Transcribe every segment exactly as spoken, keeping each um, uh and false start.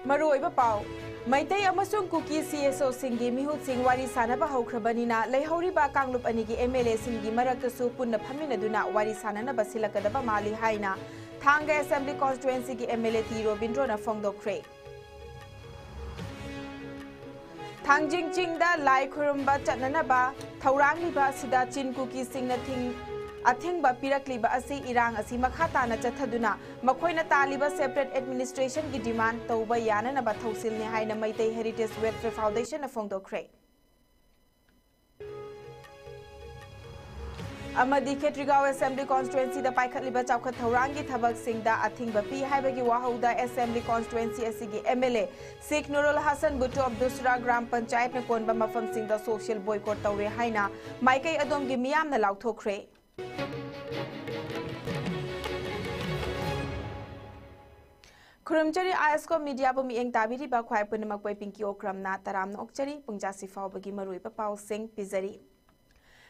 ꯃꯔꯨꯑꯣꯏꯕ ꯄꯥꯎ꯫ ꯃꯩꯇꯩ ꯑꯃꯁꯨꯡ ꯀꯨꯀꯤ CSOꯁꯤꯡꯒꯤ ꯃꯤꯍꯨꯠꯁꯤꯡ ꯋꯥꯔꯤ ꯁꯥꯅꯕ ꯍꯧꯈ꯭ꯔꯕꯅꯤꯅ, ꯂꯩꯍꯧꯔꯤꯕ ꯀꯥꯡꯂꯨꯞ ꯑꯅꯤꯒꯤ MLAꯁꯤꯡꯒꯤ ꯃꯔꯛꯇꯁꯨ ꯄꯨꯟꯅ ꯐꯝꯃꯤꯟꯅꯗꯨꯅ ꯋꯥꯔꯤ ꯁꯥꯅꯅꯕ ꯁꯤꯜꯂꯛꯀꯗꯕ ꯃꯥꯜꯂꯤ ꯍꯥꯏꯅ ꯊꯥꯡꯒ Assembly Constituencyꯒꯤ MLA ꯇꯤ ꯔꯣꯕꯤꯟꯗ꯭ꯔꯣꯅ ꯐꯣꯡꯗꯣꯛꯈ꯭ꯔꯦ꯫ ꯊꯥꯡꯖꯤꯡ ꯆꯤꯡꯗ ꯂꯥꯏ ꯈꯨꯔꯨꯝꯕ ꯆꯠꯅꯅꯕ ꯊꯧꯔꯥꯡꯂꯤꯕ ꯑꯁꯤꯗ ꯆꯤꯟ ꯀꯨꯀꯤꯁꯤꯡꯅ ꯊꯤꯡ-, ꯑꯊꯤꯡꯕ ꯄꯤꯔꯛꯂꯤꯕ ꯑꯁꯤ ꯏꯔꯥꯡ ꯑꯁꯤ ꯃꯈꯥ ꯇꯥꯅ ꯆꯠꯊꯗꯨꯅ ꯃꯈꯣꯏꯅ ꯇꯥꯜꯂꯤꯕ separate administrationꯒꯤ demand ꯇꯧꯕ ꯌꯥꯅꯅꯕ ꯊꯧꯁꯤꯜꯅꯤ ꯍꯥꯏꯅ Meitei Heritage Welfare Foundationꯅ ꯐꯣꯡꯗꯣꯛꯈ꯭ꯔꯦ꯫ ꯑꯃꯗꯤ ꯈꯦꯇ꯭ꯔꯤꯒꯥꯎ Assembly Constituencyꯗ ꯄꯥꯏꯈꯠꯂꯤꯕ ꯆꯥꯎꯈꯠ ꯊꯧꯔꯥꯡꯒꯤ ꯊꯕꯛꯁꯤꯡꯗ ꯑꯊꯤꯡꯕ ꯄꯤ ꯍꯥꯏꯕꯒꯤ ꯋꯥꯍꯧꯗ Assembly Constituency ꯑꯁꯤꯒꯤ MLA ꯁꯦꯈ ꯅꯨꯔꯨꯜ ꯍꯁꯟ ꯚꯨꯠꯇꯣ ꯑꯕꯗꯨꯁꯨꯔꯥ ꯒ꯭ꯔꯥꯝ ꯄꯟꯆꯥꯌꯠꯅ ꯀꯣꯟꯕ ꯃꯐꯝꯁꯤꯡꯗ social boycott ꯇꯧꯔꯦ ꯍꯥꯏꯅ ꯃꯥꯏꯀꯩ ꯑꯗꯣꯝꯒꯤ ꯃꯤꯌꯥꯝꯅ ꯂꯥꯎꯊꯣꯛꯈ꯭ꯔꯦ꯫ ꯈꯨꯔꯨꯝꯖꯔꯤ, ISCO Mediaꯕꯨ ꯃꯤꯠꯌꯦꯡ ꯇꯥꯕꯤꯔꯤꯕ ꯈ꯭ꯋꯥꯏ ꯄꯨꯝꯅꯃꯛꯄꯨ ꯑꯩ ꯄꯤꯡꯀꯤ ꯑꯣꯀ꯭ꯔꯝꯅ ꯇꯔꯥꯝꯅ ꯑꯣꯛꯆꯔꯤ꯫ ꯄꯨꯡꯖꯥꯁꯤ ꯐꯥꯎꯕꯒꯤ ꯃꯔꯨꯑꯣꯏꯕ ꯄꯥꯎꯁꯤꯡ ꯄꯤꯖꯔꯤ꯫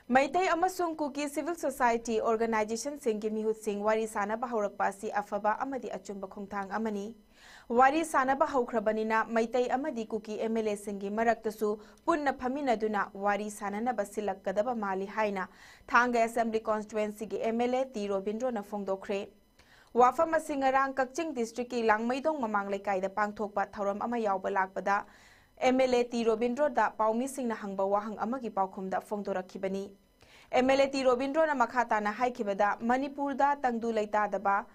ꯃꯩꯇꯩ ꯑꯃꯁꯨꯡ ꯀꯨꯀꯤ civil society organizationꯁꯤꯡꯒꯤ ꯃꯤꯍꯨꯠꯁꯤꯡ ꯋꯥꯔꯤ ꯁꯥꯅꯕ ꯍꯧꯔꯛꯄ ꯑꯁꯤ ꯑꯐꯕ ꯑꯃꯗꯤ ꯑꯆꯨꯝꯕ ꯈꯣꯡꯊꯥꯡ ꯑꯃꯅꯤ꯫ ꯋꯥꯔꯤ ꯁꯥꯅꯕ ꯍꯧꯈ꯭ꯔꯕꯅꯤꯅ ꯃꯩꯇꯩ ꯑꯃꯗꯤ ꯀꯨꯀꯤ MLAꯁꯤꯡꯒꯤ ꯃꯔꯛꯇꯁꯨ ꯄꯨꯟꯅ ꯐꯝꯃꯤꯟꯅꯗꯨꯅ ꯋꯥꯔꯤ ꯁꯥꯅꯅꯕ ꯁꯤꯜꯂꯛꯀꯗꯕ ꯃꯥꯜꯂꯤ ꯍꯥꯏꯅ ꯊꯥꯡꯒ Assembly Constituencyꯒꯤ MLA ꯇꯤ ꯔꯣꯕꯤꯟꯗ꯭ꯔꯣꯅ ꯐꯣꯡꯗꯣꯛꯈ꯭ꯔꯦ꯫ ꯋꯥꯐꯝ ꯑꯁꯤ ꯉꯔꯥꯡ ꯀꯛꯆꯤꯡ districtꯀꯤ ꯂꯥꯡꯃꯩꯗꯣꯡ ꯃꯃꯥꯡ ꯂꯩꯀꯥꯏꯗ ꯄꯥꯡꯊꯣꯛꯄ ꯊꯧꯔꯝ ꯑꯃ ꯌꯥꯎꯕ ꯂꯥꯛꯄꯗ MLA ꯇꯤ ꯔꯣꯕꯤꯟꯗ꯭ꯔꯣꯗ ꯄꯥꯎꯃꯤꯁꯤꯡꯅ ꯍꯪꯕ ꯋꯥꯍꯪ ꯑꯃꯒꯤ ꯄꯥꯎꯈꯨꯝꯗ ꯐꯣꯡꯗꯣꯔꯛꯈꯤꯕꯅꯤ꯫ MLA ꯇꯤ ꯔꯣꯕꯤꯟꯗ꯭ꯔꯣꯅ ꯃꯈꯥ ꯇꯥꯅ ꯍꯥꯏꯈꯤꯕꯗ, ꯃꯅꯤꯄꯨꯔꯗ ꯇꯪꯗꯨ ꯂꯩꯇꯥꯗꯕ,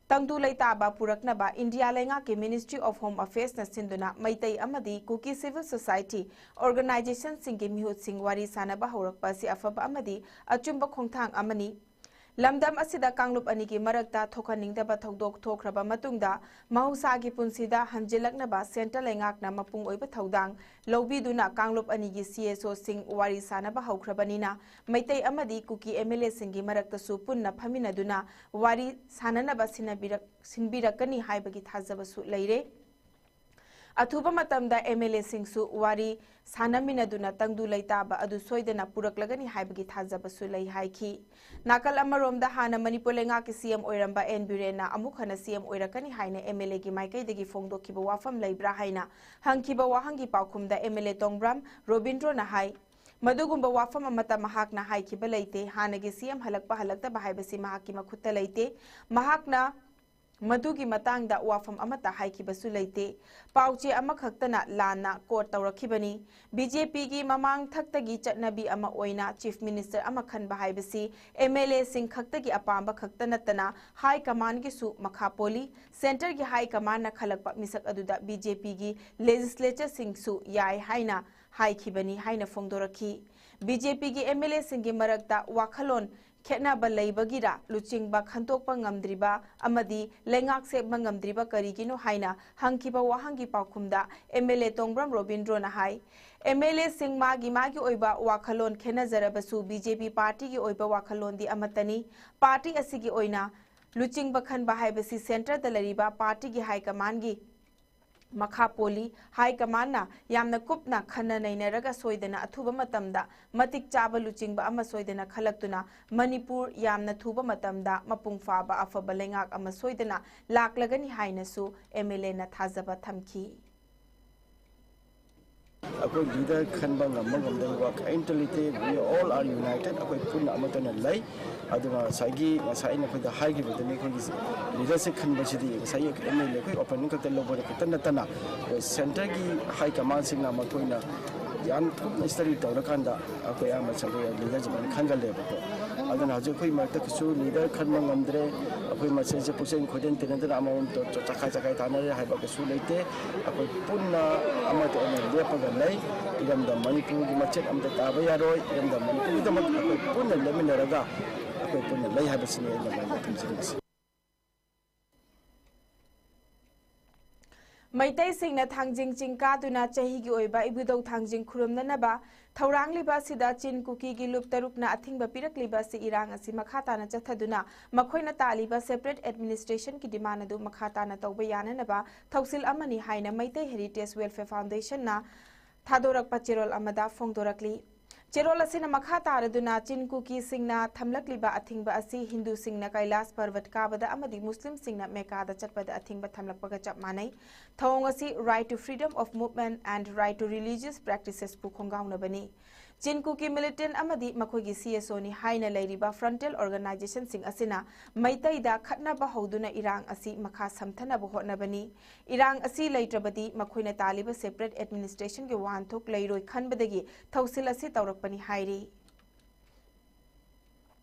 ꯇꯪꯗꯨ ꯂꯩꯇꯥꯕ ꯄꯨꯔꯛꯅꯕ ꯏꯟꯗꯤꯌꯥ ꯂꯩꯉꯥꯛꯀꯤ Ministry of Home Affairsꯅ ꯁꯤꯟꯗꯨꯅ ꯃꯩꯇꯩ ꯑꯃꯗꯤ ꯀꯨꯀꯤ civil society organizationꯁꯤꯡꯒꯤ ꯃꯤꯍꯨꯠꯁꯤꯡ ꯋꯥꯔꯤ ꯁꯥꯅꯕ ꯍꯧꯔꯛꯄ ꯑꯁꯤ ꯑꯐꯕ ꯑꯃꯗꯤ ꯑꯆꯨꯝꯕ ꯈꯣꯡꯊꯥꯡ ꯑꯃꯅꯤ꯫ ꯂꯝꯗꯝ ꯑꯁꯤꯗ ꯀꯥꯡꯂꯨꯞ ꯑꯅꯤꯒꯤ ꯃꯔꯛꯇ ꯊꯣꯛꯍꯟꯅꯤꯡꯗꯕ ꯊꯧꯗꯣꯛ ꯊꯣꯛꯈ꯭ꯔꯕ ꯃꯇꯨꯡꯗ ꯃꯍꯧꯁꯥꯒꯤ ꯄꯨꯟꯁꯤꯗ ꯍꯟꯖꯤꯜꯂꯛꯅꯕ centre ꯂꯩꯉꯥꯛꯅ ꯃꯄꯨꯡ ꯑꯣꯏꯕ ꯊꯧꯗꯥꯡ ꯂꯧꯕꯤꯗꯨꯅ ꯀꯥꯡꯂꯨꯞ ꯑꯅꯤꯒꯤ CSOꯁꯤꯡ ꯋꯥꯔꯤ ꯁꯥꯅꯕ ꯍꯧꯈ꯭ꯔꯕꯅꯤꯅ ꯃꯩꯇꯩ ꯑꯃꯗꯤ ꯀꯨꯀꯤ MLAꯁꯤꯡꯒꯤ ꯃꯔꯛꯇꯁꯨ ꯄꯨꯟꯅ ꯐꯝꯃꯤꯟꯅꯗꯨꯅ ꯋꯥꯔꯤ ꯁꯥꯅꯅꯕ ꯁꯤꯟꯅꯕꯤꯔꯛ-, ꯁꯤꯟꯕꯤꯔꯛꯀꯅꯤ ꯍꯥꯏꯕꯒꯤ ꯊꯥꯖꯕꯁꯨ ꯂꯩꯔꯦ꯫ ꯑꯊꯨꯕ ꯃꯇꯝꯗ MLAꯁꯤꯡꯁꯨ ꯋꯥꯔꯤ ꯁꯥꯟꯅꯃꯤꯟꯅꯗꯨꯅ ꯇꯪꯗꯨ ꯂꯩꯇꯥꯕ ꯑꯗꯨ ꯁꯣꯏꯗꯅ ꯄꯨꯔꯛꯂꯒꯅꯤ ꯍꯥꯏꯕꯒꯤ ꯊꯥꯖꯕꯁꯨ ꯂꯩ ꯍꯥꯏꯈꯤ꯫ ꯅꯥꯀꯜ ꯑꯃꯔꯣꯝꯗ ꯍꯥꯟꯅ ꯃꯅꯤꯄꯨꯔ ꯂꯩꯉꯥꯛꯀꯤ CM ꯑꯣꯏꯔꯝꯕ ꯑꯦꯟ ꯕꯤꯔꯦꯟꯅ ꯑꯃꯨꯛ ꯍꯟꯅ CM ꯑꯣꯏꯔꯛꯀꯅꯤ ꯍꯥꯏꯅ MLAꯒꯤ ꯃꯥꯏꯀꯩꯗꯒꯤ ꯐꯣꯡꯗꯣꯛꯈꯤꯕ ꯋꯥꯐꯝ ꯂꯩꯕ꯭ꯔꯥ ꯍꯥꯏꯅ ꯍꯪꯈꯤꯕ ꯋꯥꯍꯪꯒꯤ ꯄꯥꯎꯈꯨꯝꯗ MLA ꯇꯣꯡꯕ꯭ꯔꯥꯝ ꯔꯣꯕꯤꯟꯗ꯭ꯔꯣꯅ ꯍꯥꯏ, ꯃꯗꯨꯒꯨꯝꯕ ꯋꯥꯐꯝ ꯑꯃꯠꯇ ꯃꯍꯥꯛꯅ ꯍꯥꯏꯈꯤꯕ ꯂꯩꯇꯦ꯫ ꯍꯥꯟꯅꯒꯤ CM ꯍꯜꯂꯛꯄ ꯍꯜꯂꯛꯇꯕ ꯍꯥꯏꯕꯁꯤ ꯃꯍꯥꯛꯀꯤ ꯃꯈꯨꯠꯇ ꯂꯩꯇꯦ꯫ ꯃꯍꯥꯛꯅ ꯃꯗꯨꯒꯤ ꯃꯇꯥꯡꯗ ꯋꯥꯐꯝ ꯑꯃꯠꯇ ꯍꯥꯏꯈꯤꯕꯁꯨ ꯂꯩꯇꯦ꯫ ꯄꯥꯎꯆꯦ ꯑꯃꯈꯛꯇꯅ ꯂꯥꯟꯅ ꯀꯣꯠ ꯇꯧꯔꯛꯈꯤꯕꯅꯤ꯫ BJPꯒꯤ ꯃꯃꯥꯡ ꯊꯛꯇꯒꯤ ꯆꯠꯅꯕꯤ ꯑꯃ ꯑꯣꯏꯅ Chief Minister ꯑꯃ ꯈꯟꯕ ꯍꯥꯏꯕꯁꯤ MLAꯁꯤꯡ ꯈꯛꯇꯒꯤ ꯑꯄꯥꯝꯕ ꯈꯛꯇ ꯅꯠꯇꯅ High Commandꯒꯤꯁꯨ ꯃꯈꯥ ꯄꯣꯜꯂꯤ꯫ Centreꯒꯤ High Commandꯅ ꯈꯜꯂꯛꯄ ꯃꯤꯁꯛ ꯑꯗꯨꯗ BJPꯒꯤ Legislatureꯁꯤꯡꯁꯨ ꯌꯥꯏ ꯍꯥꯏꯅ ꯍꯥꯏꯈꯤꯕꯅꯤ ꯍꯥꯏꯅ ꯐꯣꯡꯗꯣꯔꯛꯈꯤ꯫ BJPꯒꯤ MLAꯁꯤꯡꯒꯤ ꯃꯔꯛꯇ ꯋꯥꯈꯜꯂꯣꯟ ꯈꯦꯠꯅꯕ ꯂꯩꯕꯒꯤꯔ ꯂꯨꯆꯤꯡꯕ ꯈꯟꯗꯣꯛꯄ ꯉꯝꯗ꯭ꯔꯤꯕ ꯑꯃꯗꯤ ꯂꯩꯉꯥꯛ ꯁꯦꯝꯕ ꯉꯝꯗ꯭ꯔꯤꯕ ꯀꯔꯤꯒꯤꯅꯣ ꯍꯥꯏꯅ ꯍꯪꯈꯤꯕ ꯋꯥꯍꯪꯒꯤ ꯄꯥꯎꯈꯨꯝꯗ MLA ꯇꯣꯡꯕ꯭ꯔꯝ ꯔꯣꯕꯤꯟꯗ꯭ꯔꯣꯅ ꯍꯥꯏ, MLAꯁꯤꯡ ꯃꯥꯒꯤ ꯃꯥꯒꯤ ꯑꯣꯏꯕ ꯋꯥꯈꯜꯂꯣꯟ ꯈꯦꯠꯅꯖꯔꯕꯁꯨ BJP partyꯒꯤ ꯑꯣꯏꯕ ꯋꯥꯈꯜꯂꯣꯟꯗꯤ ꯑꯃꯠꯇꯅꯤ꯫ Party ꯑꯁꯤꯒꯤ ꯑꯣꯏꯅ ꯂꯨꯆꯤꯡꯕ ꯈꯟꯕ ꯍꯥꯏꯕꯁꯤ centreꯗ ꯂꯩꯔꯤꯕ partyꯒꯤ High Commandꯒꯤ ꯃꯈꯥ ꯄꯣꯜꯂꯤ꯫ High Commandꯅ ꯌꯥꯝꯅ ꯀꯨꯞꯅ ꯈꯟꯅ ꯅꯩꯅꯔꯒ ꯁꯣꯏꯗꯅ ꯑꯊꯨꯕ ꯃꯇꯝꯗ ꯃꯇꯤꯛ ꯆꯥꯕ ꯂꯨꯆꯤꯡꯕ ꯑꯃ ꯁꯣꯏꯗꯅ ꯈꯜꯂꯛꯇꯨꯅ ꯃꯅꯤꯄꯨꯔ ꯌꯥꯝꯅ ꯊꯨꯕ ꯃꯇꯝꯗ ꯃꯄꯨꯡ ꯐꯥꯕ ꯑꯐꯕ ꯂꯩꯉꯥꯛ ꯑꯃ ꯁꯣꯏꯗꯅ ꯂꯥꯛꯂꯒꯅꯤ ꯍꯥꯏꯅꯁꯨ MLAꯅ ꯊꯥꯖꯕ ꯊꯝꯈꯤ꯫ ꯑꯩꯈꯣꯏ leader ꯈꯟꯕ ꯉꯝꯕ ꯉꯝꯗꯕ ꯋꯥ ꯀꯔꯤꯝꯇ ꯂꯩꯇꯦ꯫ We all are united. ꯑꯩꯈꯣꯏ ꯄꯨꯟꯅ ꯑꯃꯠꯇꯅ ꯂꯩ꯫ ꯑꯗꯨꯒ ꯉꯁꯥꯏꯒꯤ, ꯉꯁꯥꯏ ꯑꯩꯅ ꯑꯩꯈꯣꯏꯗ ꯍꯥꯏꯈꯤꯕꯗꯨꯅꯤ, ꯑꯩꯈꯣꯏꯒꯤ leaderꯁꯦ ꯈꯟꯕꯁꯤꯗꯤ ꯉꯁꯥꯏꯒꯤ MLA ꯑꯩꯈꯣꯏ opinion ꯈꯛꯇ ꯂꯧꯕ ꯈꯛꯇ ꯅꯠꯇꯅ, ꯑꯩꯈꯣꯏ centreꯒꯤ High Commandꯁꯤꯡꯅ ꯃꯈꯣꯏꯅ ꯌꯥꯝ ꯀꯨꯞꯅ study ꯇꯧꯔꯀꯥꯟꯗ ꯑꯩꯈꯣꯏ ꯑꯌꯥꯝꯕ leaderꯁꯦ ꯑꯗꯨꯃꯥꯏꯅ ꯈꯟꯒꯜꯂꯦꯕꯀꯣ꯫ ꯑꯗꯨꯅ ꯍꯧꯖꯤꯛ ꯑꯩꯈꯣꯏ ꯃꯔꯛꯇ ꯀꯩꯁꯨ leader ꯈꯟꯕ ꯉꯝꯗ꯭ꯔꯦ, ꯑꯩꯈꯣꯏ ꯃꯁꯦꯟꯁꯦ ꯄꯨꯛꯆꯦꯜ ꯈꯣꯏꯗꯟ ꯇꯤꯟꯅꯗꯅ ꯑꯃꯃꯝ ꯆꯈꯥꯏ ꯆꯈꯥꯏ ꯊꯥꯅꯔꯦ ꯍꯥꯏꯕ ꯀꯩꯁꯨ ꯂꯩꯇꯦ꯫ ꯑꯩꯈꯣꯏ ꯄꯨꯟꯅ ꯑꯃꯠꯇ ꯑꯣꯏꯅ ꯂꯦꯞꯄꯒ ꯂꯩ꯫ ꯏꯔꯝꯗꯝ ꯃꯅꯤꯄꯨꯔꯒꯤ ꯃꯆꯦꯠ ꯑꯃꯠꯇ ꯇꯥꯕ ꯌꯥꯔꯣꯏ꯫ ꯏꯔꯝꯗꯝ ꯃꯅꯤꯄꯨꯔꯒꯤꯗꯃꯛ ꯑꯩꯈꯣꯏ ꯄꯨꯟꯅ ꯂꯦꯞꯃꯤꯟꯅꯔꯒ ꯑꯩꯈꯣꯏ ꯄꯨꯟꯅ ꯂꯩ ꯍꯥꯏꯕꯁꯤꯅꯤ ꯑꯩꯅ ꯃꯌꯥꯝꯗ ꯊꯝꯖꯅꯤꯡꯕꯁꯤ꯫ ꯃꯩꯇꯩꯁꯤꯡꯅ ꯊꯥꯡꯖꯤꯡ ꯆꯤꯡ ꯀꯥꯗꯨꯅ ꯆꯍꯤꯒꯤ ꯑꯣꯏꯕ ꯏꯕꯨꯙꯧ ꯊꯥꯡꯖꯤꯡ ꯈꯨꯔꯨꯝꯅꯅꯕ ꯊꯧꯔꯥꯡꯂꯤꯕ ꯑꯁꯤꯗ ꯆꯤꯟ ꯀꯨꯀꯤꯒꯤ ꯂꯨꯞ ꯇꯔꯨꯛꯅ ꯑꯊꯤꯡꯕ ꯄꯤꯔꯛꯂꯤꯕ ꯑꯁꯤ ꯏꯔꯥꯡ ꯑꯁꯤ ꯃꯈꯥ ꯇꯥꯅ ꯆꯠꯊꯗꯨꯅ ꯃꯈꯣꯏꯅ ꯇꯥꯜꯂꯤꯕ separate administrationꯒꯤ demand ꯑꯗꯨ ꯃꯈꯥ ꯇꯥꯅ ꯇꯧꯕ ꯌꯥꯅꯅꯕ ꯊꯧꯁꯤꯜ ꯑꯃꯅꯤ ꯍꯥꯏꯅ Meitei Heritage Welfare Foundationꯅ ꯊꯥꯗꯣꯔꯛꯄ ꯆꯦꯔꯣꯜ ꯑꯃꯗ ꯐꯣꯡꯗꯣꯔꯛꯂꯤ꯫ ꯆꯦꯔꯣꯜ ꯑꯁꯤꯅ ꯃꯈꯥ ꯇꯥꯔꯗꯨꯅ ꯆꯤꯟ ꯀꯨꯀꯤꯁꯤꯡꯅ ꯊꯝꯂꯛꯂꯤꯕ ꯑꯊꯤꯡꯕ ꯑꯁꯤ ꯍꯤꯟꯗꯨꯁꯤꯡꯅ ꯀꯩꯂꯥꯁ ꯄꯔꯕꯠ ꯀꯥꯕꯗ ꯑꯃꯗꯤ ꯃꯨꯁꯂꯤꯝꯁꯤꯡꯅ ꯃꯦꯀꯥꯗ ꯆꯠꯄꯗ ꯑꯊꯤꯡꯕ ꯊꯝꯂꯛꯄꯒ ꯆꯞ ꯃꯥꯟꯅꯩ꯫ ꯊꯧꯑꯣꯡ ꯑꯁꯤ right to freedom of movement and right to religious practicesꯄꯨ ꯈꯣꯡꯒꯥꯎꯅꯕꯅꯤ꯫ ꯆꯤꯟ ꯀꯨꯀꯤ militant ꯑꯃꯗꯤ ꯃꯈꯣꯏꯒꯤ CSOꯅꯤ ꯍꯥꯏꯅ ꯂꯩꯔꯤꯕ frontal organizationꯁꯤꯡ ꯑꯁꯤꯅ ꯃꯩꯇꯩꯗ ꯈꯠꯅꯕ ꯍꯧꯗꯨꯅ ꯏꯔꯥꯡ ꯑꯁꯤ ꯃꯈꯥ ꯁꯝꯊꯅꯕ ꯍꯣꯠꯅꯕꯅꯤ꯫ ꯏꯔꯥꯡ ꯑꯁꯤ ꯂꯩꯇ꯭ꯔꯕꯗꯤ ꯃꯈꯣꯏꯅ ꯇꯥꯜꯂꯤꯕ separate administrationꯒꯤ ꯋꯥꯍꯟꯊꯣꯛ ꯂꯩꯔꯣꯏ ꯈꯟꯕꯗꯒꯤ ꯊꯧꯁꯤꯜ ꯑꯁꯤ ꯇꯧꯔꯛꯄꯅꯤ ꯍꯥꯏꯔꯤ꯫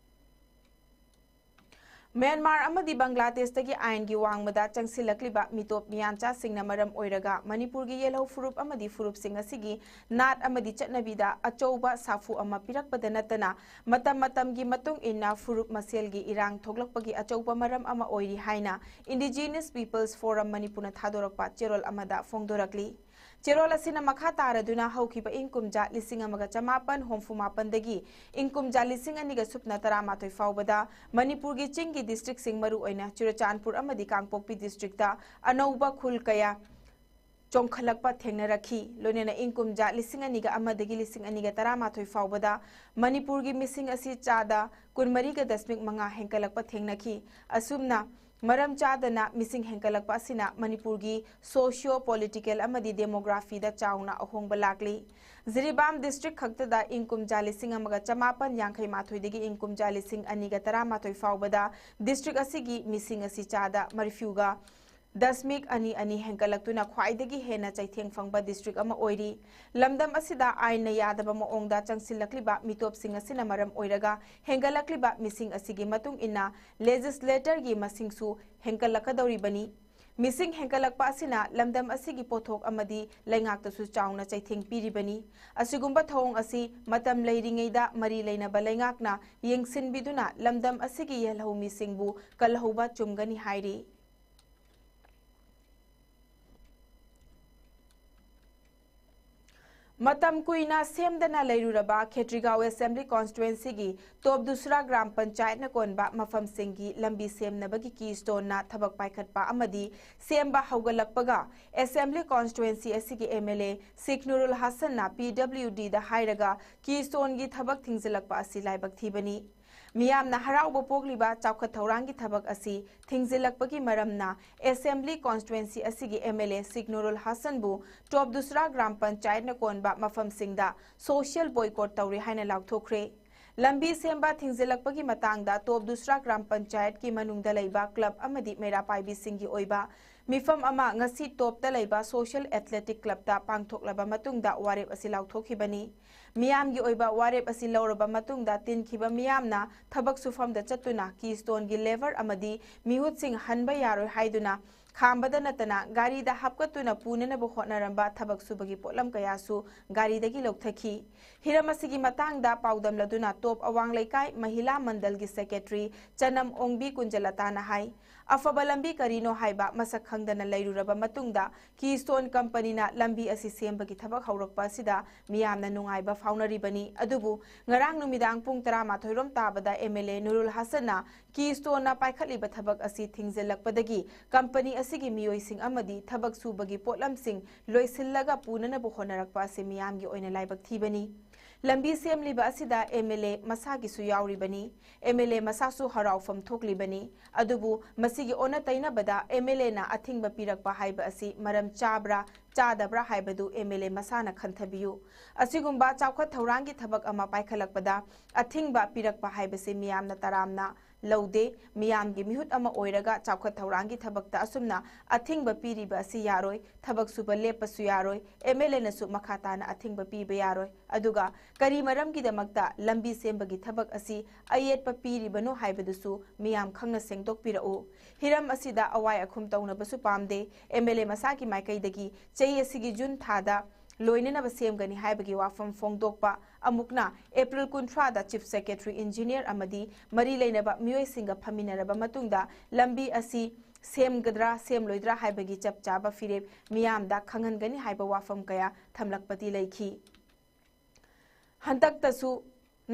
ꯃ꯭ꯌꯥꯟꯃꯥꯔ ꯑꯃꯗꯤ ꯕꯪꯒ꯭ꯂꯥꯗꯦꯁꯇꯒꯤ ꯑꯥꯏꯟꯒꯤ ꯋꯥꯡꯃꯗ ꯆꯪꯁꯤꯜꯂꯛꯂꯤꯕ ꯃꯤꯇꯣꯞ ꯃꯤꯌꯥꯟꯆꯥꯁꯤꯡꯅ ꯃꯔꯝ ꯑꯣꯏꯔꯒ ꯃꯅꯤꯄꯨꯔꯒꯤ ꯌꯦꯜꯍꯧ ꯐꯨꯔꯨꯞ ꯑꯃꯗꯤ ꯐꯨꯔꯨꯞꯁꯤꯡ ꯑꯁꯤꯒꯤ ꯅꯥꯠ ꯑꯃꯗꯤ ꯆꯠꯅꯕꯤꯗ ꯑꯆꯧꯕ ꯁꯥꯐꯨ ꯑꯃ ꯄꯤꯔꯛꯄꯗ ꯅꯠꯇꯅ ꯃꯇꯝ ꯃꯇꯝꯒꯤ ꯃꯇꯨꯡ ꯏꯟꯅ ꯐꯨꯔꯨꯞ ꯃꯁꯦꯜꯒꯤ ꯏꯔꯥꯡ ꯊꯣꯛꯂꯛꯄꯒꯤ ꯑꯆꯧꯕ ꯃꯔꯝ ꯑꯃ ꯑꯣꯏꯔꯤ ꯍꯥꯏꯅ Indigenous Peoples Forum ꯃꯅꯤꯄꯨꯔꯅ ꯊꯥꯗꯣꯔꯛꯄ ꯆꯦꯔꯣꯜ ꯑꯃꯗ ꯐꯣꯡꯗꯣꯔꯛꯂꯤ꯫ ꯆꯦꯔꯣꯜ ꯑꯁꯤꯅ ꯃꯈꯥ ꯇꯥꯔꯗꯨꯅ ꯍꯧꯈꯤꯕ ꯏꯪ ꯀꯨꯝꯖꯥ ꯂꯤꯁꯤꯡ ꯑꯃꯒ ꯆꯃꯥꯄꯟ ꯍꯨꯝꯐꯨ ꯃꯥꯄꯟꯗꯒꯤ ꯏꯪ ꯀꯨꯝꯖꯥ ꯂꯤꯁꯤꯡ ꯑꯅꯤꯒ ꯁꯨꯞꯅ ꯇꯔꯥꯃꯥꯊꯣꯏ ꯐꯥꯎꯕꯗ ꯃꯅꯤꯄꯨꯔꯒꯤ ꯆꯤꯡꯒꯤ districtꯁꯤꯡ ꯃꯔꯨꯑꯣꯏꯅ ꯆꯨꯔꯆꯥꯟꯄꯨꯔ ꯑꯃꯗꯤ ꯀꯥꯡꯄꯣꯛꯄꯤ districtꯇ ꯑꯅꯧꯕ ꯈꯨꯜ ꯀꯌꯥ ꯆꯣꯡꯈꯠꯂꯛꯄ ꯊꯦꯡꯅꯔꯛꯈꯤ꯫ ꯂꯣꯏꯅꯅ ꯏꯪ ꯀꯨꯝꯖꯥ ꯂꯤꯁꯤꯡ ꯑꯅꯤꯒ ꯑꯃꯗꯒꯤ ꯂꯤꯁꯤꯡ ꯑꯅꯤꯒ ꯇꯔꯥꯃꯥꯊꯣꯏ ꯐꯥꯎꯕꯗ ꯃꯅꯤꯄꯨꯔꯒꯤ ꯃꯤꯁꯤꯡ ꯑꯁꯤ ꯆꯥꯗ ꯀꯨꯟꯃꯔꯤꯒ ꯗꯁꯃꯤꯛ ꯃꯉꯥ ꯍꯦꯟꯒꯠꯂꯛꯄ ꯊꯦꯡꯅꯈꯤ꯫ ꯑꯁꯨꯝꯅ ꯃꯔꯝ ꯆꯥꯗꯅ ꯃꯤꯁꯤꯡ ꯍꯦꯟꯒꯠꯂꯛꯄ ꯑꯁꯤꯅ ꯃꯅꯤꯄꯨꯔꯒꯤ socio political ꯑꯃꯗꯤ demographyꯗ ꯆꯥꯎꯅ ꯑꯍꯣꯡꯕ ꯂꯥꯛꯂꯤ꯫ ꯖꯤꯔꯤꯕꯥꯝ district ꯈꯛꯇꯗ ꯏꯪ ꯀꯨꯝꯖꯥ ꯂꯤꯁꯤꯡ ꯑꯃꯒ ꯆꯃꯥꯄꯟ ꯌꯥꯡꯈꯩ ꯃꯥꯊꯣꯏꯗꯒꯤ ꯏꯪ ꯀꯨꯝꯖꯥ ꯂꯤꯁꯤꯡ ꯑꯅꯤꯒ ꯇꯔꯥꯃꯥꯊꯣꯏ ꯐꯥꯎꯕꯗ district ꯑꯁꯤꯒꯤ ꯃꯤꯁꯤꯡ ꯑꯁꯤ ꯆꯥꯗ ꯃꯔꯤꯐꯨꯒ ꯗꯁꯃꯤꯛ ꯑꯅꯤ ꯑꯅꯤ ꯍꯦꯟꯒꯠꯂꯛꯇꯨꯅ ꯈ꯭ꯋꯥꯏꯗꯒꯤ ꯍꯦꯟꯅ ꯆꯩꯊꯦꯡ ꯐꯪꯕ district ꯑꯃ ꯑꯣꯏꯔꯤ꯫ ꯂꯝꯗꯝ ꯑꯁꯤꯗ ꯑꯥꯏꯟꯅ ꯌꯥꯗꯕ ꯃꯑꯣꯡꯗ ꯆꯪꯁꯤꯜꯂꯛꯂꯤꯕ ꯃꯤꯇꯣꯞꯁꯤꯡ ꯑꯁꯤꯅ ꯃꯔꯝ ꯑꯣꯏꯔꯒ ꯍꯦꯟꯒꯠꯂꯛꯂꯤꯕ ꯃꯤꯁꯤꯡ ꯑꯁꯤꯒꯤ ꯃꯇꯨꯡ ꯏꯟꯅ legislatorꯒꯤ ꯃꯁꯤꯡꯁꯨ ꯍꯦꯟꯒꯠꯂꯛꯀꯗꯧꯔꯤꯕꯅꯤ꯫ ꯃꯤꯁꯤꯡ ꯍꯦꯟꯒꯠꯂꯛꯄ ꯑꯁꯤꯅ ꯂꯝꯗꯝ ꯑꯁꯤꯒꯤ ꯄꯣꯠꯊꯣꯛ ꯑꯃꯗꯤ ꯂꯩꯉꯥꯛꯇꯁꯨ ꯆꯥꯎꯅ ꯆꯩꯊꯦꯡ ꯄꯤꯔꯤꯕꯅꯤ꯫ ꯑꯁꯤꯒꯨꯝꯕ ꯊꯧꯑꯣꯡ ꯑꯁꯤ ꯃꯇꯝ ꯂꯩꯔꯤꯉꯩꯗ ꯃꯔꯤ ꯂꯩꯅꯕ ꯂꯩꯉꯥꯛꯅ ꯌꯦꯡꯁꯤꯟꯕꯤꯗꯨꯅ ꯂꯝꯗꯝ ꯑꯁꯤꯒꯤ ꯌꯦꯜꯍꯧꯃꯤꯁꯤꯡꯕꯨ ꯀꯜꯍꯧꯕ ꯆꯨꯝꯒꯅꯤ ꯍꯥꯏꯔꯤ꯫ ꯃꯇꯝ ꯀꯨꯏꯅ ꯁꯦꯝꯗꯅ ꯂꯩꯔꯨꯔꯕ ꯈꯦꯇ꯭ꯔꯤꯒꯥꯎ ꯑꯦꯁꯦꯝꯕ꯭ꯂꯤ ꯀꯣꯟꯁꯇꯤꯇ꯭ꯋꯦꯟꯁꯤꯒꯤ ꯇꯣꯞ ꯗꯨꯁꯔꯥ ꯒ꯭ꯔꯥꯝ ꯄꯟꯆꯥꯌꯠꯅ ꯀꯣꯟꯕ ꯃꯐꯝꯁꯤꯡꯒꯤ ꯂꯝꯕꯤ ꯁꯦꯝꯅꯕꯒꯤ ꯀꯤꯁꯇꯣꯟꯅ ꯊꯕꯛ ꯄꯥꯏꯈꯠꯄ ꯑꯃꯗꯤ ꯁꯦꯝꯕ ꯍꯧꯒꯠꯂꯛꯄꯒ ꯑꯦꯁꯦꯝꯕ꯭ꯂꯤ ꯀꯣꯟꯁꯇꯤꯇ꯭ꯋꯦꯟꯁꯤ ꯑꯁꯤꯒꯤ M L A Sheikh Nurul ꯍꯁꯟꯅ ꯄꯤ ꯗꯕ꯭ꯂꯤꯎ ꯗꯤꯗ ꯍꯥꯏꯔꯒ ꯀꯤꯁꯇꯣꯟꯒꯤ ꯊꯕꯛ ꯊꯤꯡꯖꯤꯜꯂꯛꯄ ꯑꯁꯤ ꯂꯥꯏꯕꯛ ꯊꯤꯕꯅꯤ꯫ ꯃꯤꯌꯥꯝꯅ ꯍꯔꯥꯎꯕ ꯄꯣꯛꯂꯤꯕ ꯆꯥꯎꯈꯠ ꯊꯧꯔꯥꯡꯒꯤ ꯊꯕꯛ ꯑꯁꯤ ꯊꯤꯡꯖꯤꯜꯂꯛꯄꯒꯤ ꯃꯔꯝꯅ ꯑꯦꯁꯦꯝꯕ꯭ꯂꯤ ꯀꯣꯟꯁꯇꯤꯇ꯭ꯋꯦꯟꯁꯤ ꯑꯁꯤꯒꯤ M L A Sheikh Nurul ꯍꯁꯟꯕꯨ ꯇꯣꯞ ꯗꯨꯁꯔꯥ ꯒ꯭ꯔꯥꯝ ꯄꯟꯆꯥꯌꯠꯅ ꯀꯣꯟꯕ ꯃꯐꯝꯁꯤꯡꯗ ꯁꯣꯁꯤꯌꯦꯜ ꯕꯣꯏꯀꯣꯠ ꯇꯧꯔꯦ ꯍꯥꯏꯅ ꯂꯥꯎꯊꯣꯛꯈ꯭ꯔꯦ꯫ ꯂꯝꯕꯤ ꯁꯦꯝꯕ ꯊꯤꯡꯖꯤꯜꯂꯛꯄꯒꯤ ꯃꯇꯥꯡꯗ ꯇꯣꯞ ꯗꯨꯁꯔꯥ ꯒ꯭ꯔꯥꯝ ꯄꯟꯆꯥꯌꯠꯀꯤ ꯃꯅꯨꯡꯗ ꯂꯩꯕ ꯀ꯭ꯂꯕ ꯑꯃꯗꯤ ꯃꯩꯔꯥ ꯄꯥꯏꯕꯤꯁꯤꯡꯒꯤ ꯑꯣꯏꯕ ꯃꯤꯐꯝ ꯑꯃ ꯉꯁꯤ ꯇꯣꯞꯇ ꯂꯩꯕ ꯁꯣꯁꯤꯌꯦꯜ ꯑꯦꯊꯂꯦꯇꯤꯛ ꯀ꯭ꯂꯕꯇ ꯄꯥꯡꯊꯣꯛꯂꯕ ꯃꯇꯨꯡꯗ ꯋꯥꯔꯦꯞ ꯑꯁꯤ ꯂꯥꯎꯊꯣꯛꯈꯤꯕꯅꯤ꯫ ꯃꯤꯌꯥꯝꯒꯤ ꯑꯣꯏꯕ ꯋꯥꯔꯦꯞ ꯑꯁꯤ ꯂꯧꯔꯕ ꯃꯇꯨꯡꯗ ꯇꯤꯟꯈꯤꯕ ꯃꯤꯌꯥꯝꯅ ꯊꯕꯛ ꯁꯨꯐꯝꯗ ꯆꯠꯇꯨꯅ ꯀꯤꯁꯇꯣꯟꯒꯤ ꯂꯦꯕꯔ ꯑꯃꯗꯤ ꯃꯤꯍꯨꯠꯁꯤꯡ ꯍꯟꯕ ꯌꯥꯔꯣꯏ ꯍꯥꯏꯗꯨꯅ ꯈꯥꯝꯕꯗ ꯅꯠꯇꯅ ꯒꯥꯔꯤꯗ ꯍꯥꯞꯀꯠꯇꯨꯅ ꯄꯨꯅꯅꯕ ꯍꯣꯠꯅꯔꯝꯕ ꯊꯕꯛ ꯁꯨꯕꯒꯤ ꯄꯣꯠꯂꯝ ꯀꯌꯥꯁꯨ ꯒꯥꯔꯤꯗꯒꯤ ꯂꯧꯊꯈꯤ꯫ ꯍꯤꯔꯝ ꯑꯁꯤꯒꯤ ꯃꯇꯥꯡꯗ ꯄꯥꯎꯗꯝꯂꯗꯨꯅ ꯇꯣꯞ ꯑꯋꯥꯡ ꯂꯩꯀꯥꯏ ꯃꯍꯤꯂꯥ ꯃꯟꯗꯜꯒꯤ ꯁꯦꯀ꯭ꯔꯦꯇꯔꯤ ꯆꯅꯝ ꯑꯣꯡꯕꯤ ꯀꯨꯟꯖꯂꯇꯥꯅ ꯍꯥꯏ, ꯑꯐꯕ ꯂꯝꯕꯤ ꯀꯔꯤꯅꯣ ꯍꯥꯏꯕ ꯃꯁꯛ ꯈꯪꯗꯅ ꯂꯩꯔꯨꯔꯕ ꯃꯇꯨꯡꯗ ꯀꯤꯁꯇꯣꯟ ꯀꯝꯄꯅꯤꯅ ꯂꯝꯕꯤ ꯑꯁꯤ ꯁꯦꯝꯕꯒꯤ ꯊꯕꯛ ꯍꯧꯔꯛꯄ ꯑꯁꯤꯗ ꯃꯤꯌꯥꯝꯅ ꯅꯨꯡꯉꯥꯏꯕ ꯐꯥꯎꯅꯔꯤꯕꯅꯤ꯫ ꯑꯗꯨꯕꯨ ꯉꯔꯥꯡ ꯅꯨꯃꯤꯗꯥꯡ ꯄꯨꯡ ꯇꯔꯥꯃꯥꯊꯣꯏ ꯔꯣꯝ ꯇꯥꯕꯗ ꯑꯦꯝ ꯑꯦꯜ ꯑꯦ ꯅꯨꯔꯨꯜ ꯍꯁꯟꯅ ꯀꯤꯁꯇꯣꯟꯅ ꯄꯥꯏꯈꯠꯂꯤꯕ ꯊꯕꯛ ꯑꯁꯤ ꯊꯤꯡꯖꯤꯜꯂꯛꯄꯗꯒꯤ ꯀꯝꯄꯅꯤ ꯑꯁꯤꯒꯤ ꯃꯤꯑꯣꯏꯁꯤꯡ ꯑꯃꯗꯤ ꯊꯕꯛ ꯁꯨꯕꯒꯤ ꯄꯣꯠꯂꯝꯁꯤꯡ ꯂꯣꯏꯁꯤꯜꯂꯒ ꯄꯨꯅꯅꯕ ꯍꯣꯠꯅꯔꯛꯄ ꯑꯁꯤ ꯃꯤꯌꯥꯝꯒꯤ ꯑꯣꯏꯅ ꯂꯥꯏꯕꯛ ꯊꯤꯕꯅꯤ꯫ ꯂꯝꯕꯤ ꯁꯦꯝꯂꯤꯕ ꯑꯁꯤꯗ ꯑꯦꯝ ꯑꯦꯜ ꯑꯦ ꯃꯁꯥꯒꯤꯁꯨ ꯌꯥꯎꯔꯤꯕꯅꯤ꯫ ꯑꯦꯝ ꯑꯦꯜ ꯑꯦ ꯃꯁꯥꯁꯨ ꯍꯔꯥꯎꯐꯝ ꯊꯣꯛꯂꯤꯕꯅꯤ꯫ ꯑꯗꯨꯕꯨ ꯃꯁꯤꯒꯤ ꯑꯣꯟꯅ ꯇꯩꯅꯕꯗ ꯑꯦꯝ ꯑꯦꯜ ꯑꯦꯅ ꯑꯊꯤꯡꯕ ꯄꯤꯔꯛꯄ ꯍꯥꯏꯕ ꯑꯁꯤ ꯃꯔꯝ ꯆꯥꯕ꯭ꯔꯥ ꯆꯥꯗꯕ꯭ꯔꯥ ꯍꯥꯏꯕꯗꯨ ꯑꯦꯝ ꯑꯦꯜ ꯑꯦ ꯃꯁꯥꯅ ꯈꯟꯊꯕꯤꯌꯨ꯫ ꯑꯁꯤꯒꯨꯝꯕ ꯆꯥꯎꯈꯠ ꯊꯧꯔꯥꯡꯒꯤ ꯊꯕꯛ ꯑꯃ ꯄꯥꯏꯈꯠꯂꯛꯄꯗ ꯑꯊꯤꯡꯕ ꯄꯤꯔꯛꯄ ꯍꯥꯏꯕꯁꯤ ꯃꯤꯌꯥꯝꯅ ꯇꯔꯥꯝꯅ ꯂꯧꯗꯦ꯫ ꯃꯤꯌꯥꯝꯒꯤ ꯃꯤꯍꯨꯠ ꯑꯃ ꯑꯣꯏꯔꯒ ꯆꯥꯎꯈꯠ ꯊꯧꯔꯥꯡꯒꯤ ꯊꯕꯛꯇ ꯑꯁꯨꯝꯅ ꯑꯊꯤꯡꯕ ꯄꯤꯔꯤꯕ ꯑꯁꯤ ꯌꯥꯔꯣꯏ, ꯊꯕꯛ ꯁꯨꯕ ꯂꯦꯞꯄꯁꯨ ꯌꯥꯔꯣꯏ, ꯑꯦꯝ ꯑꯦꯜ ꯑꯦꯅꯁꯨ ꯃꯈꯥ ꯇꯥꯅ ꯑꯊꯤꯡꯕ ꯄꯤꯕ ꯌꯥꯔꯣꯏ꯫ ꯑꯗꯨꯒ ꯀꯔꯤ ꯃꯔꯝꯒꯤꯗꯃꯛꯇ ꯂꯝꯕꯤ ꯁꯦꯝꯕꯒꯤ ꯊꯕꯛ ꯑꯁꯤ ꯑꯌꯦꯠꯄ ꯄꯤꯔꯤꯕꯅꯣ ꯍꯥꯏꯕꯗꯨꯁꯨ ꯃꯤꯌꯥꯝ ꯈꯪꯅ ꯁꯦꯡꯗꯣꯛꯄꯤꯔꯛꯎ꯫ ꯍꯤꯔꯝ ꯑꯁꯤꯗ ꯑꯋꯥꯏ ꯑꯈꯨꯝ ꯇꯧꯅꯕꯁꯨ ꯄꯥꯝꯗꯦ꯫ ꯑꯦꯝ ꯑꯦꯜ ꯑꯦ ꯃꯁꯥꯒꯤ ꯃꯥꯏꯀꯩꯗꯒꯤ ꯆꯍꯤ ꯑꯁꯤꯒꯤ ꯖꯨꯟ ꯊꯥꯗ ꯂꯣꯏꯅꯅꯕ ꯁꯦꯝꯒꯅꯤ ꯍꯥꯏꯕꯒꯤ ꯋꯥꯐꯝ ꯐꯣꯡꯗꯣꯛꯄ, ꯑꯃꯨꯛꯅ ꯑꯦꯄ꯭ꯔꯤꯜ ꯀꯨꯟꯊ꯭ꯔꯥꯗ ꯆꯤꯐ ꯁꯦꯀ꯭ꯔꯦꯇꯔꯤ, ꯏꯟꯖꯤꯅꯤꯌꯔ ꯑꯃꯗꯤ ꯃꯔꯤ ꯂꯩꯅꯕ ꯃꯤꯑꯣꯏꯁꯤꯡꯒ ꯐꯝꯃꯤꯟꯅꯔꯕ ꯃꯇꯨꯡꯗ ꯂꯝꯕꯤ ꯑꯁꯤ ꯁꯦꯝꯒꯗ꯭ꯔꯥ ꯁꯦꯝꯂꯣꯏꯗ꯭ꯔꯥ ꯍꯥꯏꯕꯒꯤ ꯆꯞ ꯆꯥꯕ ꯐꯤꯔꯦꯞ ꯃꯤꯌꯥꯝꯗ ꯈꯪꯍꯟꯒꯅꯤ ꯍꯥꯏꯕ ꯋꯥꯐꯝ ꯀꯌꯥ ꯊꯝꯂꯛꯄꯗꯤ ꯂꯩꯈꯤ꯫ ꯍꯟꯗꯛꯇꯁꯨ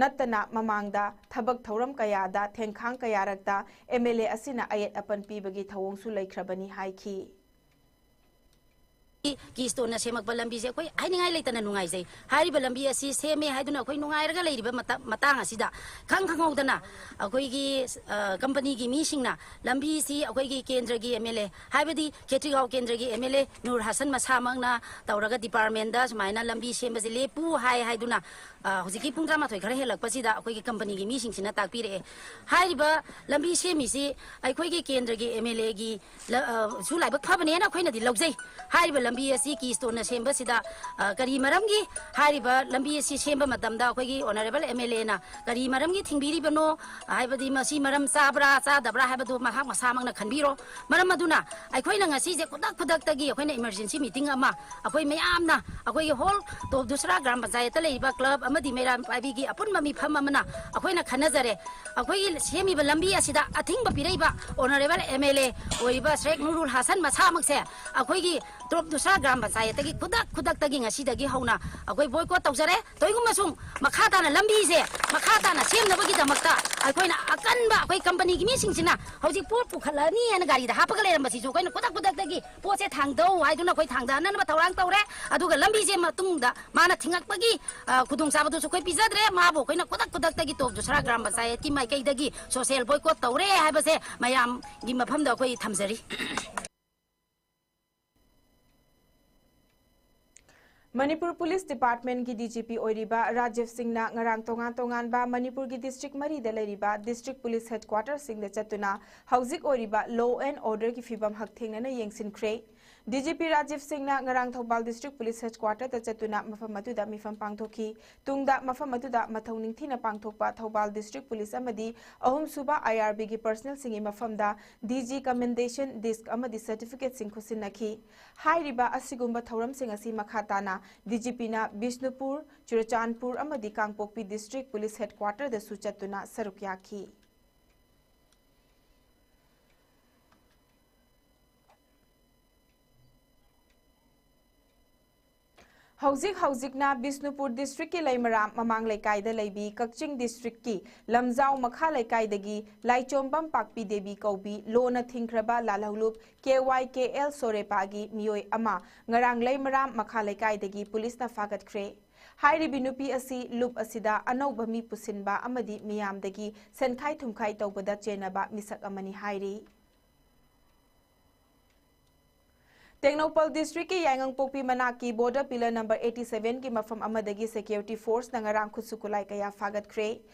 ꯅꯠꯇꯅ ꯃꯃꯥꯡꯗ ꯊꯕꯛ ꯊꯧꯔꯝ ꯀꯌꯥꯗ ꯊꯦꯡꯈꯥꯡ ꯀꯌꯥꯔꯛꯇ ꯑꯦꯝ ꯑꯦꯜ ꯑꯦ ꯑꯁꯤꯅ ꯑꯌꯦꯠ ꯑꯄꯟ ꯄꯤꯕꯒꯤ ꯊꯧꯑꯣꯡꯁꯨ ꯂꯩꯈ꯭ꯔꯕꯅꯤ ꯍꯥꯏꯈꯤ꯫ ꯀꯤꯁꯇꯣꯟꯅ ꯁꯦꯝꯃꯛꯄ ꯂꯝꯕꯤꯁꯦ ꯑꯩꯈꯣꯏ ꯍꯥꯏꯅꯤꯡꯉꯥꯏ ꯂꯩꯇꯅ ꯅꯨꯡꯉꯥꯏꯖꯩ꯫ ꯍꯥꯏꯔꯤꯕ ꯂꯝꯕꯤ ꯑꯁꯤ ꯁꯦꯝꯃꯦ ꯍꯥꯏꯗꯨꯅ ꯑꯩꯈꯣꯏ ꯅꯨꯡꯉꯥꯏꯔꯒ ꯂꯩꯔꯤꯕ ꯃꯇꯝ, ꯃꯇꯥꯡ ꯑꯁꯤꯗ ꯈꯪ ꯈꯪꯍꯧꯗꯅ ꯑꯩꯈꯣꯏꯒꯤ, ꯑ, ꯀꯝꯄꯅꯤꯒꯤ ꯃꯤꯁꯤꯡꯅ ꯂꯝꯕꯤꯁꯤ ꯑꯩꯈꯣꯏꯒꯤ ꯀꯦꯟꯗ꯭ꯔꯒꯤ ꯑꯦꯝ ꯑꯦꯜ ꯑꯦ, ꯍꯥꯏꯕꯗꯤ ꯈꯦꯇ꯭ꯔꯤꯒꯥꯎ ꯀꯦꯟꯗ꯭ꯔꯒꯤ ꯑꯦꯝ ꯑꯦꯜ ꯑꯦ ꯅꯨꯔ ꯍꯥꯁꯟ ꯃꯁꯥꯃꯛꯅ ꯇꯧꯔꯒ ꯗꯤꯄꯥꯔꯠꯃꯦꯟꯗ ꯁꯨꯃꯥꯏꯅ ꯂꯝꯕꯤ ꯁꯦꯝꯕꯁꯦ ꯂꯦꯞꯄꯨ ꯍꯥꯏ ꯍꯥꯏꯗꯨꯅ, ꯑ, ꯍꯧꯖꯤꯛꯀꯤ ꯄꯨꯡ ꯇꯔꯥꯃꯥꯊꯣꯏ ꯈꯔ ꯍꯦꯜꯂꯛꯄꯁꯤꯗ ꯑꯩꯈꯣꯏꯒꯤ ꯀꯝꯄꯅꯤꯒꯤ ꯃꯤꯁꯤꯡꯁꯤꯅ ꯇꯥꯛꯄꯤꯔꯛꯑꯦ꯫ ꯍꯥꯏꯔꯤꯕ ꯂꯝꯕꯤ ꯁꯦꯝꯃꯤꯁꯤ ꯑꯩꯈꯣꯏꯒꯤ ꯀꯦꯟꯗ꯭ꯔꯒꯤ ꯑꯦꯝ ꯑꯦꯜ ꯑꯦꯒꯤ ꯂ-, ꯑ, ꯁꯨ ꯂꯥꯏꯕꯛ ꯐꯕꯅꯦꯅ ꯑꯩꯈꯣꯏꯅꯗꯤ ꯂꯧꯖꯩ꯫ ꯍꯥꯏꯔꯤꯕ ꯂꯝꯕꯤ ꯑꯁꯤ ꯀꯤꯁꯇꯣꯟꯅ ꯁꯦꯝꯕꯁꯤꯗ, ꯑ, ꯀꯔꯤ ꯃꯔꯝꯒꯤ ꯍꯥꯏꯔꯤꯕ ꯂꯝꯕꯤ ꯑꯁꯤ ꯁꯦꯝꯕ ꯃꯇꯝꯗ ꯑꯩꯈꯣꯏꯒꯤ ꯑꯣꯅꯔꯦꯕꯜ ꯑꯦꯝ ꯑꯦꯜ ꯑꯦꯅ ꯀꯔꯤ ꯃꯔꯝꯒꯤ ꯊꯤꯡꯕꯤꯔꯤꯕꯅꯣ, ꯍꯥꯏꯕꯗꯤ ꯃꯁꯤ ꯃꯔꯝ ꯆꯥꯕ꯭ꯔꯥ ꯆꯥꯗꯕ꯭ꯔꯥ ꯍꯥꯏꯕꯗꯨ ꯃꯍꯥꯛ ꯃꯁꯥꯃꯛꯅ ꯈꯟꯕꯤꯔꯣ꯫ ꯃꯔꯝ ꯑꯗꯨꯅ ꯑꯩꯈꯣꯏꯅ ꯉꯁꯤꯁꯦ ꯈꯨꯗꯛ ꯈꯨꯗꯛꯇꯒꯤ ꯑꯩꯈꯣꯏꯅ ꯏꯃꯔꯖꯦꯟꯁꯤ ꯃꯤꯇꯤꯡ ꯑꯃ ꯑꯩꯈꯣꯏ ꯃꯌꯥꯝꯅ ꯑꯩꯈꯣꯏꯒꯤ ꯍꯣꯜ ꯇꯣꯞ ꯗꯨꯁꯔꯥ ꯒ꯭ꯔꯥꯝ ꯄꯟꯆꯥꯌꯠꯇ ꯂꯩꯔꯤꯕ ꯀ꯭ꯂꯕ ꯑꯃꯗꯤ ꯃꯩꯔꯥ ꯄꯥꯏꯕꯤꯒꯤ ꯑꯄꯨꯟꯕ ꯃꯤꯐꯝ ꯑꯃꯅ ꯑꯩꯈꯣꯏꯅ ꯈꯟꯅꯖꯔꯦ꯫ ꯑꯩꯈꯣꯏꯒꯤ ꯁꯦꯝꯃꯤꯕ ꯂꯝꯕꯤ ꯑꯁꯤꯗ ꯑꯊꯤꯡꯕ ꯄꯤꯔꯛꯏꯕ ꯑꯣꯅꯔꯦꯕꯜ ꯑꯦꯝ ꯑꯦꯜ ꯑꯦ ꯑꯣꯏꯔꯤꯕ ꯁ꯭ꯔꯦꯛ ꯅꯨꯔꯨꯜ ꯍꯥꯁꯟ ꯃꯁꯥꯃꯛꯁꯦ ꯑꯩꯈꯣꯏꯒꯤ ꯇꯣꯞ ꯗꯨꯁꯔꯥ ꯒ꯭ꯔꯥꯝ ꯄꯟꯆꯥꯌꯠꯇꯒꯤ ꯈꯨꯗꯛ ꯈꯨꯗꯛꯇꯒꯤ ꯉꯁꯤꯗꯒꯤ ꯍꯧꯅ ꯑꯩꯈꯣꯏ ꯕꯣꯏꯀꯣꯠ ꯇꯧꯖꯔꯦ꯫ ꯇꯧꯏꯒꯨꯝꯕꯁꯨꯡ ꯃꯈꯥ ꯇꯥꯅ ꯂꯝꯕꯤꯁꯦ ꯃꯈꯥ ꯇꯥꯅ ꯁꯦꯝꯅꯕꯒꯤꯗꯃꯛꯇ ꯑꯩꯈꯣꯏꯅ ꯑꯀꯟꯕ ꯑꯩꯈꯣꯏ ꯀꯝꯄꯅꯤꯒꯤ ꯃꯤꯁꯤꯡꯁꯤꯅ ꯍꯧꯖꯤꯛ ꯄꯣꯠ ꯄꯨꯈꯠꯂꯅꯤ ꯍꯥꯏꯅ ꯒꯥꯔꯤꯗ ꯍꯥꯞꯄꯒ ꯂꯩꯔꯝꯕꯁꯤꯁꯨ ꯑꯩꯈꯣꯏꯅ ꯈꯨꯗꯛ ꯈꯨꯗꯛꯇꯒꯤ ꯄꯣꯠꯁꯦ ꯊꯥꯡꯗꯧ ꯍꯥꯏꯗꯨꯅ ꯑꯩꯈꯣꯏ ꯊꯥꯡꯗꯅꯅꯕ ꯊꯧꯔꯥꯡ ꯇꯧꯔꯦ꯫ ꯑꯗꯨꯒ ꯂꯝꯕꯤꯁꯦ ꯃꯇꯨꯡꯗ ꯃꯥꯅ ꯊꯤꯡꯉꯛꯄꯒꯤ, ꯑ, ꯈꯨꯗꯣꯡꯆꯥꯕꯗꯨꯁꯨ ꯑꯩꯈꯣꯏ ꯄꯤꯖꯗ꯭ꯔꯦ꯫ ꯃꯥꯕꯨ ꯑꯩꯈꯣꯏꯅ ꯈꯨꯗꯛ ꯈꯨꯗꯛꯇꯒꯤ ꯇꯣꯞ ꯗꯨꯁꯔꯥ ꯒ꯭ꯔꯥꯝ ꯄꯟꯆꯥꯌꯠꯀꯤ ꯃꯥꯏꯀꯩꯗꯒꯤ ꯁꯣꯁꯦꯜ ꯕꯣꯏꯀꯣꯠ ꯇꯧꯔꯦ ꯍꯥꯏꯕꯁꯦ ꯃꯌꯥꯝꯒꯤ ꯃꯐꯝꯗ ꯑꯩꯈꯣꯏ ꯊꯝꯖꯔꯤ꯫ ꯃꯅꯤꯄꯨꯔ ꯄꯨꯂꯤꯁ ꯗꯤꯄꯥꯔꯠꯃꯦꯟꯒꯤ ꯗꯤ ꯖꯤ ꯄꯤ ꯑꯣꯏꯔꯤꯕ ꯔꯥꯖꯤꯕ ꯁꯤꯡꯅ ꯉꯔꯥꯡ ꯇꯣꯉꯥꯟ ꯇꯣꯉꯥꯟꯕ ꯃꯅꯤꯄꯨꯔꯒꯤ ꯗꯤꯁꯇ꯭ꯔꯤꯛ ꯃꯔꯤꯗ ꯂꯩꯔꯤꯕ ꯗꯤꯁꯇ꯭ꯔꯤꯛ ꯄꯨꯂꯤꯁ ꯍꯦꯗꯀ꯭ꯋꯥꯔꯇꯔꯁꯤꯡꯗ ꯆꯠꯇꯨꯅ ꯍꯧꯖꯤꯛ ꯑꯣꯏꯔꯤꯕ law and orderꯒꯤ ꯐꯤꯕꯝ ꯍꯛꯊꯦꯡꯅꯅ ꯌꯦꯡꯁꯤꯟꯈ꯭ꯔꯦ꯫ ꯗꯤ ꯖꯤ ꯄꯤ ꯔꯥꯖꯤꯕ ꯁꯤꯡꯅ ꯉꯔꯥꯡ ꯊꯧꯕꯥꯜ ꯗꯤꯁꯇ꯭ꯔꯤꯛ ꯄꯨꯂꯤꯁ ꯍꯦꯗꯀ꯭ꯋꯥꯔꯇꯔꯗ ꯆꯠꯇꯨꯅ ꯃꯐꯝ ꯑꯗꯨꯗ ꯃꯤꯐꯝ ꯄꯥꯡꯊꯣꯛꯈꯤ꯫ ꯇꯨꯡꯗ ꯃꯐꯝ ꯑꯗꯨꯗ ꯃꯊꯧ ꯅꯤꯡꯊꯤꯅ ꯄꯥꯡꯊꯣꯛꯄ ꯊꯧꯕꯥꯜ ꯗꯤꯁꯇ꯭ꯔꯤꯛ ꯄꯨꯂꯤꯁ ꯑꯃꯗꯤ ꯑꯍꯨꯝꯁꯨꯕ ꯑꯥꯏ ꯑꯥꯔ ꯕꯤꯒꯤ ꯄꯔꯁꯅꯦꯜꯁꯤꯡꯒꯤ ꯃꯐꯝꯗ ꯗꯤ ꯖꯤ ꯀꯃꯦꯟꯗꯦꯁꯟ ꯗꯤꯁꯛ ꯑꯃꯗꯤ ꯁꯔꯇꯤꯐꯤꯀꯦꯠꯁꯤꯡ ꯈꯨꯠꯁꯤꯟꯅꯈꯤ꯫ ꯍꯥꯏꯔꯤꯕ ꯑꯁꯤꯒꯨꯝꯕ ꯊꯧꯔꯝꯁꯤꯡ ꯑꯁꯤ ꯃꯈꯥ ꯇꯥꯅ ꯗꯤ ꯖꯤ ꯄꯤꯅ ꯕꯤꯁꯅꯨꯄꯨꯔ, ꯆꯨꯔꯆꯥꯟꯄꯨꯔ ꯑꯃꯗꯤ ꯀꯥꯡꯄꯣꯛꯄꯤ ꯗꯤꯁꯇ꯭ꯔꯤꯛ ꯄꯨꯂꯤꯁ ꯍꯦꯗꯀ꯭ꯋꯥꯔꯇꯔꯗꯁꯨ ꯆꯠꯇꯨꯅ ꯁꯔꯨꯛ ꯌꯥꯈꯤ꯫ ꯍꯧꯖꯤꯛ ꯍꯧꯖꯤꯛꯅ ꯕꯤꯁꯅꯨꯄꯨꯔ districtꯀꯤ ꯂꯩꯃꯔꯥꯝ ꯃꯃꯥꯡ ꯂꯩꯀꯥꯏꯗ ꯂꯩꯕꯤ ꯀꯛꯆꯤꯡ districtꯀꯤ ꯂꯝꯖꯥꯎ ꯃꯈꯥ ꯂꯩꯀꯥꯏꯗꯒꯤ ꯂꯥꯏꯆꯣꯝꯕꯝ ꯄꯥꯛꯄꯤ ꯗꯦꯕꯤ ꯀꯧꯕꯤ ꯂꯣꯅ ꯊꯤꯡꯈ꯭ꯔꯕ ꯂꯥꯜꯍꯧꯂꯨꯞ ꯀꯦ ꯋꯥꯏ ꯀꯦ ꯑꯦꯜ ꯁꯣꯔꯦꯄꯥꯒꯤ ꯃꯤꯑꯣꯏ ꯑꯃ ꯉꯔꯥꯡ ꯂꯩꯃꯔꯥꯝ ꯃꯈꯥ ꯂꯩꯀꯥꯏꯗꯒꯤ ꯄꯨꯂꯤꯁꯅ ꯐꯥꯒꯠꯈ꯭ꯔꯦ꯫ ꯍꯥꯏꯔꯤꯕꯤ ꯅꯨꯄꯤ ꯑꯁꯤ ꯂꯨꯞ ꯑꯁꯤꯗ ꯑꯅꯧꯕ ꯃꯤ ꯄꯨꯁꯤꯟꯕ ꯑꯃꯗꯤ ꯃꯤꯌꯥꯝꯗꯒꯤ ꯁꯦꯟꯈꯥꯏ ꯊꯨꯝꯈꯥꯏ ꯇꯧꯕꯗ ꯆꯦꯟꯅꯕ ꯃꯤꯁꯛ ꯑꯃꯅꯤ ꯍꯥꯏꯔꯤ꯫ ꯇꯦꯡꯅꯧꯄꯜ districtꯀꯤ ꯌꯥꯏꯉꯪꯄꯣꯛꯄꯤ ꯃꯅꯥꯛꯀꯤ border pillar number eighty sevenꯒꯤ ꯃꯐꯝ ꯑꯃꯗꯒꯤ security forceꯅ ꯉꯔꯥꯡ ꯈꯨꯠꯁꯨ ꯈꯨꯠꯂꯥꯏ ꯀꯌꯥ ꯐꯥꯒꯠꯈ꯭ꯔꯦ꯫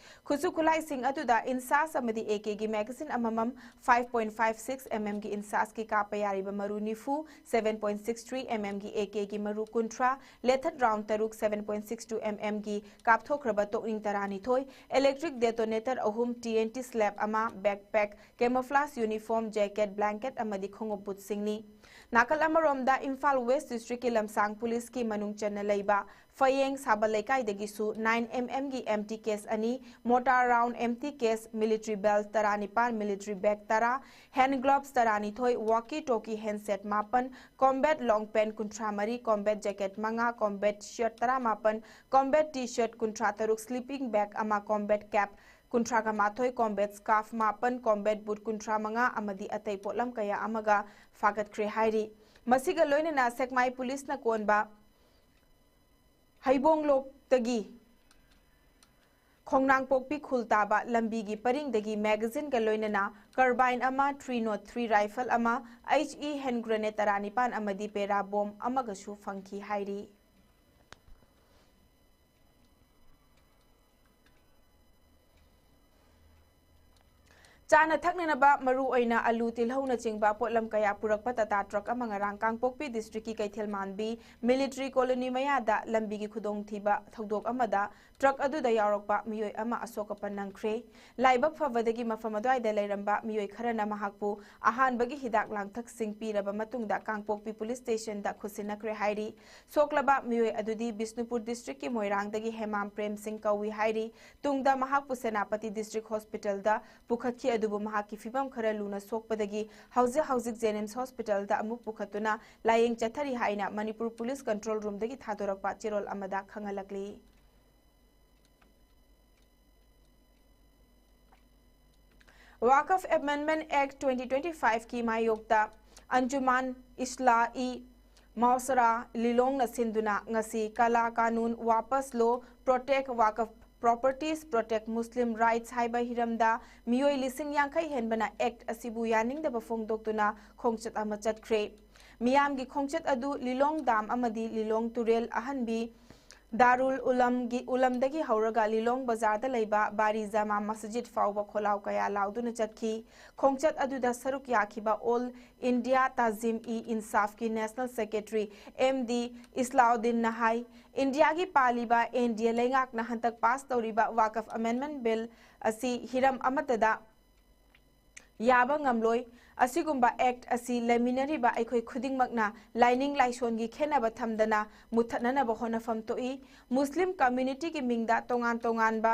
ꯈꯨꯠꯁꯨ ꯈꯨꯠꯂꯥꯏꯁꯤꯡ ꯑꯗꯨꯗ INSAS ꯑꯃꯗꯤ AKꯒꯤ magazine ꯑꯃꯃꯝ, five point five six mmꯒꯤ INSASꯀꯤ ꯀꯥꯞꯄ ꯌꯥꯔꯤꯕ ꯃꯔꯨ ꯅꯤꯐꯨ, seven point six three mmꯒꯤ AKꯒꯤ ꯃꯔꯨ ꯀꯨꯟꯊ꯭ꯔꯥ, ꯂꯦꯊꯠ round ꯇꯔꯨꯛ, seven point six two mmꯒꯤ ꯀꯥꯞꯊꯣꯛꯈ꯭ꯔꯕ ꯇꯣꯛꯅꯤꯡ ꯇꯔꯥꯅꯤꯊꯣꯏ, electric detonator ꯑꯍꯨꯝ, TNT slab ꯑꯃ, backpack, camouflage uniform, jacket, blanket ꯑꯃꯗꯤ ꯈꯣꯡꯎꯞ bootꯁꯤꯡꯅꯤ꯫ ꯅꯥꯀꯜ ꯑꯃꯔꯣꯝꯗ ꯏꯝꯐꯥꯜ West districtꯀꯤ ꯂꯝꯁꯥꯡ policeꯀꯤ ꯃꯅꯨꯡ ꯆꯟꯅ ꯂꯩꯕ ꯐꯌꯦꯡ ꯁꯥꯕ ꯂꯩꯀꯥꯏꯗꯒꯤꯁꯨ nine mmꯒꯤ empty case ꯑꯅꯤ, mortar round empty case, military belt ꯇꯔꯥꯅꯤꯄꯥꯟ, military bag ꯇꯔꯥ, hand gloves ꯇꯔꯥꯅꯤꯊꯣꯏ, walkie talkie handset ꯃꯥꯄꯟ, combat long pant ꯀꯨꯟꯊ꯭ꯔꯥ ꯃꯔꯤ, combat jacket ꯃꯉꯥ, combat shirt ꯇꯔꯥꯃꯥꯄꯟ, combat T-shirt ꯀꯨꯟꯊ꯭ꯔꯥ ꯇꯔꯨꯛ, sleeping bag ꯑꯃ, combat cap ꯀꯨꯟꯊ꯭ꯔꯥꯒ ꯃꯥꯊꯣꯏ, combat scarf ꯃꯥꯄꯟ, combat boot ꯀꯨꯟꯊ꯭ꯔꯥ ꯃꯉꯥ ꯑꯃꯗꯤ ꯑꯇꯩ ꯄꯣꯠꯂꯝ ꯀꯌꯥ ꯑꯃꯒ ꯐꯥꯒꯠꯈ꯭ꯔꯦ ꯍꯥꯏꯔꯤ꯫ ꯃꯁꯤꯒ ꯂꯣꯏꯅꯅ ꯁꯦꯛꯃꯥꯏ policeꯅ ꯀꯣꯟꯕ ꯍꯩꯕꯣꯡꯂꯣꯛꯇꯒꯤ ꯈꯣꯡꯅꯥꯡꯄꯣꯛꯄꯤ ꯈꯨꯜ ꯇꯥꯕ ꯂꯝꯕꯤꯒꯤ ꯄꯔꯤꯡꯗꯒꯤ magazineꯒ ꯂꯣꯏꯅꯅ carbine ꯑꯃ, three nought three rifle ꯑꯃ, HE hand grenade ꯇꯔꯥꯅꯤꯄꯥꯟ ꯑꯃꯗꯤ para bomb ꯑꯃꯒꯁꯨ ꯐꯪꯈꯤ ꯍꯥꯏꯔꯤ꯫ ꯆꯥꯅ ꯊꯛꯅꯅꯕ ꯃꯔꯨ ꯑꯣꯏꯅ ꯑꯂꯨ, ꯇꯤꯜꯍꯧꯅꯆꯤꯡꯕ ꯄꯣꯠꯂꯝ ꯀꯌꯥ ꯄꯨꯔꯛꯄ Tata truck ꯑꯃ ꯉꯔꯥꯡ ꯀꯥꯡꯄꯣꯛꯄꯤ districtꯀꯤ ꯀꯩꯊꯦꯜ ꯃꯥꯟꯕꯤ military colony ꯃꯌꯥꯗ ꯂꯝꯕꯤꯒꯤ ꯈꯨꯗꯣꯡꯊꯤꯕ ꯊꯧꯗꯣꯛ ꯑꯃꯗ truck ꯑꯗꯨꯗ ꯌꯥꯎꯔꯛꯄ ꯃꯤꯑꯣꯏ ꯑꯃ ꯑꯁꯣꯛ ꯑꯄꯟ ꯅꯪꯈ꯭ꯔꯦ꯫ ꯂꯥꯏꯕꯛ ꯐꯕꯗꯒꯤ ꯃꯐꯝ ꯑꯗꯨꯋꯥꯏꯗ ꯂꯩꯔꯝꯕ ꯃꯤꯑꯣꯏ ꯈꯔꯅ ꯃꯍꯥꯛꯄꯨ ꯑꯍꯥꯟꯕꯒꯤ ꯍꯤꯗꯥꯛ ꯂꯥꯡꯊꯛꯁꯤꯡ ꯄꯤꯔꯕ ꯃꯇꯨꯡꯗ ꯀꯥꯡꯄꯣꯛꯄꯤ police stationꯗ ꯈꯨꯠꯁꯤꯟꯅꯈ꯭ꯔꯦ ꯍꯥꯏꯔꯤ꯫ ꯁꯣꯛꯂꯕ ꯃꯤꯑꯣꯏ ꯑꯗꯨꯗꯤ ꯕꯤꯁꯅꯨꯄꯨꯔ districtꯀꯤ ꯃꯣꯏꯔꯥꯡꯗꯒꯤ ꯍꯦꯃꯥꯝ ꯄ꯭ꯔꯦꯝ ꯁꯤꯡ ꯀꯧꯏ ꯍꯥꯏꯔꯤ꯫ ꯇꯨꯡꯗ ꯃꯍꯥꯛꯄꯨ ꯁꯦꯅꯥꯄꯇꯤ district hospitalꯗ ꯄꯨꯈꯠꯈꯤ꯫ ꯑꯗꯨꯕꯨ ꯃꯍꯥꯛꯀꯤ ꯐꯤꯕꯝ ꯈꯔ ꯂꯨꯅ ꯁꯣꯛꯄꯗꯒꯤ ꯍꯧꯖꯤꯛ ꯍꯧꯖꯤꯛ JNIMS hospitalꯗ ꯑꯃꯨꯛ ꯄꯨꯈꯠꯇꯨꯅ ꯂꯥꯌꯦꯡ ꯆꯠꯊꯔꯤ ꯍꯥꯏꯅ ꯃꯅꯤꯄꯨꯔ police control roomꯗꯒꯤ ꯊꯥꯗꯣꯔꯛꯄ ꯆꯦꯔꯣꯜ ꯑꯃꯗ ꯈꯪꯍꯜꯂꯛꯂꯤ꯫ Waqf Amendment Act twenty twenty-fiveꯀꯤ ꯃꯥꯌꯣꯛꯇ ꯑꯟꯖꯨꯃꯥꯟ ꯏꯁꯂꯥ-ꯏ ꯃꯥꯎꯁꯔꯥ ꯂꯤꯂꯣꯡꯅ ꯁꯤꯟꯗꯨꯅ ꯉꯁꯤ ꯀꯥꯂꯥ ꯀꯥꯅꯨꯟ ꯋꯥꯄꯁ ꯂꯣ, Protect Waqf Properties, Protect Muslim Rights ꯍꯥꯏꯕ ꯍꯤꯔꯝꯗ ꯃꯤꯑꯣꯏ ꯂꯤꯁꯤꯡ ꯌꯥꯡꯈꯩ ꯍꯦꯟꯕꯅ Act ꯑꯁꯤꯕꯨ ꯌꯥꯅꯤꯡꯗꯕ ꯐꯣꯡꯗꯣꯛꯇꯨꯅ ꯈꯣꯡꯆꯠ ꯑꯃ ꯆꯠꯈ꯭ꯔꯦ꯫ ꯃꯤꯌꯥꯝꯒꯤ ꯈꯣꯡꯆꯠ ꯑꯗꯨ ꯂꯤꯂꯣꯡ dam ꯑꯃꯗꯤ ꯂꯤꯂꯣꯡ ꯇꯨꯔꯦꯜ ꯑꯍꯟꯕꯤ ꯗꯥꯔꯨꯜ ꯎꯂꯝꯒꯤ, ꯎꯂꯝꯗꯒꯤ ꯍꯧꯔꯒ ꯂꯤꯂꯣꯡ ꯕꯖꯥꯔꯗ ꯂꯩꯕ ꯕꯥꯔꯤ ꯖꯃꯥ ꯃꯁꯖꯤꯗ ꯐꯥꯎꯕ ꯈꯣꯜꯂꯥꯎ ꯀꯌꯥ ꯂꯥꯎꯗꯨꯅ ꯆꯠꯈꯤ꯫ ꯈꯣꯡꯆꯠ ꯑꯗꯨꯗ ꯁꯔꯨꯛ ꯌꯥꯈꯤꯕ All India Tazim-e-Insafꯀꯤ National Secretary M D ꯏꯁꯂꯥꯎꯗꯤꯟꯅ ꯍꯥꯏ, ꯏꯟꯗꯤꯌꯥꯒꯤ ꯄꯥꯜꯂꯤꯕ NDA ꯂꯩꯉꯥꯛꯅ ꯍꯟꯗꯛ pass ꯇꯧꯔꯤꯕ Waqf Amendment Bill ꯑꯁꯤ ꯍꯤꯔꯝ ꯑꯃꯠꯇꯗ ꯌꯥꯕ ꯉꯝꯂꯣꯏ꯫ ꯑꯁꯤꯒꯨꯝꯕ Act ꯑꯁꯤ ꯂꯩꯃꯤꯟꯅꯔꯤꯕ ꯑꯩꯈꯣꯏ ꯈꯨꯗꯤꯡꯃꯛꯅ ꯂꯥꯏꯅꯤꯡ ꯂꯥꯏꯁꯣꯟꯒꯤ ꯈꯦꯟꯅꯕ ꯊꯝꯗꯅ ꯃꯨꯠꯊꯠꯅꯅꯕ ꯍꯣꯠꯅꯐꯝ ꯊꯣꯛꯏ꯫ Muslim communityꯒꯤ ꯃꯤꯡꯗ ꯇꯣꯉꯥꯟ ꯇꯣꯉꯥꯟꯕ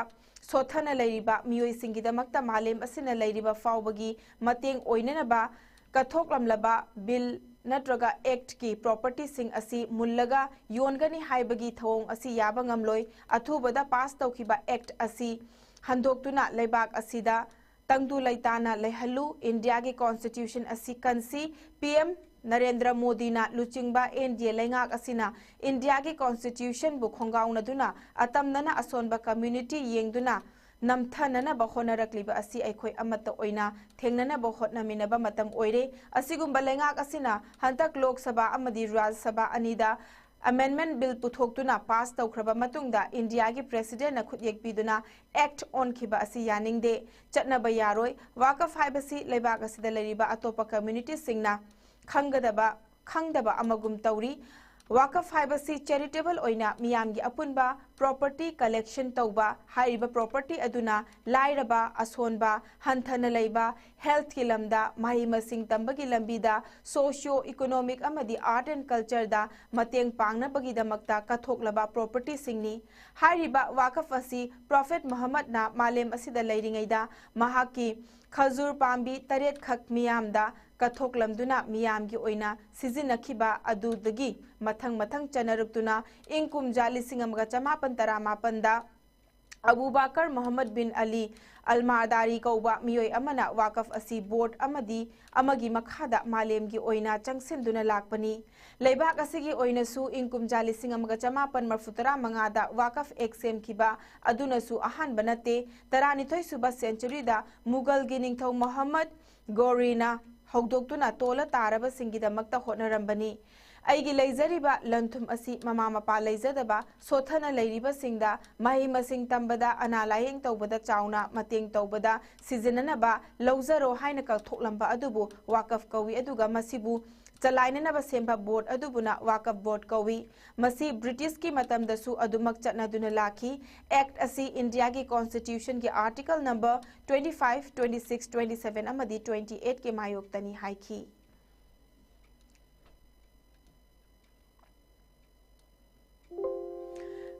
ꯁꯣꯠꯊꯅ ꯂꯩꯔꯤꯕ ꯃꯤꯑꯣꯏꯁꯤꯡꯒꯤꯗꯃꯛꯇ ꯃꯥꯂꯦꯝ ꯑꯁꯤꯅ ꯂꯩꯔꯤꯕ ꯐꯥꯎꯕꯒꯤ ꯃꯇꯦꯡ ꯑꯣꯏꯅꯅꯕ ꯀꯠꯊꯣꯛꯂꯝꯂꯕ Bill ꯅꯠꯇ꯭ꯔꯒ Actꯀꯤ propertyꯁꯤꯡ ꯑꯁꯤ ꯃꯨꯜꯂꯒ ꯌꯣꯟꯒꯅꯤ ꯍꯥꯏꯕꯒꯤ ꯊꯧꯑꯣꯡ ꯑꯁꯤ ꯌꯥꯕ ꯉꯝꯂꯣꯏ꯫ ꯑꯊꯨꯕꯗ pass ꯇꯧꯈꯤꯕ Act ꯑꯁꯤ ꯍꯟꯗꯣꯛꯇꯨꯅ ꯂꯩꯕꯥꯛ ꯑꯁꯤꯗ ꯇꯪꯗꯨ ꯂꯩꯇꯥꯅ ꯂꯩꯍꯜꯂꯨ꯫ ꯏꯟꯗꯤꯌꯥꯒꯤ constitution ꯑꯁꯤ ꯀꯟꯁꯤ꯫ PM ꯅꯔꯦꯟꯗ꯭ꯔ ꯃꯣꯗꯤꯅ ꯂꯨꯆꯤꯡꯕ NDA ꯂꯩꯉꯥꯛ ꯑꯁꯤꯅ ꯏꯟꯗꯤꯌꯥꯒꯤ constitutionꯕꯨ ꯈꯣꯡꯒꯥꯎꯅꯗꯨꯅ ꯑꯇꯝꯅꯅ ꯑꯁꯣꯟꯕ community ꯌꯦꯡꯗꯨꯅ ꯅꯝꯊꯅꯅꯕ ꯍꯣꯠꯅꯔꯛꯂꯤꯕ ꯑꯁꯤ ꯑꯩꯈꯣꯏ ꯑꯃꯠꯇ ꯑꯣꯏꯅ ꯊꯦꯡꯅꯅꯕ ꯍꯣꯠꯅꯃꯤꯟꯅꯕ ꯃꯇꯝ ꯑꯣꯏꯔꯦ꯫ ꯑꯁꯤꯒꯨꯝꯕ ꯂꯩꯉꯥꯛ ꯑꯁꯤꯅ ꯍꯟꯗꯛ ꯂꯣꯛ ꯁꯚꯥ ꯑꯃꯗꯤ ꯔꯥꯖ꯭ꯌ ꯁꯚꯥ ꯑꯅꯤꯗ Amendment Bill ꯄꯨꯊꯣꯛꯇꯨꯅ pass ꯇꯧꯈ꯭ꯔꯕ ꯃꯇꯨꯡꯗ ꯏꯟꯗꯤꯌꯥꯒꯤ Presidentꯅ ꯈꯨꯠꯌꯦꯛ ꯄꯤꯗꯨꯅ Act ꯑꯣꯟꯈꯤꯕ ꯑꯁꯤ ꯌꯥꯅꯤꯡꯗꯦ꯫ ꯆꯠꯅꯕ ꯌꯥꯔꯣꯏ꯫ Waqf ꯍꯥꯏꯕꯁꯤ ꯂꯩꯕꯥꯛ ꯑꯁꯤꯗ ꯂꯩꯔꯤꯕ ꯑꯇꯣꯞꯄ communityꯁꯤꯡꯅ ꯈꯪꯒꯗꯕ, ꯈꯪꯗꯕ ꯑꯃꯒꯨꯝ ꯇꯧꯔꯤ꯫ ꯋꯥꯀꯐ ꯍꯥꯏꯕꯁꯤ ꯆꯦꯔꯤꯇꯦꯕꯜ ꯑꯣꯏꯅ ꯃꯤꯌꯥꯝꯒꯤ ꯑꯄꯨꯟꯕ ꯄ꯭ꯔꯣꯄꯔꯇꯤ ꯀꯂꯦꯛꯁꯟ ꯇꯧꯕ, ꯍꯥꯏꯔꯤꯕ ꯄ꯭ꯔꯣꯄꯔꯇꯤ ꯑꯗꯨꯅ ꯂꯥꯏꯔꯕ, ꯑꯁꯣꯟꯕ, ꯍꯟꯊꯅ ꯂꯩꯕ, ꯍꯦꯜꯊꯀꯤ ꯂꯝꯗ, ꯃꯍꯩ ꯃꯁꯤꯡ ꯇꯝꯕꯒꯤ ꯂꯝꯕꯤꯗ, ꯁꯣꯁꯤꯌꯣ ꯏꯀꯣꯅꯣꯃꯤꯛ ꯑꯃꯗꯤ ꯑꯥꯔꯠ ꯑꯦꯟ ꯀꯜꯆꯔꯗ ꯃꯇꯦꯡ ꯄꯥꯡꯅꯕꯒꯤꯗꯃꯛꯇ ꯀꯠꯊꯣꯛꯂꯕ ꯄ꯭ꯔꯣꯄꯔꯇꯤꯁꯤꯡꯅꯤ꯫ ꯍꯥꯏꯔꯤꯕ ꯋꯥꯀꯐ ꯑꯁꯤ ꯄ꯭ꯔꯣꯐꯦꯠ ꯃꯨꯍꯝꯃꯗꯅ ꯃꯥꯂꯦꯝ ꯑꯁꯤꯗ ꯂꯩꯔꯤꯉꯩꯗ ꯃꯍꯥꯛꯀꯤ ꯈꯖꯨꯔ ꯄꯥꯝꯕꯤ ꯇꯔꯦꯠꯈꯛ ꯃꯤꯌꯥꯝꯗ ꯀꯠꯊꯣꯛꯂꯝꯗꯨꯅ ꯃꯤꯌꯥꯝꯒꯤ ꯑꯣꯏꯅ ꯁꯤꯖꯤꯟꯅꯈꯤꯕ ꯑꯗꯨꯗꯒꯤ ꯃꯊꯪ ꯃꯊꯪ ꯆꯠꯅꯔꯛꯇꯨꯅ ꯏꯪ ꯀꯨꯝꯖꯥ ꯂꯤꯁꯤꯡ ꯑꯃꯒ ꯆꯃꯥꯄꯟ ꯇꯔꯥꯃꯥꯄꯟꯗ ꯑꯕꯨ ꯕꯥꯀꯔ ꯃꯨꯍꯝꯃꯗ ꯕꯤꯟ ꯑꯂꯤ ꯑꯜ ꯃꯥꯔꯗꯥꯔꯤ ꯀꯧꯕ ꯃꯤꯑꯣꯏ ꯑꯃꯅ ꯋꯥꯀꯐ ꯑꯁꯤ ꯕꯣꯔꯗ ꯑꯃꯗꯤ ꯑꯃꯒꯤ ꯃꯈꯥꯗ ꯃꯥꯂꯦꯝꯒꯤ ꯑꯣꯏꯅ ꯆꯪꯁꯤꯟꯗꯨꯅ ꯂꯥꯛꯄꯅꯤ꯫ ꯂꯩꯕꯥꯛ ꯑꯁꯤꯒꯤ ꯑꯣꯏꯅꯁꯨ ꯏꯪ ꯀꯨꯝꯖꯥ ꯂꯤꯁꯤꯡ ꯑꯃꯒ ꯆꯃꯥꯄꯟ ꯃꯔꯐꯨ ꯇꯔꯥ ꯃꯉꯥꯗ ꯋꯥꯀꯐ ꯑꯦꯛ ꯁꯦꯝꯈꯤꯕ ꯑꯗꯨꯅꯁꯨ ꯑꯍꯥꯟꯕ ꯅꯠꯇꯦ꯫ ꯇꯔꯥꯅꯤꯊꯣꯏ ꯁꯨꯕ ꯁꯦꯟꯆꯨꯔꯤꯗ ꯃꯨꯒꯜꯒꯤ ꯅꯤꯡꯊꯧ ꯃꯨꯍꯝꯃꯗ ꯒꯣꯔꯤꯅ ꯍꯧꯗꯣꯛꯇꯨꯅ ꯇꯣꯜꯂ ꯇꯥꯔꯕꯁꯤꯡꯒꯤꯗꯃꯛꯇ ꯍꯣꯠꯅꯔꯝꯕꯅꯤ꯫ ꯑꯩꯒꯤ ꯂꯩꯖꯔꯤꯕ ꯂꯟ ꯊꯨꯝ ꯑꯁꯤ ꯃꯃꯥ ꯃꯄꯥ ꯂꯩꯖꯗꯕ ꯁꯣꯠꯊꯅ ꯂꯩꯔꯤꯕꯁꯤꯡꯗ ꯃꯍꯩ ꯃꯁꯤꯡ ꯇꯝꯕꯗ, ꯑꯅꯥ ꯂꯥꯌꯦꯡ ꯇꯧꯕꯗ ꯆꯥꯎꯅ ꯃꯇꯦꯡ ꯇꯧꯕꯗ ꯁꯤꯖꯤꯟꯅꯅꯕ ꯂꯧꯖꯔꯣ ꯍꯥꯏꯅ ꯀꯠꯊꯣꯛꯂꯝꯕ ꯑꯗꯨꯕꯨ ꯋꯥꯀꯐ ꯀꯧꯏ, ꯑꯗꯨꯒ ꯃꯁꯤꯕꯨ ꯆꯂꯥꯏꯅꯅꯕ ꯁꯦꯝꯕ ꯕꯣꯔꯗ ꯑꯗꯨꯕꯨꯅ ꯋꯥꯀꯐ ꯕꯣꯔꯗ ꯀꯧꯏ꯫ ꯃꯁꯤ ꯕ꯭ꯔꯤꯇꯤꯁꯀꯤ ꯃꯇꯝꯗꯁꯨ ꯑꯗꯨꯃꯛ ꯆꯠꯅꯗꯨꯅ ꯂꯥꯛꯈꯤ꯫ ꯑꯦꯛꯇ ꯑꯁꯤ ꯏꯟꯗꯤꯌꯥꯒꯤ ꯀꯣꯟꯁꯇꯤꯇ꯭ꯌꯨꯁꯟꯒꯤ article number twenty five, twenty six, twenty seven ꯑꯃꯗꯤ twenty eight ꯀꯤ ꯃꯥꯌꯣꯛꯇꯅꯤ ꯍꯥꯏꯈꯤ꯫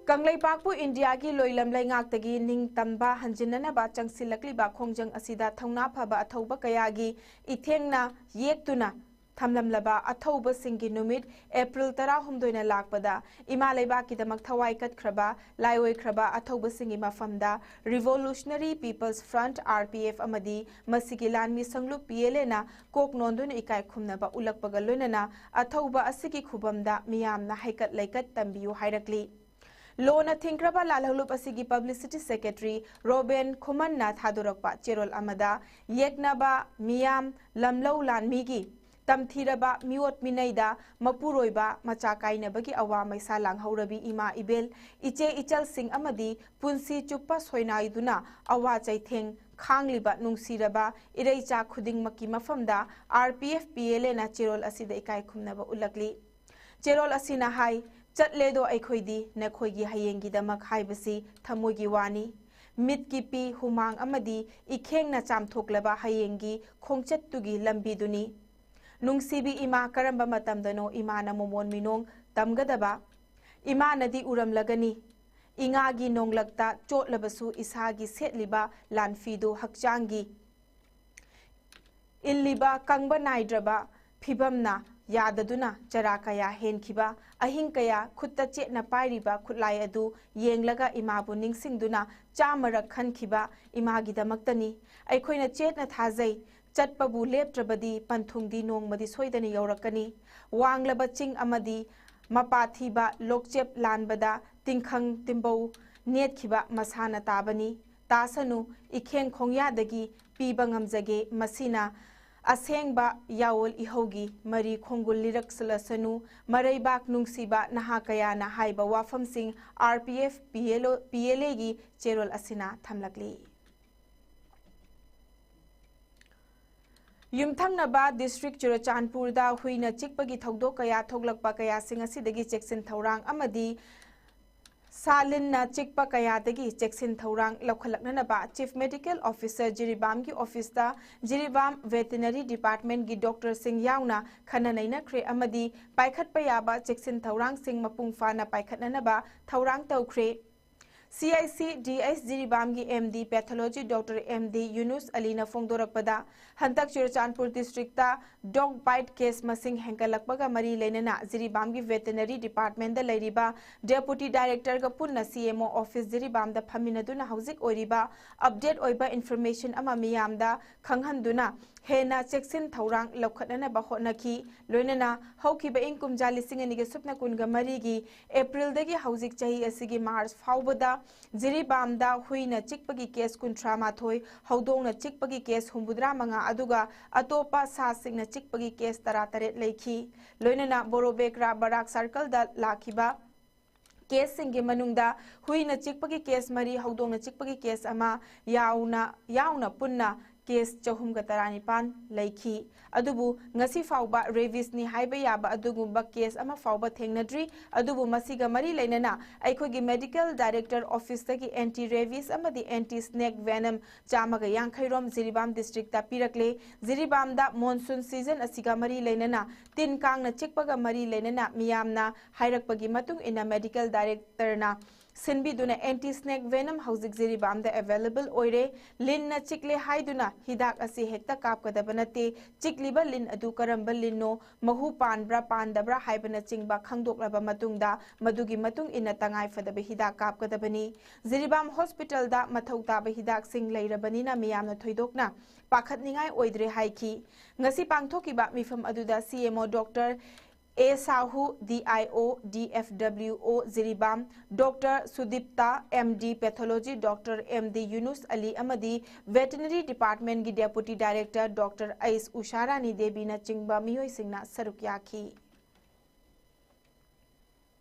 ꯀꯪꯂꯩꯄꯥꯛꯄꯨ ꯏꯟꯗꯤꯌꯥꯒꯤ ꯂꯣꯏꯂꯝ ꯂꯩꯉꯥꯛꯇꯒꯤ ꯅꯤꯡꯇꯝꯕ ꯍꯟꯖꯤꯟꯅꯅꯕ ꯆꯪꯁꯤꯜꯂꯛꯂꯤꯕ ꯈꯣꯡꯖꯪ ꯑꯁꯤꯗ ꯊꯧꯅꯥ ꯐꯕ ꯑꯊꯧꯕ ꯀꯌꯥꯒꯤ ꯏꯊꯦꯡꯅ ꯌꯦꯛꯇꯨꯅ ꯊꯝꯂꯝꯂꯕ ꯑꯊꯧꯕꯁꯤꯡꯒꯤ ꯅꯨꯃꯤꯠ ꯑꯦꯄ꯭ꯔꯤꯜ ꯇꯔꯥꯍꯨꯝꯗꯣꯏꯅ ꯂꯥꯛꯄꯗ ꯏꯃꯥ ꯂꯩꯕꯥꯛꯀꯤꯗꯃꯛ ꯊꯋꯥꯏ ꯀꯠꯈ꯭ꯔꯕ, ꯂꯥꯏꯑꯣꯏꯈ꯭ꯔꯕ ꯑꯊꯧꯕꯁꯤꯡꯒꯤ ꯃꯐꯝꯗ Revolutionary People's Front, R P F, ꯑꯃꯗꯤ ꯃꯁꯤꯒꯤ ꯂꯥꯟꯃꯤ ꯁꯪꯂꯨꯞ P L Aꯅ ꯀꯣꯛ ꯅꯣꯟꯗꯨꯅ ꯏꯀꯥꯏ ꯈꯨꯝꯅꯕ ꯎꯠꯂꯛꯄꯒ ꯂꯣꯏꯅꯅ ꯑꯊꯧꯕ ꯑꯁꯤꯒꯤ ꯈꯨꯕꯝꯗ ꯃꯤꯌꯥꯝꯅ ꯍꯩꯀꯠ ꯂꯩꯀꯠ ꯇꯝꯕꯤꯌꯨ ꯍꯥꯏꯔꯛꯂꯤ꯫ ꯂꯣꯅ ꯊꯤꯡꯈ꯭ꯔꯕ ꯂꯥꯜꯍꯧꯂꯨꯞ ꯑꯁꯤꯒꯤ ꯄꯕ꯭ꯂꯤꯁꯤꯇꯤ ꯁꯦꯀ꯭ꯔꯦꯇꯔꯤ ꯔꯣꯕꯦꯟ ꯈꯨꯃꯟꯅ ꯊꯥꯗꯣꯔꯛꯄ ꯆꯦꯔꯣꯜ ꯑꯃꯗ ꯌꯦꯛꯅꯕ ꯃꯤꯌꯥꯝ, ꯂꯝꯂꯧ ꯂꯥꯟꯃꯤꯒꯤ ꯇꯝꯊꯤꯔꯕ ꯃꯤꯑꯣꯠ ꯃꯤꯅꯩꯗ ꯃꯄꯨꯔꯣꯏꯕ ꯃꯆꯥ ꯀꯥꯏꯅꯕꯒꯤ ꯑꯋꯥ ꯃꯩꯁꯥ ꯂꯥꯡꯍꯧꯔꯕꯤ ꯏꯃꯥ ꯏꯕꯦꯜ, ꯏꯆꯦ ꯏꯆꯜꯁꯤꯡ ꯑꯃꯗꯤ ꯄꯨꯟꯁꯤ ꯆꯨꯞꯄ ꯁꯣꯏꯅꯥꯏꯗꯨꯅ ꯑꯋꯥ ꯆꯩꯊꯦꯡ ꯈꯥꯡꯂꯤꯕ ꯅꯨꯡꯁꯤꯔꯕ ꯏꯔꯩꯆꯥ ꯈꯨꯗꯤꯡꯃꯛꯀꯤ ꯃꯐꯝꯗ R P F P L Aꯅ ꯆꯦꯔꯣꯜ ꯑꯁꯤꯗ ꯏꯀꯥꯏ ꯈꯨꯝꯅꯕ ꯎꯠꯂꯛꯂꯤ꯫ ꯆꯦꯔꯣꯜ ꯑꯁꯤꯅ ꯍꯥꯏ, "ꯆꯠꯂꯦꯗꯣ ꯑꯩꯈꯣꯏꯗꯤ ꯅꯈꯣꯏꯒꯤ ꯍꯌꯦꯡꯒꯤꯗꯃꯛ ꯍꯥꯏꯕꯁꯤ ꯊꯃꯣꯏꯒꯤ ꯋꯥꯅꯤ꯫ ꯃꯤꯠꯀꯤ ꯄꯤ ꯍꯨꯃꯥꯡ ꯑꯃꯗꯤ ꯏꯈꯦꯡꯅ ꯆꯥꯝꯊꯣꯛꯂꯕ ꯍꯌꯦꯡꯒꯤ ꯈꯣꯡꯆꯠꯇꯨꯒꯤ ꯂꯝꯕꯤꯗꯨꯅꯤ꯫ ꯅꯨꯡꯁꯤꯕꯤ ꯏꯃꯥ, ꯀꯔꯝꯕ ꯃꯇꯝꯗꯅꯣ ꯏꯃꯥꯅ ꯃꯣꯃꯣꯟ ꯃꯤꯅꯣꯡ ꯇꯝꯒꯗꯕ? ꯏꯃꯥꯅꯗꯤ ꯎꯔꯝꯂꯒꯅꯤ꯫ ꯏꯉꯥꯒꯤ ꯅꯣꯡꯂꯛꯇ ꯆꯣꯠꯂꯕꯁꯨ ꯏꯁꯥꯒꯤ ꯁꯦꯠꯂꯤꯕ ꯂꯥꯟꯐꯤꯗꯨ ꯍꯛꯆꯥꯡꯒꯤ ꯏꯜꯂꯤꯕ ꯀꯪꯕ ꯅꯥꯏꯗ꯭ꯔꯕ ꯐꯤꯕꯝꯅ ꯌꯥꯗꯗꯨꯅ ꯆꯔꯥ ꯀꯌꯥ ꯍꯦꯟꯈꯤꯕ, ꯑꯍꯤꯡ ꯀꯌꯥ ꯈꯨꯠꯇ ꯆꯦꯠꯅ ꯄꯥꯏꯔꯤꯕ ꯈꯨꯠꯂꯥꯏ ꯑꯗꯨ ꯌꯦꯡꯂꯒ ꯏꯃꯥꯕꯨ ꯅꯤꯡꯁꯤꯡꯗꯨꯅ ꯆꯥꯝꯃꯔꯛ ꯈꯟꯈꯤꯕ ꯏꯃꯥꯒꯤꯗꯃꯛꯇꯅꯤ꯫ ꯑꯩꯈꯣꯏꯅ ꯆꯦꯠꯅ ꯊꯥꯖꯩ, ꯆꯠꯄꯕꯨ ꯂꯦꯞꯇ꯭ꯔꯕꯗꯤ ꯄꯟꯊꯨꯡꯗꯤ ꯅꯣꯡꯃꯗꯤ ꯁꯣꯏꯗꯅ ꯌꯧꯔꯛꯀꯅꯤ꯫ ꯋꯥꯡꯂꯕ ꯆꯤꯡ ꯑꯃꯗꯤ ꯃꯄꯥ ꯊꯤꯕ ꯂꯣꯛꯆꯦꯞ ꯂꯥꯟꯕꯗ ꯇꯤꯡꯈꯪ ꯇꯤꯝꯕꯧ ꯅꯦꯠꯈꯤꯕ ꯃꯁꯥꯅ ꯇꯥꯕꯅꯤ꯫ ꯇꯥꯁꯅꯨ, ꯏꯈꯦꯡ ꯈꯣꯡꯌꯥꯗꯒꯤ ꯄꯤꯕ ꯉꯝꯖꯒꯦ꯫ ꯃꯁꯤꯅ ꯑꯁꯦꯡꯕ ꯌꯥꯑꯣꯜ ꯏꯍꯧꯒꯤ ꯃꯔꯤ ꯈꯣꯡꯒꯨꯜ ꯂꯤꯔꯛꯁꯤꯜꯂꯁꯅꯨ꯫ ꯃꯔꯩꯕꯥꯛ ꯅꯨꯡꯁꯤꯕ ꯅꯍꯥ ꯀꯌꯥꯅ" ꯍꯥꯏꯕ ꯋꯥꯐꯝꯁꯤꯡ RPF PLO, PLAꯒꯤ ꯆꯦꯔꯣꯜ ꯑꯁꯤꯅ ꯊꯝꯂꯛꯂꯤ꯫ ꯌꯨꯝꯊꯪꯅꯕ district ꯆꯨꯔꯆꯥꯟꯄꯨꯔꯗ ꯍꯨꯏꯅ ꯆꯤꯛꯄꯒꯤ ꯊꯧꯗꯣꯛ ꯀꯌꯥ ꯊꯣꯛꯂꯛꯄ ꯀꯌꯥꯁꯤꯡ ꯑꯁꯤꯗꯒꯤ ꯆꯦꯛꯁꯤꯟ ꯊꯧꯔꯥꯡ ꯑꯃꯗꯤ ꯁꯥ ꯂꯤꯟꯅ ꯆꯤꯛꯄ ꯀꯌꯥꯗꯒꯤ ꯆꯦꯛꯁꯤꯟ ꯊꯧꯔꯥꯡ ꯂꯧꯈꯠꯂꯛꯅꯅꯕ Chief Medical Officer ꯖꯤꯔꯤꯕꯥꯝꯒꯤ officeꯇ Jiribam Veterinary Departmentꯀꯤ doctorꯁꯤꯡ ꯌꯥꯎꯅ ꯈꯟꯅ ꯅꯩꯅꯈ꯭ꯔꯦ ꯑꯃꯗꯤ ꯄꯥꯏꯈꯠꯄ ꯌꯥꯕ ꯆꯦꯛꯁꯤꯟ ꯊꯧꯔꯥꯡꯁꯤꯡ ꯃꯄꯨꯡ ꯐꯥꯅ ꯄꯥꯏꯈꯠꯅꯅꯕ ꯊꯧꯔꯥꯡ ꯇꯧꯈ꯭ꯔꯦ꯫ CICDH ꯖꯤꯔꯤꯕꯥꯝꯒꯤ MD Pathology Doctor MD ꯌꯨꯅꯨꯁ ꯑꯂꯤꯅ ꯐꯣꯡꯗꯣꯔꯛꯄꯗ, ꯍꯟꯗꯛ ꯆꯨꯔꯆꯥꯟꯄꯨꯔ districtꯇ dog bite case ꯃꯁꯤꯡ ꯍꯦꯟꯒꯠꯂꯛꯄꯒ ꯃꯔꯤ ꯂꯩꯅꯅ ꯖꯤꯔꯤꯕꯥꯝꯒꯤ Veterinary Departmentꯇ ꯂꯩꯔꯤꯕ Deputy Directorꯒ ꯄꯨꯟꯅ CMO office ꯖꯤꯔꯤꯕꯥꯝꯗ ꯐꯝꯃꯤꯟꯅꯗꯨꯅ ꯍꯧꯖꯤꯛ ꯑꯣꯏꯔꯤꯕ update ꯑꯣꯏꯕ information ꯑꯃ ꯃꯤꯌꯥꯝꯗ ꯈꯪꯍꯟꯗꯨꯅ ꯍꯦꯟꯅ ꯆꯦꯛꯁꯤꯟ ꯊꯧꯔꯥꯡ ꯂꯧꯈꯠꯅꯅꯕ ꯍꯣꯠꯅꯈꯤ꯫ ꯂꯣꯏꯅꯅ ꯍꯧꯈꯤꯕ ꯏꯪ ꯀꯨꯝꯖꯥ ꯂꯤꯁꯤꯡ ꯑꯅꯤꯒ ꯁꯨꯞꯅ ꯀꯨꯟꯒ ꯃꯔꯤꯒꯤ Aprilꯗꯒꯤ ꯍꯧꯖꯤꯛ ꯆꯍꯤ ꯑꯁꯤꯒꯤ March ꯐꯥꯎꯕꯗ ꯖꯤꯔꯤꯕꯥꯝꯗ ꯍꯨꯏꯅ ꯆꯤꯛꯄꯒꯤ case ꯀꯨꯟꯊ꯭ꯔꯥ ꯃꯥꯊꯣꯏ, ꯍꯧꯗꯣꯡꯅ ꯆꯤꯛꯄꯒꯤ case ꯍꯨꯝꯐꯨꯇꯔꯥ ꯃꯉꯥ, ꯑꯗꯨꯒ ꯑꯇꯣꯞꯄ ꯁꯥꯁꯤꯡꯅ ꯆꯤꯛꯄꯒꯤ case ꯇꯔꯥꯇꯔꯦꯠ ꯂꯩꯈꯤ꯫ ꯂꯣꯏꯅꯅ ꯕꯣꯔꯣꯕꯦꯀ꯭ꯔꯥ ꯕꯔꯥꯛ circleꯗ ꯂꯥꯛꯈꯤꯕ caseꯁꯤꯡꯒꯤ ꯃꯅꯨꯡꯗ ꯍꯨꯏꯅ ꯆꯤꯛꯄꯒꯤ case ꯃꯔꯤ, ꯍꯧꯗꯣꯡꯅ ꯆꯤꯛꯄꯒꯤ case ꯑꯃ ꯌꯥꯎꯅ, ꯌꯥꯎꯅ ꯄꯨꯟꯅ ꯀꯦꯁ ꯆꯍꯨꯝꯒ ꯇꯔꯥꯅꯤꯄꯥꯟ ꯂꯩꯈꯤ꯫ ꯑꯗꯨꯕꯨ ꯉꯁꯤ ꯐꯥꯎꯕ ꯔꯦꯕꯤꯁꯅꯤ ꯍꯥꯏꯕ ꯌꯥꯕ ꯑꯗꯨꯒꯨꯝꯕ ꯀꯦꯁ ꯑꯃ ꯐꯥꯎꯕ ꯊꯦꯡꯅꯗ꯭ꯔꯤ꯫ ꯑꯗꯨꯕꯨ ꯃꯁꯤꯒ ꯃꯔꯤ ꯂꯩꯅꯅ ꯑꯩꯈꯣꯏꯒꯤ ꯃꯦꯗꯤꯀꯦꯜ ꯗꯥꯏꯔꯦꯛꯇꯔ ꯑꯣꯐꯤꯁꯇꯒꯤ ꯑꯦꯟꯇꯤ ꯔꯦꯕꯤꯁ ꯑꯃꯗꯤ ꯑꯦꯟꯇꯤ ꯁ꯭ꯅꯦꯛ ꯚꯦꯅꯝ ꯆꯥꯝꯃꯒ ꯌꯥꯡꯈꯩ ꯔꯣꯝ ꯖꯤꯔꯤꯕꯥꯝ ꯗꯤꯁꯇ꯭ꯔꯤꯛꯇ ꯄꯤꯔꯛꯂꯦ꯫ ꯖꯤꯔꯤꯕꯥꯝꯗ ꯃꯣꯟꯁꯨꯟ ꯁꯤꯖꯟ ꯑꯁꯤꯒ ꯃꯔꯤ ꯂꯩꯅꯅ ꯇꯤꯟ ꯀꯥꯡꯅ ꯆꯤꯛꯄꯒ ꯃꯔꯤ ꯂꯩꯅꯅ ꯃꯤꯌꯥꯝꯅ ꯍꯥꯏꯔꯛꯄꯒꯤ ꯃꯇꯨꯡ ꯏꯟꯅ ꯃꯦꯗꯤꯀꯦꯜ ꯗꯥꯏꯔꯦꯛꯇꯔꯅ ꯁꯤꯟꯕꯤꯗꯨꯅ ꯑꯦꯟꯇꯤ ꯁ꯭ꯅꯦꯛ ꯚꯦꯅꯝ ꯍꯧꯖꯤꯛ ꯖꯤꯔꯤꯕꯥꯝꯗ ꯑꯦꯚꯦꯂꯦꯕꯜ ꯑꯣꯏꯔꯦ꯫ ꯂꯤꯟꯅ ꯆꯤꯛꯂꯦ ꯍꯥꯏꯗꯨꯅ ꯍꯤꯗꯥꯛ ꯑꯁꯤ ꯍꯦꯛꯇ ꯀꯥꯞꯀꯗꯕ ꯅꯠꯇꯦ꯫ ꯆꯤꯛꯂꯤꯕ ꯂꯤꯟ ꯑꯗꯨ ꯀꯔꯝꯕ ꯂꯤꯟꯅꯣ, ꯃꯍꯨ ꯄꯥꯟꯕ꯭ꯔꯥ ꯄꯥꯟꯗꯕ꯭ꯔꯥ ꯍꯥꯏꯕꯅꯆꯤꯡꯕ ꯈꯪꯗꯣꯛꯂꯕ ꯃꯇꯨꯡꯗ ꯃꯗꯨꯒꯤ ꯃꯇꯨꯡ ꯏꯟꯅ ꯇꯉꯥꯏ ꯐꯗꯕ ꯍꯤꯗꯥꯛ ꯀꯥꯞꯀꯗꯕꯅꯤ꯫ ꯖꯤꯔꯤꯕꯥꯝ ꯍꯣꯁꯄꯤꯇꯥꯜꯗ ꯃꯊꯧ ꯇꯥꯕ ꯍꯤꯗꯥꯛꯁꯤꯡ ꯂꯩꯔꯕꯅꯤꯅ ꯃꯤꯌꯥꯝꯅ ꯊꯣꯏꯗꯣꯛꯅ ꯄꯥꯈꯠꯅꯤꯡꯉꯥꯏ ꯑꯣꯏꯗ꯭ꯔꯦ ꯍꯥꯏꯈꯤ꯫ ꯉꯁꯤ ꯄꯥꯡꯊꯣꯛꯈꯤꯕ ꯃꯤꯐꯝ ꯑꯗꯨꯗ ꯁꯤ M O doctor A Shahu, D I O, D F W O Jiribam, doctor Sudipta, M D pathology, doctor M D Yunus Ali ꯑꯃꯗꯤ ꯚꯦꯇꯦꯅꯔꯤ ꯗꯤꯄꯥꯔꯠꯃꯦꯟꯒꯤ ꯗꯦꯄꯨꯇꯤ ꯗꯥꯏꯔꯦꯛꯇꯔ ꯗꯣꯛꯇꯔ ꯑꯩꯁ ꯎꯁꯥꯔꯥꯅꯤ ꯗꯦꯕꯤꯅꯆꯤꯡꯕ ꯃꯤꯑꯣꯏꯁꯤꯡꯅ ꯁꯔꯨꯛ ꯌꯥꯈꯤ꯫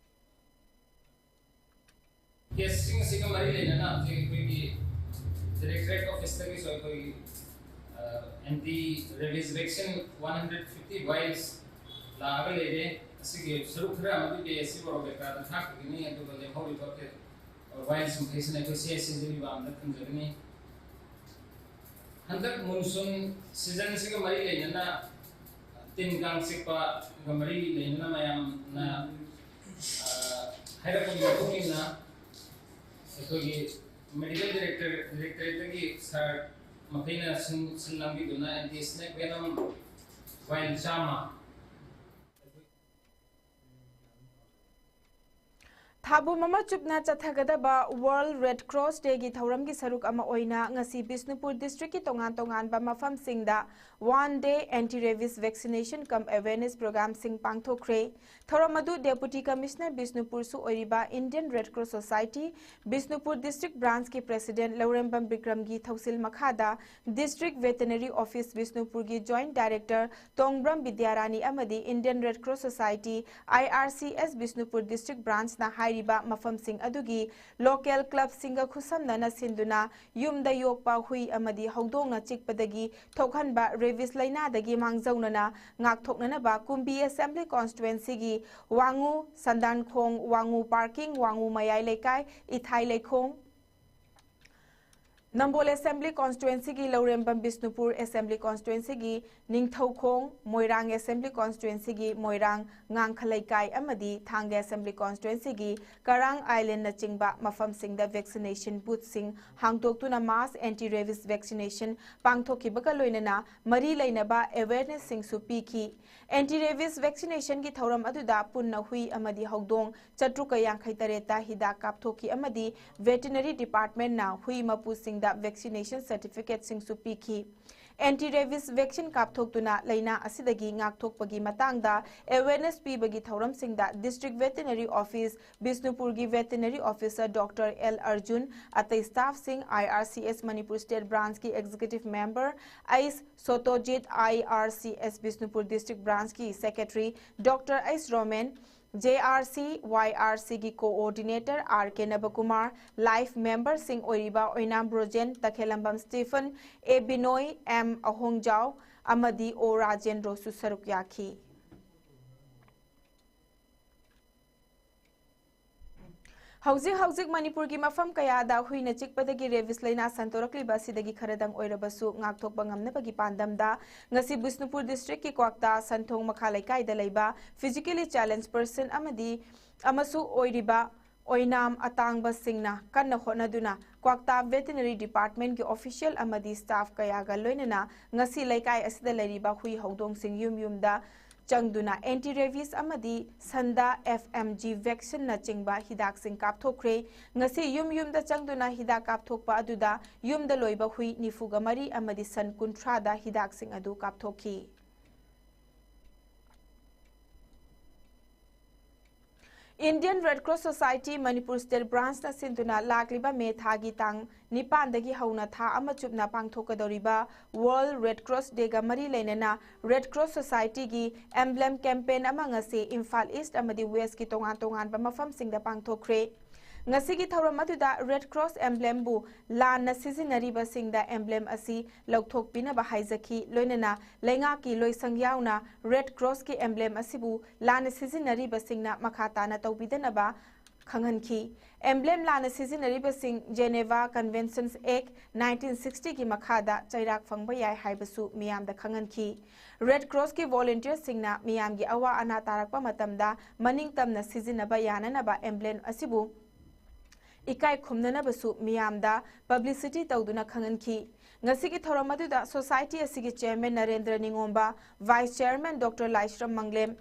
ꯀꯦꯁꯁꯤꯡ ꯑꯁꯤꯒ ꯃꯔꯤ ꯂꯩꯅꯅ ꯍꯧꯖꯤꯛ ꯑꯩꯈꯣꯏꯒꯤ ꯗꯥꯏꯔꯦꯛꯇꯣꯔꯦꯠ ꯑꯣꯐꯤꯁꯇꯒꯤꯁꯨ ꯑꯩꯈꯣꯏꯒꯤ, ꯑ, anti rabies vaccine one hundred fifty vials ꯂꯥꯛꯑꯒ ꯂꯩꯔꯦ꯫ ꯑꯁꯤꯒꯤ ꯁꯔꯨꯛ ꯈꯔ ꯑꯃꯗꯤ ꯄꯤ ꯑꯩꯆ ꯁꯤ ꯕꯣꯔꯣꯕꯦꯀꯥꯗ ꯊꯥꯈꯤꯒꯅꯤ, ꯑꯗꯨꯒ ꯂꯦꯝꯍꯧꯔꯤꯕ ꯀꯦ-, ꯚꯥꯏꯜꯁ ꯃꯈꯩꯁꯤꯅ ꯑꯩꯈꯣꯏ ꯁꯤ ꯑꯩꯆ ꯁꯤ ꯖꯤꯔꯤꯕꯥꯝꯗ ꯊꯝꯖꯒꯅꯤ꯫ ꯍꯟꯗꯛ ꯃꯨꯟꯁꯨꯟ ꯁꯤꯖꯟꯁꯤꯒ ꯃꯔꯤ ꯂꯩꯅꯅ ꯇꯤꯟ ꯀꯥꯡ ꯆꯤꯛꯄꯒ ꯃꯔꯤ ꯂꯩꯅꯅ ꯃꯌꯥꯝꯅ, ꯑ, ꯍꯥꯏꯔꯛꯄꯒꯤ ꯃꯇꯨꯡ ꯏꯟꯅ ꯑꯩꯈꯣꯏꯒꯤ ꯃꯦꯗꯤꯀꯦꯜ ꯗꯥꯏꯔꯦꯛꯇꯔ, ꯗꯥꯏꯔꯦꯛꯇꯣꯔꯦꯠꯇꯒꯤ ꯁꯥꯔ ꯃꯈꯩꯅ ꯁꯤꯟ-, ꯁꯤꯟ ꯂꯥꯡꯕꯤꯗꯨꯅ ꯑꯦꯟꯇꯤ ꯁ꯭ꯅꯦꯛ ꯚꯦꯅꯝ ꯚꯥꯏꯜ ꯆꯥꯝꯃ ꯊꯥꯕꯨꯝ ꯑꯃ ꯆꯨꯞꯅ ꯆꯠꯊꯒꯗꯕ ꯋꯥꯔꯜꯗ ꯔꯦꯗ ꯀ꯭ꯔꯣꯁ ꯗꯦꯒꯤ ꯊꯧꯔꯝꯒꯤ ꯁꯔꯨꯛ ꯑꯃ ꯑꯣꯏꯅ ꯉꯁꯤ ꯕꯤꯁꯅꯨꯄꯨꯔ ꯗꯤꯁꯇ꯭ꯔꯤꯛꯀꯤ ꯇꯣꯉꯥꯟ ꯇꯣꯉꯥꯟꯕ ꯃꯐꯝꯁꯤꯡꯗ one day anti rabies vaccination cum awareness ꯄ꯭ꯔꯣꯒ꯭ꯔꯥꯝꯁꯤꯡ ꯄꯥꯡꯊꯣꯛꯈ꯭ꯔꯦ꯫ ꯊꯧꯔꯝ ꯑꯗꯨ ꯗꯦꯄꯨꯇꯤ ꯀꯃꯤꯁꯅꯔ ꯕꯤꯁꯅꯨꯄꯨꯔꯁꯨ ꯑꯣꯏꯔꯤꯕ Indian red cross society Bishnupur district ꯕ꯭ꯔꯥꯟꯁꯀꯤ ꯄ꯭ꯔꯦꯁꯤꯗꯦꯟꯠ ꯂꯧꯔꯦꯝꯕꯝ ꯕꯤꯀ꯭ꯔꯝꯒꯤ ꯊꯧꯁꯤꯜ ꯃꯈꯥꯗ ꯗꯤꯁꯇ꯭ꯔꯤꯛ ꯚꯦꯇꯦꯅꯔꯤ ꯑꯣꯐꯤꯁ ꯕꯤꯁꯅꯨꯄꯨꯔꯒꯤ ꯖꯣꯏꯟꯠ ꯗꯥꯏꯔꯦꯛꯇꯔ ꯇꯣꯡꯕ꯭ꯔꯝ ꯕꯤꯗ꯭ꯌꯥꯔꯥꯅꯤ ꯑꯃꯗꯤ Indian red cross society, I R C S, Bishnupur district ꯕ꯭ꯔꯥꯟꯁꯅ ꯍꯥꯏꯔꯤ꯫ ꯂꯩꯔꯤꯕ ꯃꯐꯝꯁꯤꯡ ꯑꯗꯨꯒꯤ local clubꯁꯤꯡꯒ ꯈꯨꯠꯁꯝꯅꯅ ꯁꯤꯟꯗꯨꯅ ꯌꯨꯝꯗ ꯌꯣꯛꯄ ꯍꯨꯏ ꯑꯃꯗꯤ ꯍꯧꯗꯣꯡꯅ ꯆꯤꯛꯄꯗꯒꯤ ꯊꯣꯛꯍꯟꯕ rabies ꯂꯩꯅꯥꯗꯒꯤ ꯃꯥꯡꯖꯧꯅꯅ ꯉꯥꯛꯊꯣꯛꯅꯅꯕ ꯀꯨꯝꯕꯤ Assembly Constituencyꯒꯤ ꯋꯥꯉꯨ, ꯁꯟꯗꯥꯟꯈꯣꯡ, ꯋꯥꯉꯨ parking, ꯋꯥꯉꯨ ꯃꯌꯥꯏ ꯂꯩꯀꯥꯏ, ꯏꯊꯥꯏ ꯂꯩꯈꯣꯡ, ꯅꯝꯕꯣꯜ Assembly Constituencyꯒꯤ ꯂꯧꯔꯦꯝꯕꯝ, ꯕꯤꯁꯅꯨꯄꯨꯔ Assembly Constituencyꯒꯤ ꯅꯤꯡꯊꯧꯈꯣꯡ, ꯃꯣꯏꯔꯥꯡ Assembly Constituencyꯒꯤ ꯃꯣꯏꯔꯥꯡ, ꯉꯥꯡꯈ ꯂꯩꯀꯥꯏ ꯑꯃꯗꯤ ꯊꯥꯡꯒ Assembly Constituencyꯒꯤ ꯀꯔꯥꯡ Islandꯅꯆꯤꯡꯕ ꯃꯐꯝꯁꯤꯡꯗ vaccination boothꯁꯤꯡ ꯍꯥꯡꯗꯣꯛꯇꯨꯅ mass anti rabies vaccination ꯄꯥꯡꯊꯣꯛꯈꯤꯕꯒ ꯂꯣꯏꯅꯅ ꯃꯔꯤ ꯂꯩꯅꯕ awarenessꯁꯤꯡꯁꯨ ꯄꯤꯈꯤ꯫ Anti rabies vaccinationꯒꯤ ꯊꯧꯔꯝ ꯑꯗꯨꯗ ꯄꯨꯟꯅ ꯍꯨꯏ ꯑꯃꯗꯤ ꯍꯧꯗꯣꯡ ꯆꯥꯇ꯭ꯔꯨꯛꯀ ꯌꯥꯡꯈꯩ ꯇꯔꯦꯠꯇ ꯍꯤꯗꯥꯛ ꯀꯥꯞꯊꯣꯛꯈꯤ ꯑꯃꯗꯤ Veterinary Departmentꯅ ꯍꯨꯏ ꯃꯄꯨꯁꯤꯡꯗ vaccination certificateꯁꯤꯡꯁꯨ ꯄꯤꯈꯤ꯫ Anti rabies vaccine ꯀꯥꯞꯊꯣꯛꯇꯨꯅ ꯂꯩꯅꯥ ꯑꯁꯤꯗꯒꯤ ꯉꯥꯛꯊꯣꯛꯄꯒꯤ ꯃꯇꯥꯡꯗ awareness ꯄꯤꯕꯒꯤ ꯊꯧꯔꯝꯁꯤꯡꯗ District Veterinary Office, ꯕꯤꯁꯅꯨꯄꯨꯔꯒꯤ Veterinary Officer Doctor L Arjun, ꯑꯇꯩ staffꯁꯤꯡ, I R C S Manipur State Branchꯀꯤ Executive Member H Sotojit, I R C S Bishnupur District Branchꯀꯤ Secretary Doctor H Roman, J R C Y R Cꯒꯤ Coordinator R K Nabakumar, life memberꯁꯤꯡ ꯑꯣꯏꯔꯤꯕ ꯑꯣꯏꯅꯥꯝ Brojen, ꯇꯈꯦꯂꯝꯕꯝ Stephen, A Binoy, M ꯑꯍꯣꯡꯖꯥꯎ ꯑꯃꯗꯤ O ꯔꯥꯖꯦꯟꯗ꯭ꯔꯣꯁꯨ ꯁꯔꯨꯛ ꯌꯥꯈꯤ꯫ ꯍꯧꯖꯤꯛ ꯍꯧꯖꯤꯛ ꯃꯅꯤꯄꯨꯔꯒꯤ ꯃꯐꯝ ꯀꯌꯥꯗ ꯍꯨꯏꯅ ꯆꯤꯛꯄꯗꯒꯤ rabies ꯂꯩꯅꯥ ꯁꯟꯗꯣꯔꯛꯂꯤꯕ ꯑꯁꯤꯗꯒꯤ ꯈꯔꯗꯪ ꯑꯣꯏꯔꯕꯁꯨ ꯉꯥꯛꯊꯣꯛꯄ ꯉꯝꯅꯕꯒꯤ ꯄꯥꯟꯗꯝꯗ ꯉꯁꯤ ꯕꯤꯁꯅꯨꯄꯨꯔ Districtꯀꯤ ꯀ꯭ꯋꯥꯛꯇꯥ ꯁꯟꯊꯣꯡ ꯃꯈꯥ ꯂꯩꯀꯥꯏꯗ ꯂꯩꯕ physically challenged person ꯑꯃꯗꯤ ꯑꯃꯁꯨ ꯑꯣꯏꯔꯤꯕ ꯑꯣꯏꯅꯥꯝ ꯑꯇꯥꯡꯕꯁꯤꯡꯅ ꯀꯟꯅ ꯍꯣꯠꯅꯗꯨꯅ ꯀ꯭ꯋꯥꯛꯇꯥ Veterinary Departmentꯀꯤ official ꯑꯃꯗꯤ staff ꯀꯌꯥꯒ ꯂꯣꯏꯅꯅ ꯉꯁꯤ ꯂꯩꯀꯥꯏ ꯑꯁꯤꯗ ꯂꯩꯔꯤꯕ ꯍꯨꯏ ꯍꯧꯗꯣꯡꯁꯤꯡ ꯌꯨꯝ ꯌꯨꯝꯗ ꯆꯪꯗꯨꯅ anti rabies ꯑꯃꯗꯤ ꯁꯟꯗꯥ F M G vaccineꯅꯆꯤꯡꯕ ꯍꯤꯗꯥꯛꯁꯤꯡ ꯀꯥꯞꯊꯣꯛꯈ꯭ꯔꯦ꯫ ꯉꯁꯤ ꯌꯨꯝ ꯌꯨꯝꯗ ꯆꯪꯗꯨꯅ ꯍꯤꯗꯥꯛ ꯀꯥꯞꯊꯣꯛꯄ ꯑꯗꯨꯗ ꯌꯨꯝꯗ ꯂꯣꯏꯕ ꯍꯨꯏ ꯅꯤꯐꯨꯒ ꯃꯔꯤ ꯑꯃꯗꯤ ꯁꯟ ꯀꯨꯟꯊ꯭ꯔꯥꯗ ꯍꯤꯗꯥꯛꯁꯤꯡ ꯑꯗꯨ ꯀꯥꯞꯊꯣꯛꯈꯤ꯫ Indian Red Cross Society Manipur State Branch ꯅ ꯁꯤꯟꯗꯨꯅ ꯂꯥꯛꯂꯤꯕ ꯃꯦ ꯊꯥꯒꯤ ꯇꯥꯡ ꯅꯤꯄꯥꯟꯗꯒꯤ ꯍꯧꯅ ꯊꯥ ꯑꯃ ꯆꯨꯞꯅ ꯄꯥꯡꯊꯣꯛꯀꯗꯧꯔꯤꯕ World Red Cross Day ꯒ ꯃꯔꯤ ꯂꯩꯅꯅ Red Cross Society ꯒꯤ emblem campaign ꯑꯃ ꯉꯁꯤ ꯏꯝꯐꯥꯜ East ꯑꯃꯗꯤ West ꯀꯤ ꯇꯣꯉꯥꯟ ꯇꯣꯉꯥꯟꯕ ꯃꯐꯝꯁꯤꯡꯗ ꯄꯥꯡꯊꯣꯛꯈ꯭ꯔꯦ꯫ ꯉꯁꯤꯒꯤ ꯊꯧꯔꯝ ꯑꯗꯨꯗ Red Cross emblem ꯕꯨ ꯂꯥꯟꯅ ꯁꯤꯖꯤꯟꯅꯔꯤꯕꯁꯤꯡꯗ emblem ꯑꯁꯤ ꯂꯧꯊꯣꯛꯄꯤꯅꯕ ꯍꯥꯏꯖꯈꯤ꯫ ꯂꯣꯏꯅꯅ ꯂꯩꯉꯥꯛꯀꯤ ꯂꯣꯏꯁꯪ ꯌꯥꯎꯅ Red Cross ꯀꯤ emblem ꯑꯁꯤꯕꯨ ꯂꯥꯟꯅ ꯁꯤꯖꯤꯟꯅꯔꯤꯕꯁꯤꯡꯅ ꯃꯈꯥ ꯇꯥꯅ ꯇꯧꯕꯤꯗꯅꯕ ꯈꯪꯍꯟꯈꯤ꯫ Emblem ꯂꯥꯟꯅ ꯁꯤꯖꯤꯟꯅꯔꯤꯕꯁꯤꯡ Geneva Conventions Act nineteen sixty ꯒꯤ ꯃꯈꯥꯗ ꯆꯩꯔꯥꯛ ꯐꯪꯕ ꯌꯥꯏ ꯍꯥꯏꯕꯁꯨ ꯃꯤꯌꯥꯝꯗ ꯈꯪꯍꯟꯈꯤ꯫ Red Cross ꯀꯤ volunteer ꯁꯤꯡꯅ ꯃꯤꯌꯥꯝꯒꯤ ꯑꯋꯥ ꯑꯅꯥ ꯇꯥꯔꯛꯄ ꯃꯇꯝꯗ ꯃꯅꯤꯡ ꯇꯝꯅ ꯁꯤꯖꯤꯟꯅꯕ ꯌꯥꯅꯅꯕ emblem ꯑꯁꯤꯕꯨ ꯏꯀꯥꯏ ꯈꯨꯝꯅꯅꯕꯁꯨ ꯃꯤꯌꯥꯝꯗ publicity ꯇꯧꯗꯨꯅ ꯈꯪꯍꯟꯈꯤ꯫ ꯉꯁꯤꯒꯤ ꯊꯧꯔꯝ ꯑꯗꯨꯗ society ꯑꯁꯤꯒꯤ chairman Narendra ꯅꯤꯉꯣꯝꯕ, vice chairman Doctor ꯂꯥꯏꯁ꯭ꯔꯝ ꯃꯪꯂꯦꯝ,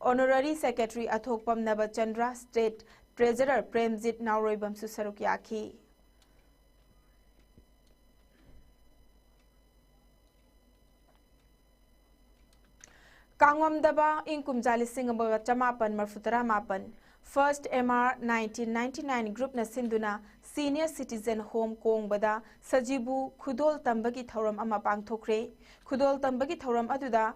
honorary secretary ꯑꯊꯣꯛꯄꯝ ꯅꯕꯆꯟꯗ꯭ꯔ, state treasurer ꯄ꯭ꯔꯦꯝꯖꯤꯠ ꯅꯥꯎꯔꯣꯏꯕꯝꯁꯨ ꯁꯔꯨꯛ ꯌꯥꯈꯤ꯫ ꯀꯥꯡꯉꯝꯗꯕ ꯏꯪ ꯀꯨꯝꯖꯥ ꯂꯤꯁꯤꯡ ꯑꯃꯒ ꯆꯃꯥꯄꯟ ꯃꯔꯐꯨ ꯇꯔꯥ ꯃꯥꯄꯟ, First M R nineteen ninety nine group ꯅ ꯁꯤꯟꯗꯨꯅ senior citizen home ꯀꯣꯡꯕꯗ ꯁꯖꯤꯕꯨ ꯈꯨꯗꯣꯜ ꯇꯝꯕꯒꯤ ꯊꯧꯔꯝ ꯑꯃ ꯄꯥꯡꯊꯣꯛꯈ꯭ꯔꯦ꯫ ꯈꯨꯗꯣꯜ ꯇꯝꯕꯒꯤ ꯊꯧꯔꯝ ꯑꯗꯨꯗ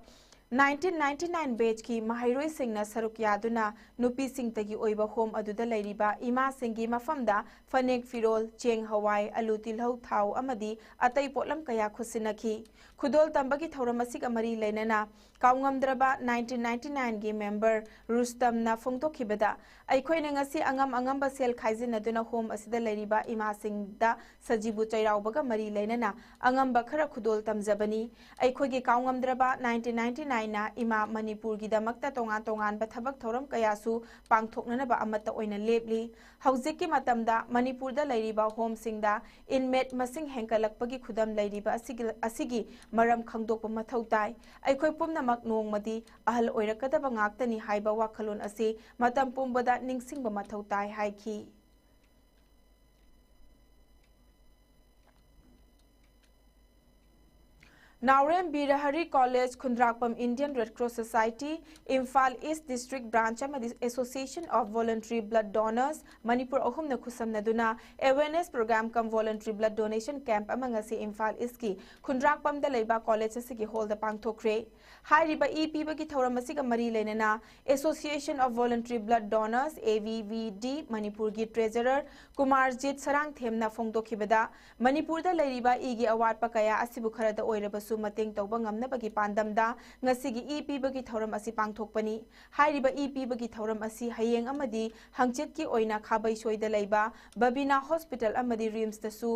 nineteen ninety nine batch ꯀꯤ ꯃꯍꯩꯔꯣꯏꯁꯤꯡꯅ ꯁꯔꯨꯛ ꯌꯥꯗꯨꯅ ꯅꯨꯄꯤꯁꯤꯡꯇꯒꯤ ꯑꯣꯏꯕ home ꯑꯗꯨꯗ ꯂꯩꯔꯤꯕ ꯏꯃꯥꯁꯤꯡꯒꯤ ꯃꯐꯝꯗ ꯐꯅꯦꯛ ꯐꯤꯔꯣꯜ, ꯆꯦꯡ ꯍꯋꯥꯏ, ꯑꯂꯨ ꯇꯤꯜꯍꯧ ꯊꯥꯎ ꯑꯃꯗꯤ ꯑꯇꯩ ꯄꯣꯠꯂꯝ ꯀꯌꯥ ꯈꯨꯠꯁꯤꯟꯅꯈꯤ꯫ ꯈꯨꯗꯣꯜ ꯇꯝꯕꯒꯤ ꯊꯧꯔꯝ ꯑꯁꯤꯒ ꯃꯔꯤ ꯂꯩꯅꯅ ꯀꯥꯎꯉꯝꯗ꯭ꯔꯕ nineteen ninety nine ꯒꯤ member ꯔꯨꯁꯇꯝꯅ ꯐꯣꯡꯗꯣꯛꯈꯤꯕꯗ, ꯑꯩꯈꯣꯏꯅ ꯉꯁꯤ ꯑꯉꯝ ꯑꯉꯝꯕ ꯁꯦꯜ ꯈꯥꯏꯖꯤꯟꯅꯗꯨꯅ home ꯑꯁꯤꯗ ꯂꯩꯔꯤꯕ ꯏꯃꯥꯁꯤꯡꯗ ꯁꯖꯤꯕꯨ ꯆꯩꯔꯥꯎꯕꯒ ꯃꯔꯤ ꯂꯩꯅꯅ ꯑꯉꯝꯕ ꯈꯔ ꯈꯨꯗꯣꯜ ꯇꯝꯖꯕꯅꯤ꯫ ꯑꯩꯈꯣꯏꯒꯤ ꯀꯥꯎꯉꯝꯗ꯭ꯔꯕ nineteen ninety nine ꯅ ꯏꯃꯥ ꯃꯅꯤꯄꯨꯔꯒꯤꯗꯃꯛꯇ ꯇꯣꯉꯥꯟ ꯇꯣꯉꯥꯟꯕ ꯊꯕꯛ ꯊꯧꯔꯝ ꯀꯌꯥꯁꯨ ꯄꯥꯡꯊꯣꯛꯅꯅꯕ ꯑꯃꯠꯇ ꯑꯣꯏꯅ ꯂꯦꯞꯂꯤ꯫ ꯍꯧꯖꯤꯛꯀꯤ ꯃꯇꯝꯗ ꯃꯅꯤꯄꯨꯔꯗ ꯂꯩꯔꯤꯕ home ꯁꯤꯡꯗ inmate ꯃꯁꯤꯡ ꯍꯦꯟꯒꯠꯂꯛꯄꯒꯤ ꯈꯨꯗꯝ ꯂꯩꯔꯤꯕ ꯑꯁꯤꯒꯤ, ꯑꯁꯤꯒꯤ ꯃꯔꯝ ꯈꯪꯗꯣꯛꯄ ꯃꯊꯧ ꯇꯥꯏ꯫ ꯑꯩꯈꯣꯏ ꯄꯨꯝꯅꯃꯛ ꯅꯣꯡꯃꯗꯤ ꯑꯍꯜ ꯑꯣꯏꯔꯛꯀꯗꯕ ꯉꯥꯛꯇꯅꯤ ꯍꯥꯏꯕ ꯋꯥꯈꯜꯂꯣꯟ ꯑꯁꯤ ꯃꯇꯝ ꯄꯨꯝꯕꯗ ꯅꯤꯡꯁꯤꯡꯕ ꯃꯊꯧ ꯇꯥꯏ ꯍꯥꯏꯈꯤ꯫ ꯅꯥꯎꯔꯦꯝ ꯕꯤꯔꯍꯔꯤ ꯀꯣꯂꯦꯖ, ꯈꯨꯟꯗ꯭ꯔꯥꯛꯄꯝ Indian Red Cross Society, Imphal east district branch ꯑꯃꯗꯤ Association of Voluntary Blood Donors Manipur ꯑꯍꯨꯝꯅ ꯈꯨꯠꯁꯝꯅꯗꯨꯅ awareness program cum voluntary blood donation camp ꯑꯃ ꯉꯁꯤ ꯏꯝꯐꯥꯜ ꯏꯁ꯭ꯠꯀꯤ ꯈꯨꯟꯗ꯭ꯔꯥꯛꯄꯝꯗ ꯂꯩꯕ ꯀꯣꯂꯦꯖ ꯑꯁꯤꯒꯤ ꯍꯣꯜꯗ ꯄꯥꯡꯊꯣꯛꯈ꯭ꯔꯦ꯫ ꯍꯥꯏꯔꯤꯕ ꯏ ꯄꯤꯕꯒꯤ ꯊꯧꯔꯝ ꯑꯁꯤꯒ ꯃꯔꯤ ꯂꯩꯅꯅ Association of Voluntary Blood Donors, A V V D, ꯃꯅꯤꯄꯨꯔꯒꯤ ꯇ꯭ꯔꯦꯖꯔꯔ ꯀꯨꯃꯥꯔꯖꯤꯠ ꯁꯔꯥꯡꯊꯦꯝꯅ ꯐꯣꯡꯗꯣꯛꯈꯤꯕꯗ, ꯃꯅꯤꯄꯨꯔꯗ ꯂꯩꯔꯤꯕ ꯏꯒꯤ ꯑꯋꯥꯠꯄ ꯀꯌꯥ ꯑꯁꯤꯕꯨ ꯈꯔꯗ ꯑꯣꯏꯔꯕꯁꯨ ꯃꯇꯦꯡ ꯇꯧꯕ ꯉꯝꯅꯕꯒꯤ ꯄꯥꯟꯗꯝꯗ ꯉꯁꯤꯒꯤ ꯏ ꯄꯤꯕꯒꯤ ꯊꯧꯔꯝ ꯑꯁꯤ ꯄꯥꯡꯊꯣꯛꯄꯅꯤ꯫ ꯍꯥꯏꯔꯤꯕ ꯏ ꯄꯤꯕꯒꯤ ꯊꯧꯔꯝ ꯑꯁꯤ ꯍꯌꯦꯡ ꯑꯃꯗꯤ ꯍꯪꯆꯤꯠꯀꯤ ꯑꯣꯏꯅ ꯈꯥꯕꯩꯁꯣꯏꯗ ꯂꯩꯕ ꯕꯕꯤꯅꯥ ꯍꯣꯁꯄꯤꯇꯥꯜ ꯑꯃꯗꯤ ꯔꯤꯝꯁꯇꯁꯨ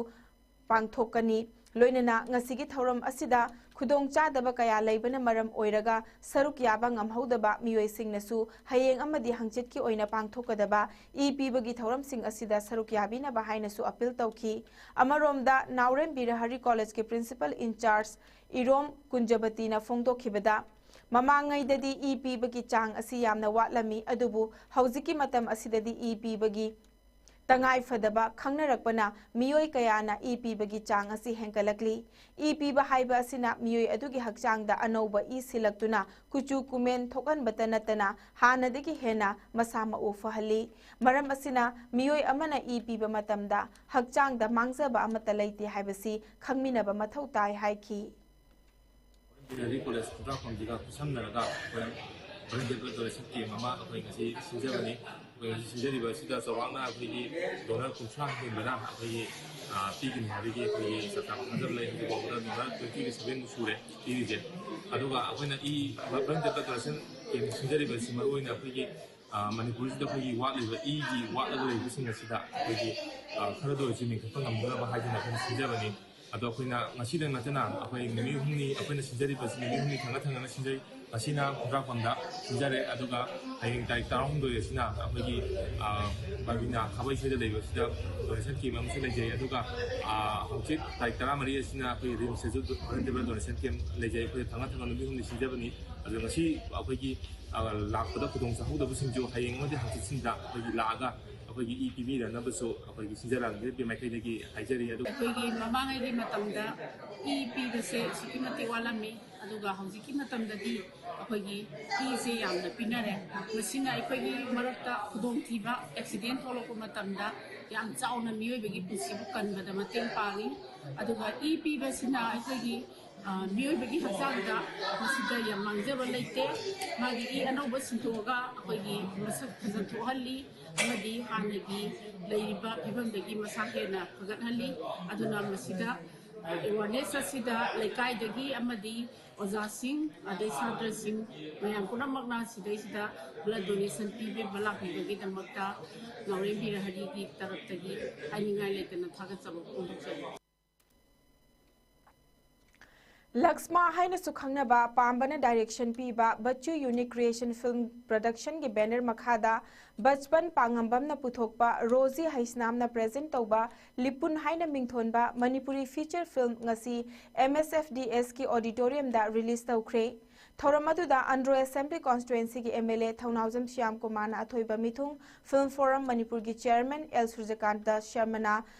ꯄꯥꯡꯊꯣꯛꯀꯅꯤ꯫ ꯂꯣꯏꯅꯅ ꯉꯁꯤꯒꯤ ꯊꯧꯔꯝ ꯑꯁꯤꯗ ꯈꯨꯗꯣꯡꯆꯥꯗꯕ ꯀꯌꯥ ꯂꯩꯕꯅ ꯃꯔꯝ ꯑꯣꯏꯔꯒ ꯁꯔꯨꯛ ꯌꯥꯕ ꯉꯝꯍꯧꯗꯕ ꯃꯤꯑꯣꯏꯁꯤꯡꯅꯁꯨ ꯍꯌꯦꯡ ꯑꯃꯗꯤ ꯍꯪꯆꯤꯠꯀꯤ ꯑꯣꯏꯅ ꯄꯥꯡꯊꯣꯛꯀꯗꯕ ꯏ ꯄꯤꯕꯒꯤ ꯊꯧꯔꯝꯁꯤꯡ ꯑꯁꯤꯗ ꯁꯔꯨꯛ ꯌꯥꯕꯤꯅꯕ ꯍꯥꯏꯅꯁꯨ ꯑꯄꯤꯜ ꯇꯧꯈꯤ꯫ ꯑꯃꯔꯣꯝꯗ, ꯅꯥꯎꯔꯦꯝ ꯕꯤꯔꯍꯔꯤ ꯀꯣꯂꯦꯖꯀꯤ ꯄ꯭ꯔꯤꯟꯁꯤꯄꯜ ꯏꯟꯆꯥꯔꯖ ꯏꯔꯣꯝ ꯀꯨꯟꯖꯕꯇꯤꯅ ꯐꯣꯡꯗꯣꯛꯈꯤꯕꯗ, ꯃꯃꯥꯡꯉꯩꯗꯗꯤ ꯏ ꯄꯤꯕꯒꯤ ꯆꯥꯡ ꯑꯁꯤ ꯌꯥꯝꯅ ꯋꯥꯠꯂꯝꯃꯤ, ꯑꯗꯨꯕꯨ ꯍꯧꯖꯤꯛꯀꯤ ꯃꯇꯝ ꯑꯁꯤꯗꯗꯤ ꯏ ꯄꯤꯕꯒꯤ ꯇꯉꯥꯏ ꯐꯗꯕ ꯈꯪꯅꯔꯛꯄꯅ ꯃꯤꯑꯣꯏ ꯀꯌꯥꯅ ꯏ ꯄꯤꯕꯒꯤ ꯆꯥꯡ ꯑꯁꯤ ꯍꯦꯟꯒꯠꯂꯛꯂꯤ꯫ ꯏ ꯄꯤꯕ ꯍꯥꯏꯕ ꯑꯁꯤꯅ ꯃꯤꯑꯣꯏ ꯑꯗꯨꯒꯤ ꯍꯛꯆꯥꯡꯗ ꯑꯅꯧꯕ ꯏ ꯁꯤꯜꯂꯛꯇꯨꯅ ꯀꯨꯆꯨ ꯀꯨꯃꯦꯟ ꯊꯣꯛꯍꯟꯕꯇ ꯅꯠꯇꯅ ꯍꯥꯟꯅꯗꯒꯤ ꯍꯦꯟꯅ ꯃꯁꯥ ꯃꯎ ꯐꯍꯜꯂꯤ꯫ ꯃꯔꯝ ꯑꯁꯤꯅ ꯃꯤꯑꯣꯏ ꯑꯃꯅ ꯏ ꯄꯤꯕ ꯃꯇꯝꯗ ꯍꯛꯆꯥꯡꯗ ꯃꯥꯡꯖꯕ ꯑꯃꯠꯇ ꯂꯩꯇꯦ ꯍꯥꯏꯕꯁꯤ ꯈꯪꯃꯤꯟꯅꯕ ꯃꯊꯧ ꯇꯥꯏ ꯍꯥꯏꯈꯤ꯫ ꯕꯤꯔꯍꯔꯤ ꯀꯣꯂꯦꯖ ꯈꯨꯟꯗ꯭ꯔꯥꯛꯄꯝꯁꯤꯒ ꯈꯨꯠꯁꯝꯅꯔꯒ ꯑꯩꯈꯣꯏ ꯕ꯭ꯂꯗ ꯗꯣꯅꯦꯁꯟ ꯀꯦꯝ ꯑꯃ ꯑꯩꯈꯣꯏ ꯉꯁꯤ ꯁꯤꯟꯖꯕꯅꯤ꯫ ꯑꯩꯈꯣꯏ ꯉꯁꯤ ꯁꯤꯟꯖꯔꯤꯕ ꯑꯁꯤꯗ ꯆꯥꯎꯔꯥꯛꯅ ꯑꯩꯈꯣꯏꯒꯤ ꯗꯣꯅꯔ ꯀꯨꯟꯊ꯭ꯔꯥ ꯍꯦꯟꯕꯅ ꯑꯩꯈꯣꯏꯒꯤ, ꯑ, ꯄꯤꯒꯅꯤ ꯍꯥꯏꯕꯒꯤ ꯑꯩꯈꯣꯏꯒꯤ ꯆꯞ ꯆꯥꯕ ꯊꯥꯖꯕ ꯂꯩ꯫ ꯍꯧꯖꯤꯛ ꯐꯥꯎꯕꯗ ꯗꯣꯅꯔ twenty seven ꯃꯨꯛ ꯁꯨꯔꯦ ꯄꯤꯔꯤꯁꯦ꯫ ꯑꯗꯨꯒ ꯑꯩꯈꯣꯏꯅ ꯏ ꯕ꯭ꯂꯗ ꯗꯣꯅꯦꯁꯟ ꯀꯦꯝ ꯁꯤꯟꯖꯔꯤꯕꯁꯤ ꯃꯔꯨꯑꯣꯏꯅ ꯑꯩꯈꯣꯏꯒꯤ, ꯑ, ꯃꯅꯤꯄꯨꯔꯁꯤꯗ ꯑꯩꯈꯣꯏꯒꯤ ꯋꯥꯠꯂꯤꯕ ꯏꯒꯤ ꯋꯥꯠꯂꯒ ꯂꯩꯕꯁꯤꯡ ꯑꯁꯤꯗ ꯑꯩꯈꯣꯏꯒꯤ, ꯑ, ꯈꯔꯗ ꯑꯣꯏꯔꯁꯨ ꯃꯦꯟꯈꯠꯄ ꯉꯝꯅꯕ ꯍꯥꯏꯗꯨꯅ ꯑꯩꯈꯣꯏꯅ ꯁꯤꯟꯖꯕꯅꯤ꯫ ꯑꯗꯣ ꯑꯩꯈꯣꯏꯅ ꯉꯁꯤꯗꯪ ꯅꯠꯇꯅ ꯑꯩꯈꯣꯏ ꯅꯨꯃꯤꯠ ꯍꯨꯝꯅꯤ ꯑꯩꯈꯣꯏꯅ ꯁꯤꯟꯖꯔꯤꯕꯁꯤ ꯅꯨꯃꯤꯠ ꯍꯨꯝꯅꯤ ꯊꯪꯅ ꯊꯪꯅꯅ ꯁꯤꯟꯖꯩ꯫ ꯉꯁꯤꯅ ꯈꯨꯟꯗ꯭ꯔꯥꯛꯄꯝꯗ ꯁꯤꯟꯖꯔꯦ, ꯑꯗꯨꯒ ꯍꯌꯦꯡ ꯇꯥꯔꯤꯛ ꯇꯔꯥꯍꯨꯝꯗꯣꯏ ꯑꯁꯤꯅ ꯑꯩꯈꯣꯏꯒꯤ, ꯑ, ꯕꯕꯤꯅꯥ ꯈꯥꯕꯩꯁꯣꯏꯗ ꯂꯩꯕꯁꯤꯗ ꯗꯣꯅꯦꯁꯟ ꯀꯦꯝ ꯑꯃꯁꯨ ꯂꯩꯖꯩ꯫ ꯑꯗꯨꯒ, ꯑ, ꯍꯧꯖꯤꯛ ꯇꯥꯔꯤꯛ ꯇꯔꯥꯃꯔꯤ ꯑꯁꯤꯅ ꯑꯩꯈꯣꯏ ꯔꯤꯝꯁꯇꯁꯨ ꯕ꯭ꯂꯗ ꯗꯣꯅꯦꯁꯟ ꯀꯦꯝ ꯂꯩꯖꯩ꯫ ꯑꯩꯈꯣꯏ ꯊꯪꯅ ꯊꯪꯅ ꯅꯨꯃꯤꯠ ꯍꯨꯝꯅꯤ ꯁꯤꯟꯖꯕꯅꯤ꯫ ꯑꯗꯨ ꯉꯁꯤ ꯑꯩꯈꯣꯏꯒꯤ, ꯑ, ꯂꯥꯛꯄꯗ ꯈꯨꯗꯣꯡ ꯆꯥꯍꯧꯗꯕꯁꯤꯡꯁꯨ ꯍꯌꯦꯡ ꯑꯃꯗꯤ ꯍꯪꯆꯤꯠꯁꯤꯡꯗ ꯑꯩꯈꯣꯏꯒꯤ ꯂꯥꯛꯑꯒ ꯑꯩꯈꯣꯏꯒꯤ ꯏ ꯄꯤꯕꯤꯗꯅꯕꯁꯨ ꯑꯩꯈꯣꯏꯒꯤ ꯁꯤꯟꯖꯥ ꯂꯥꯡꯖꯕꯤ ꯃꯥꯏꯀꯩꯗꯒꯤ ꯍꯥꯏꯖꯔꯤ꯫ ꯑꯗꯨꯒ ꯑꯩꯈꯣꯏꯒꯤ ꯃꯃꯥꯡꯉꯩꯒꯤ ꯃꯇꯝꯗ ꯏ ꯄꯤꯕꯁꯦ ꯑꯁꯨꯛꯀꯤ ꯃꯇꯤꯛ ꯋꯥꯠꯂꯝꯃꯤ, ꯑꯗꯨꯒ ꯍꯧꯖꯤꯛꯀꯤ ꯃꯇꯝꯗꯗꯤ ꯑꯩꯈꯣꯏꯒꯤ ꯏꯁꯦ ꯌꯥꯝꯅ ꯄꯤꯅꯔꯦ꯫ ꯃꯁꯤꯅ ꯑꯩꯈꯣꯏꯒꯤ ꯃꯔꯛꯇ ꯈꯨꯗꯣꯡꯊꯤꯕ, ꯑꯦꯛꯁꯤꯗꯦꯟ ꯊꯣꯛꯂꯛꯄ ꯃꯇꯝꯗ ꯌꯥꯝ ꯆꯥꯎꯅ ꯃꯤꯑꯣꯏꯕꯒꯤ ꯄꯨꯟꯁꯤꯕꯨ ꯀꯟꯕꯗ ꯃꯇꯦꯡ ꯄꯥꯡꯉꯤ꯫ ꯑꯗꯨꯒ ꯏ ꯄꯤꯕꯁꯤꯅ ꯑꯩꯈꯣꯏꯒꯤ, ꯑ, ꯃꯤꯑꯣꯏꯕꯒꯤ ꯍꯛꯆꯥꯡꯗ ꯃꯁꯤꯗ ꯌꯥꯝ ꯃꯥꯡꯖꯕ ꯂꯩꯇꯦ꯫ ꯃꯥꯒꯤ ꯏ ꯑꯅꯧꯕ ꯁꯤꯟꯗꯣꯛꯑꯒ ꯑꯩꯈꯣꯏꯒꯤ ꯃꯁꯛ ꯐꯖꯊꯣꯛꯍꯜꯂꯤ ꯑꯃꯗꯤ ꯍꯥꯟꯅꯒꯤ ꯂꯩꯔꯤꯕ ꯐꯤꯕꯝꯗꯒꯤ ꯃꯁꯥ ꯍꯦꯟꯅ ꯐꯒꯠꯍꯜꯂꯤ꯫ ꯑꯗꯨꯅ ꯃꯁꯤꯗ, ꯑ, ꯑꯦꯋꯥꯔꯅꯦꯁ ꯑꯁꯤꯗ ꯂꯩꯀꯥꯏꯗꯒꯤ ꯑꯃꯗꯤ ꯑꯣꯖꯥꯁꯤꯡ, ꯑꯗꯩ ꯁꯥꯇ꯭ꯔꯁꯤꯡ, ꯃꯌꯥꯝ ꯄꯨꯝꯅꯃꯛꯅ ꯁꯤꯗꯩꯁꯤꯗ ꯕ꯭ꯂꯗ ꯗꯣꯅꯦꯁꯟ ꯄꯤꯕꯤꯕ ꯂꯥꯛꯄꯤꯕꯒꯤꯗꯃꯛꯇ ꯅꯥꯎꯔꯦꯝ ꯕꯤꯔꯍꯔꯤꯒꯤ ꯇꯔꯞꯇꯒꯤ ꯍꯥꯏꯅꯤꯡꯉꯥꯏ ꯂꯩꯇꯅ ꯊꯥꯒꯠꯆꯕ ꯐꯣꯡꯗꯣꯛꯆꯔꯤ꯫ ꯂꯛꯁꯃꯥ ꯍꯥꯏꯅꯁꯨ ꯈꯪꯅꯕ ꯄꯥꯝꯕꯅ ꯗꯥꯏꯔꯦꯛꯁꯟ ꯄꯤꯕ ꯕꯆꯨ ꯌꯨꯅꯤꯛ ꯀ꯭ꯔꯤꯌꯦꯁꯟ ꯐꯤꯜꯝ ꯄ꯭ꯔꯗꯛꯁꯟꯒꯤ ꯕꯦꯅꯔ ꯃꯈꯥꯗ ꯕꯆꯄꯟ ꯄꯥꯉꯝꯕꯝꯅ ꯄꯨꯊꯣꯛꯄ ꯔꯣꯖꯤ ꯍꯩꯁꯅꯥꯝꯅ ꯄ꯭ꯔꯦꯖꯦꯟ ꯇꯧꯕ ꯂꯤꯄꯨꯟ ꯍꯥꯏꯅ ꯃꯤꯡꯊꯣꯟꯕ ꯃꯅꯤꯄꯨꯔꯤ ꯐꯤꯆꯔ ꯐꯤꯜꯝ ꯉꯁꯤ ꯑꯦꯝ ꯑꯦꯁ ꯑꯦꯐ ꯗꯤ ꯑꯦꯁꯀꯤ ꯑꯣꯗꯤꯇꯣꯔꯤꯌꯝꯗ ꯔꯤꯂꯤꯖ ꯇꯧꯈ꯭ꯔꯦ꯫ ꯊꯧꯔꯝ ꯑꯗꯨꯗ ꯑꯟꯗ꯭ꯔꯣ ꯑꯦꯁꯦꯝꯕ꯭ꯂꯤ ꯀꯣꯟꯁꯇꯤꯇ꯭ꯋꯦꯟꯁꯤꯒꯤ M L A Thounaojam Shyam ꯀꯨꯃꯥꯔꯅ ꯑꯊꯣꯏꯕ ꯃꯤꯊꯨꯡ, ꯐꯤꯜꯝ ꯐꯣꯔꯝ ꯃꯅꯤꯄꯨꯔꯒꯤ ꯆꯦꯌꯔꯃꯦꯟ ꯑꯦꯜ ꯁꯨꯔꯖꯀꯥꯟꯇ ꯁꯔꯃꯅ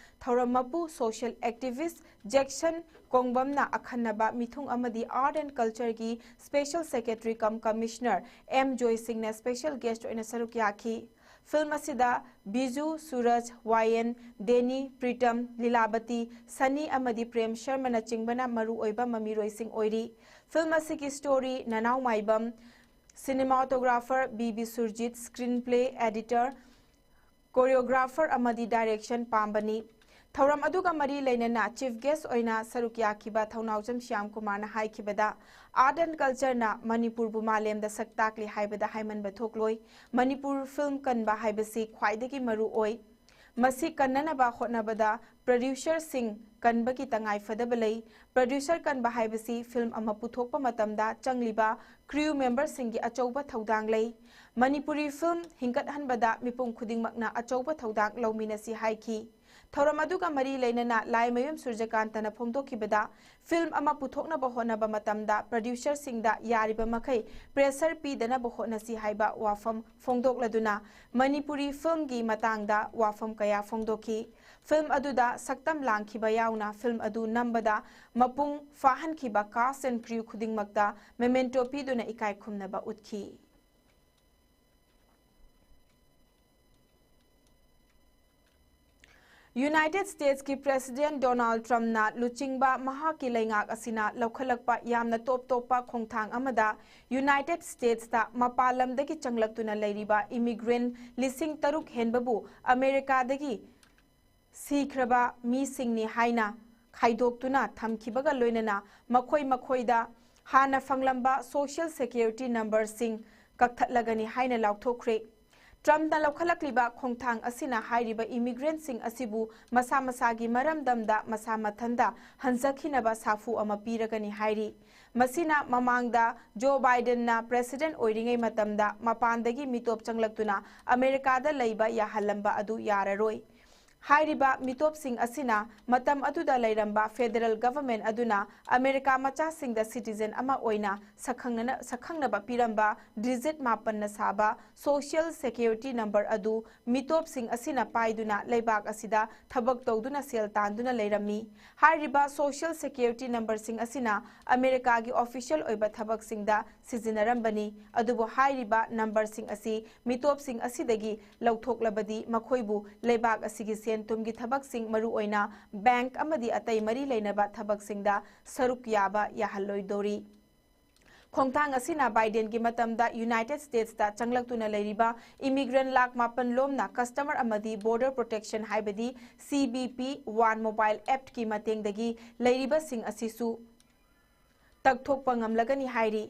ꯊꯧꯔꯝ ꯃꯄꯨ, ꯁꯣꯁꯤꯌꯦꯜ ꯑꯦꯛꯇꯤꯚꯤꯁ ꯖꯦꯛꯁꯟ ꯀꯣꯡꯕꯝꯅ ꯑꯈꯟꯅꯕ ꯃꯤꯊꯨꯡ ꯑꯃꯗꯤ ꯑꯥꯔꯠ ꯑꯦꯟ ꯀꯜꯆꯔꯒꯤ special secretary cum commissioner M Joy ꯁꯤꯡꯅ ꯁ꯭ꯄꯦꯁꯦꯜ ꯒꯦꯁ꯭ꯠ ꯑꯣꯏꯅ ꯁꯔꯨꯛ ꯌꯥꯈꯤ꯫ ꯐꯤꯜꯝ ꯑꯁꯤꯗ ꯕꯤꯖꯨ, ꯁꯨꯔꯖ, ꯋꯥꯌꯦꯟ, ꯗꯦꯅꯤ, ꯄ꯭ꯔꯤꯇꯝ, ꯂꯤꯂꯥꯕꯇꯤ, ꯁꯅꯤ ꯑꯃꯗꯤ ꯄ꯭ꯔꯦꯝ ꯁꯔꯃꯅꯆꯤꯡꯕꯅ ꯃꯔꯨꯑꯣꯏꯕ ꯃꯃꯤꯔꯣꯏꯁꯤꯡ ꯑꯣꯏꯔꯤ꯫ ꯐꯤꯜꯝ ꯑꯁꯤꯒꯤ ꯁ꯭ꯇꯣꯔꯤ ꯅꯅꯥꯎ ꯃꯥꯏꯕꯝ, ꯁꯤꯅꯦꯃꯥꯇꯣꯒ꯭ꯔꯥꯐꯔ B ꯕꯤꯁ꯭ꯋꯔꯖꯤꯠ, screen play editor, choreographer ꯑꯃꯗꯤ ꯗꯥꯏꯔꯦꯛꯁꯟ ꯄꯥꯝꯕꯅꯤ꯫ ꯊꯧꯔꯝ ꯑꯗꯨꯒ ꯃꯔꯤ ꯂꯩꯅꯅ ꯆꯤꯐ ꯒꯦꯁ꯭ꯠ ꯑꯣꯏꯅ ꯁꯔꯨꯛ ꯌꯥꯈꯤꯕ ꯊꯧꯅꯥꯎꯖꯝ ꯁ꯭ꯌꯥꯝ ꯀꯨꯃꯥꯔꯅ ꯍꯥꯏꯈꯤꯕꯗ, ꯑꯥꯔꯠ ꯑꯦꯟ ꯀꯜꯆꯔꯅ ꯃꯅꯤꯄꯨꯔꯕꯨ ꯃꯥꯂꯦꯝꯗ ꯁꯛ ꯇꯥꯛꯂꯤ ꯍꯥꯏꯕꯗ ꯍꯥꯏꯃꯟꯕ ꯊꯣꯛꯂꯣꯏ꯫ ꯃꯅꯤꯄꯨꯔ ꯐꯤꯜꯝ ꯀꯟꯕ ꯍꯥꯏꯕꯁꯤ ꯈ꯭ꯋꯥꯏꯗꯒꯤ ꯃꯔꯨ ꯑꯣꯏ꯫ ꯃꯁꯤ ꯀꯟꯅꯅꯕ ꯍꯣꯠꯅꯕꯗ ꯄ꯭ꯔꯗ꯭ꯌꯨꯁꯔꯁꯤꯡ ꯀꯟꯕꯒꯤ ꯇꯉꯥꯏ ꯐꯗꯕ ꯂꯩ꯫ ꯄ꯭ꯔꯗ꯭ꯌꯨꯁꯔ ꯀꯟꯕ ꯍꯥꯏꯕꯁꯤ ꯐꯤꯜꯝ ꯑꯃ ꯄꯨꯊꯣꯛꯄ ꯃꯇꯝꯗ ꯆꯪꯂꯤꯕ ꯀ꯭ꯔꯤꯎ ꯃꯦꯝꯕꯔꯁꯤꯡꯒꯤ ꯑꯆꯧꯕ ꯊꯧꯗꯥꯡ ꯂꯩ꯫ ꯃꯅꯤꯄꯨꯔꯤ ꯐꯤꯜꯝ ꯍꯤꯡꯒꯠꯍꯟꯕꯗ ꯃꯤꯄꯨꯝ ꯈꯨꯗꯤꯡꯃꯛꯅ ꯑꯆꯧꯕ ꯊꯧꯗꯥꯡ ꯂꯧꯃꯤꯟꯅꯁꯤ ꯍꯥꯏꯈꯤ꯫ ꯊꯧꯔꯝ ꯑꯗꯨꯒ ꯃꯔꯤ ꯂꯩꯅꯅ ꯂꯥꯏꯃꯌꯨꯝ ꯁꯨꯔꯖꯀꯥꯟꯇꯅ ꯐꯣꯡꯗꯣꯛꯈꯤꯕꯗ, ꯐꯤꯜꯝ ꯑꯃ ꯄꯨꯊꯣꯛꯅꯕ ꯍꯣꯠꯅꯕ ꯃꯇꯝꯗ ꯄ꯭ꯔꯗ꯭ꯌꯨꯁꯔꯁꯤꯡꯗ ꯌꯥꯔꯤꯕ ꯃꯈꯩ ꯄ꯭ꯔꯦꯁꯔ ꯄꯤꯗꯅꯕ ꯍꯣꯠꯅꯁꯤ ꯍꯥꯏꯕ ꯋꯥꯐꯝ ꯐꯣꯡꯗꯣꯛꯂꯗꯨꯅ ꯃꯅꯤꯄꯨꯔꯤ ꯐꯤꯜꯝꯒꯤ ꯃꯇꯥꯡꯗ ꯋꯥꯐꯝ ꯀꯌꯥ ꯐꯣꯡꯗꯣꯛꯈꯤ꯫ ꯐꯤꯜꯝ ꯑꯗꯨꯗ ꯁꯛꯇꯝ ꯂꯥꯡꯈꯤꯕ ꯌꯥꯎꯅ ꯐꯤꯜꯝ ꯑꯗꯨ ꯅꯝꯕꯗ ꯃꯄꯨꯡ ꯐꯥꯍꯟꯈꯤꯕ cast and crew ꯈꯨꯗꯤꯡꯃꯛꯇ memento ꯄꯤꯗꯨꯅ ꯏꯀꯥꯏ ꯈꯨꯝꯅꯕ ꯎꯠꯈꯤ꯫ ꯌꯨꯅꯥꯏꯇꯦꯗ ꯁ꯭ꯇꯦꯠꯁꯀꯤ ꯄ꯭ꯔꯦꯁꯤꯗꯦꯟꯠ ꯗꯣꯅꯥꯜꯗ ꯇ꯭ꯔꯝꯞꯅ ꯂꯨꯆꯤꯡꯕ ꯃꯍꯥꯛꯀꯤ ꯂꯩꯉꯥꯛ ꯑꯁꯤꯅ ꯂꯧꯈꯠꯂꯛꯄ ꯌꯥꯝꯅ ꯇꯣꯞ ꯇꯣꯞꯄ ꯈꯣꯡꯊꯥꯡ ꯑꯃꯗ ꯌꯨꯅꯥꯏꯇꯦꯗ ꯁ꯭ꯇꯦꯠꯁꯇ ꯃꯄꯥꯟ ꯂꯝꯗꯒꯤ ꯆꯪꯂꯛꯇꯨꯅ ꯂꯩꯔꯤꯕ ꯏꯃꯤꯒ꯭ꯔꯦꯟꯠ ꯂꯤꯁꯤꯡ ꯇꯔꯨꯛ ꯍꯦꯟꯕꯕꯨ ꯑꯃꯦꯔꯤꯀꯥꯗꯒꯤ ꯁꯤꯈ꯭ꯔꯕ ꯃꯤꯁꯤꯡꯅꯤ ꯍꯥꯏꯅ ꯈꯥꯏꯗꯣꯛꯇꯨꯅ ꯊꯝꯈꯤꯕꯒ ꯂꯣꯏꯅꯅ ꯃꯈꯣꯏ ꯃꯈꯣꯏꯗ ꯍꯥꯟꯅ ꯐꯪꯂꯝꯕ ꯁꯣꯁꯤꯌꯦꯜ ꯁꯦꯀ꯭ꯌꯨꯔꯤꯇꯤ ꯅꯝꯕꯔꯁꯤꯡ ꯀꯛꯊꯠꯂꯒꯅꯤ ꯍꯥꯏꯅ ꯂꯥꯎꯊꯣꯛꯈ꯭ꯔꯦ꯫ ꯇ꯭ꯔꯝꯞꯅ ꯂꯧꯈꯠꯂꯛꯂꯤꯕ ꯈꯣꯡꯊꯥꯡ ꯑꯁꯤꯅ ꯍꯥꯏꯔꯤꯕ ꯏꯃꯤꯒ꯭ꯔꯦꯟꯠꯁꯤꯡ ꯑꯁꯤꯕꯨ ꯃꯁꯥ ꯃꯁꯥꯒꯤ ꯃꯔꯝꯗꯝꯗ ꯃꯁꯥ ꯃꯊꯟꯇ ꯍꯟꯖꯈꯤꯅꯕ ꯁꯥꯐꯨ ꯑꯃ ꯄꯤꯔꯒꯅꯤ ꯍꯥꯏꯔꯤ꯫ ꯃꯁꯤꯅ ꯃꯃꯥꯡꯗ ꯖꯣ ꯕꯥꯏꯗꯦꯟꯅ ꯄ꯭ꯔꯦꯁꯤꯗꯦꯟꯠ ꯑꯣꯏꯔꯤꯉꯩ ꯃꯇꯝꯗ ꯃꯄꯥꯟꯗꯒꯤ ꯃꯤꯇꯣꯞ ꯆꯪꯂꯛꯇꯨꯅ ꯑꯃꯦꯔꯤꯀꯥꯗ ꯂꯩꯕ ꯌꯥꯍꯜꯂꯝꯕ ꯑꯗꯨ ꯌꯥꯔꯔꯣꯏ꯫ ꯍꯥꯏꯔꯤꯕ ꯃꯤꯇꯣꯞꯁꯤꯡ ꯑꯁꯤꯅ ꯃꯇꯝ ꯑꯗꯨꯗ ꯂꯩꯔꯝꯕ ꯐꯦꯗꯔꯦꯜ ꯒꯚꯔꯟꯃꯦꯟꯠ ꯑꯗꯨꯅ ꯑꯃꯦꯔꯤꯀꯥ ꯃꯆꯥꯁꯤꯡꯗ ꯁꯤꯇꯤꯖꯦꯟ ꯑꯃ ꯑꯣꯏꯅ ꯁꯛꯈꯪꯅꯅ-, ꯁꯛꯈꯪꯅꯕ ꯄꯤꯔꯝꯕ ꯗꯤꯖꯤꯠ ꯃꯥꯄꯟꯅ ꯁꯥꯕ ꯁꯣꯁꯤꯌꯦꯜ ꯁꯦꯀ꯭ꯌꯨꯔꯤꯇꯤ ꯅꯝꯕꯔ ꯑꯗꯨ ꯃꯤꯇꯣꯞꯁꯤꯡ ꯑꯁꯤꯅ ꯄꯥꯏꯗꯨꯅ ꯂꯩꯕꯥꯛ ꯑꯁꯤꯗ ꯊꯕꯛ ꯇꯧꯗꯨꯅ ꯁꯦꯜ ꯇꯥꯟꯗꯨꯅ ꯂꯩꯔꯝꯃꯤ꯫ ꯍꯥꯏꯔꯤꯕ ꯁꯣꯁꯤꯌꯦꯜ ꯁꯦꯀ꯭ꯌꯨꯔꯤꯇꯤ ꯅꯝꯕꯔꯁꯤꯡ ꯑꯁꯤꯅ ꯑꯃꯦꯔꯤꯀꯥꯒꯤ ꯑꯣꯐꯤꯁꯤꯌꯦꯜ ꯑꯣꯏꯕ ꯊꯕꯛꯁꯤꯡꯗ ꯁꯤꯖꯤꯟꯅꯔꯝꯕꯅꯤ꯫ ꯑꯗꯨꯕꯨ ꯍꯥꯏꯔꯤꯕ ꯅꯝꯕꯔꯁꯤꯡ ꯑꯁꯤ ꯃꯤꯇꯣꯞꯁꯤꯡ ꯑꯁꯤꯗꯒꯤ ꯂꯧꯊꯣꯛꯂꯕꯗꯤ ꯃꯈꯣꯏꯕꯨ ꯂꯩꯕꯥꯛ ꯑꯁꯤꯒꯤ ꯁꯦꯟ ꯊꯨꯝꯒꯤ ꯊꯕꯛꯁꯤꯡ, ꯃꯔꯨꯑꯣꯏꯅ ꯕꯦꯡꯛ ꯑꯃꯗꯤ ꯑꯇꯩ ꯃꯔꯤ ꯂꯩꯅꯕ ꯊꯕꯛꯁꯤꯡꯗ ꯁꯔꯨꯛ ꯌꯥꯕ ꯌꯥꯍꯜꯂꯣꯏꯗꯧꯔꯤ꯫ ꯈꯣꯡꯊꯥꯡ ꯑꯁꯤꯅ ꯕꯥꯏꯗꯦꯟꯒꯤ ꯃꯇꯝꯗ ꯌꯨꯅꯥꯏꯇꯦꯗ ꯁ꯭ꯇꯦꯠꯁꯇ ꯆꯪꯂꯛꯇꯨꯅ ꯂꯩꯔꯤꯕ ꯏꯃꯤꯒ꯭ꯔꯦꯟꯠ ꯂꯥꯈ ꯃꯥꯄꯟ ꯂꯣꯝꯅ ꯀꯁꯇꯃꯔ ꯑꯃꯗꯤ ꯕꯣꯔꯗꯔ ꯄ꯭ꯔꯣꯇꯦꯛꯁꯟ ꯍꯥꯏꯕꯗꯤ C B P one mobile ꯑꯦꯞꯀꯤ ꯃꯇꯦꯡꯗꯒꯤ ꯂꯩꯔꯤꯕꯁꯤꯡ ꯑꯁꯤꯁꯨ ꯇꯛꯊꯣꯛꯄ ꯉꯝꯂꯒꯅꯤ ꯍꯥꯏꯔꯤ꯫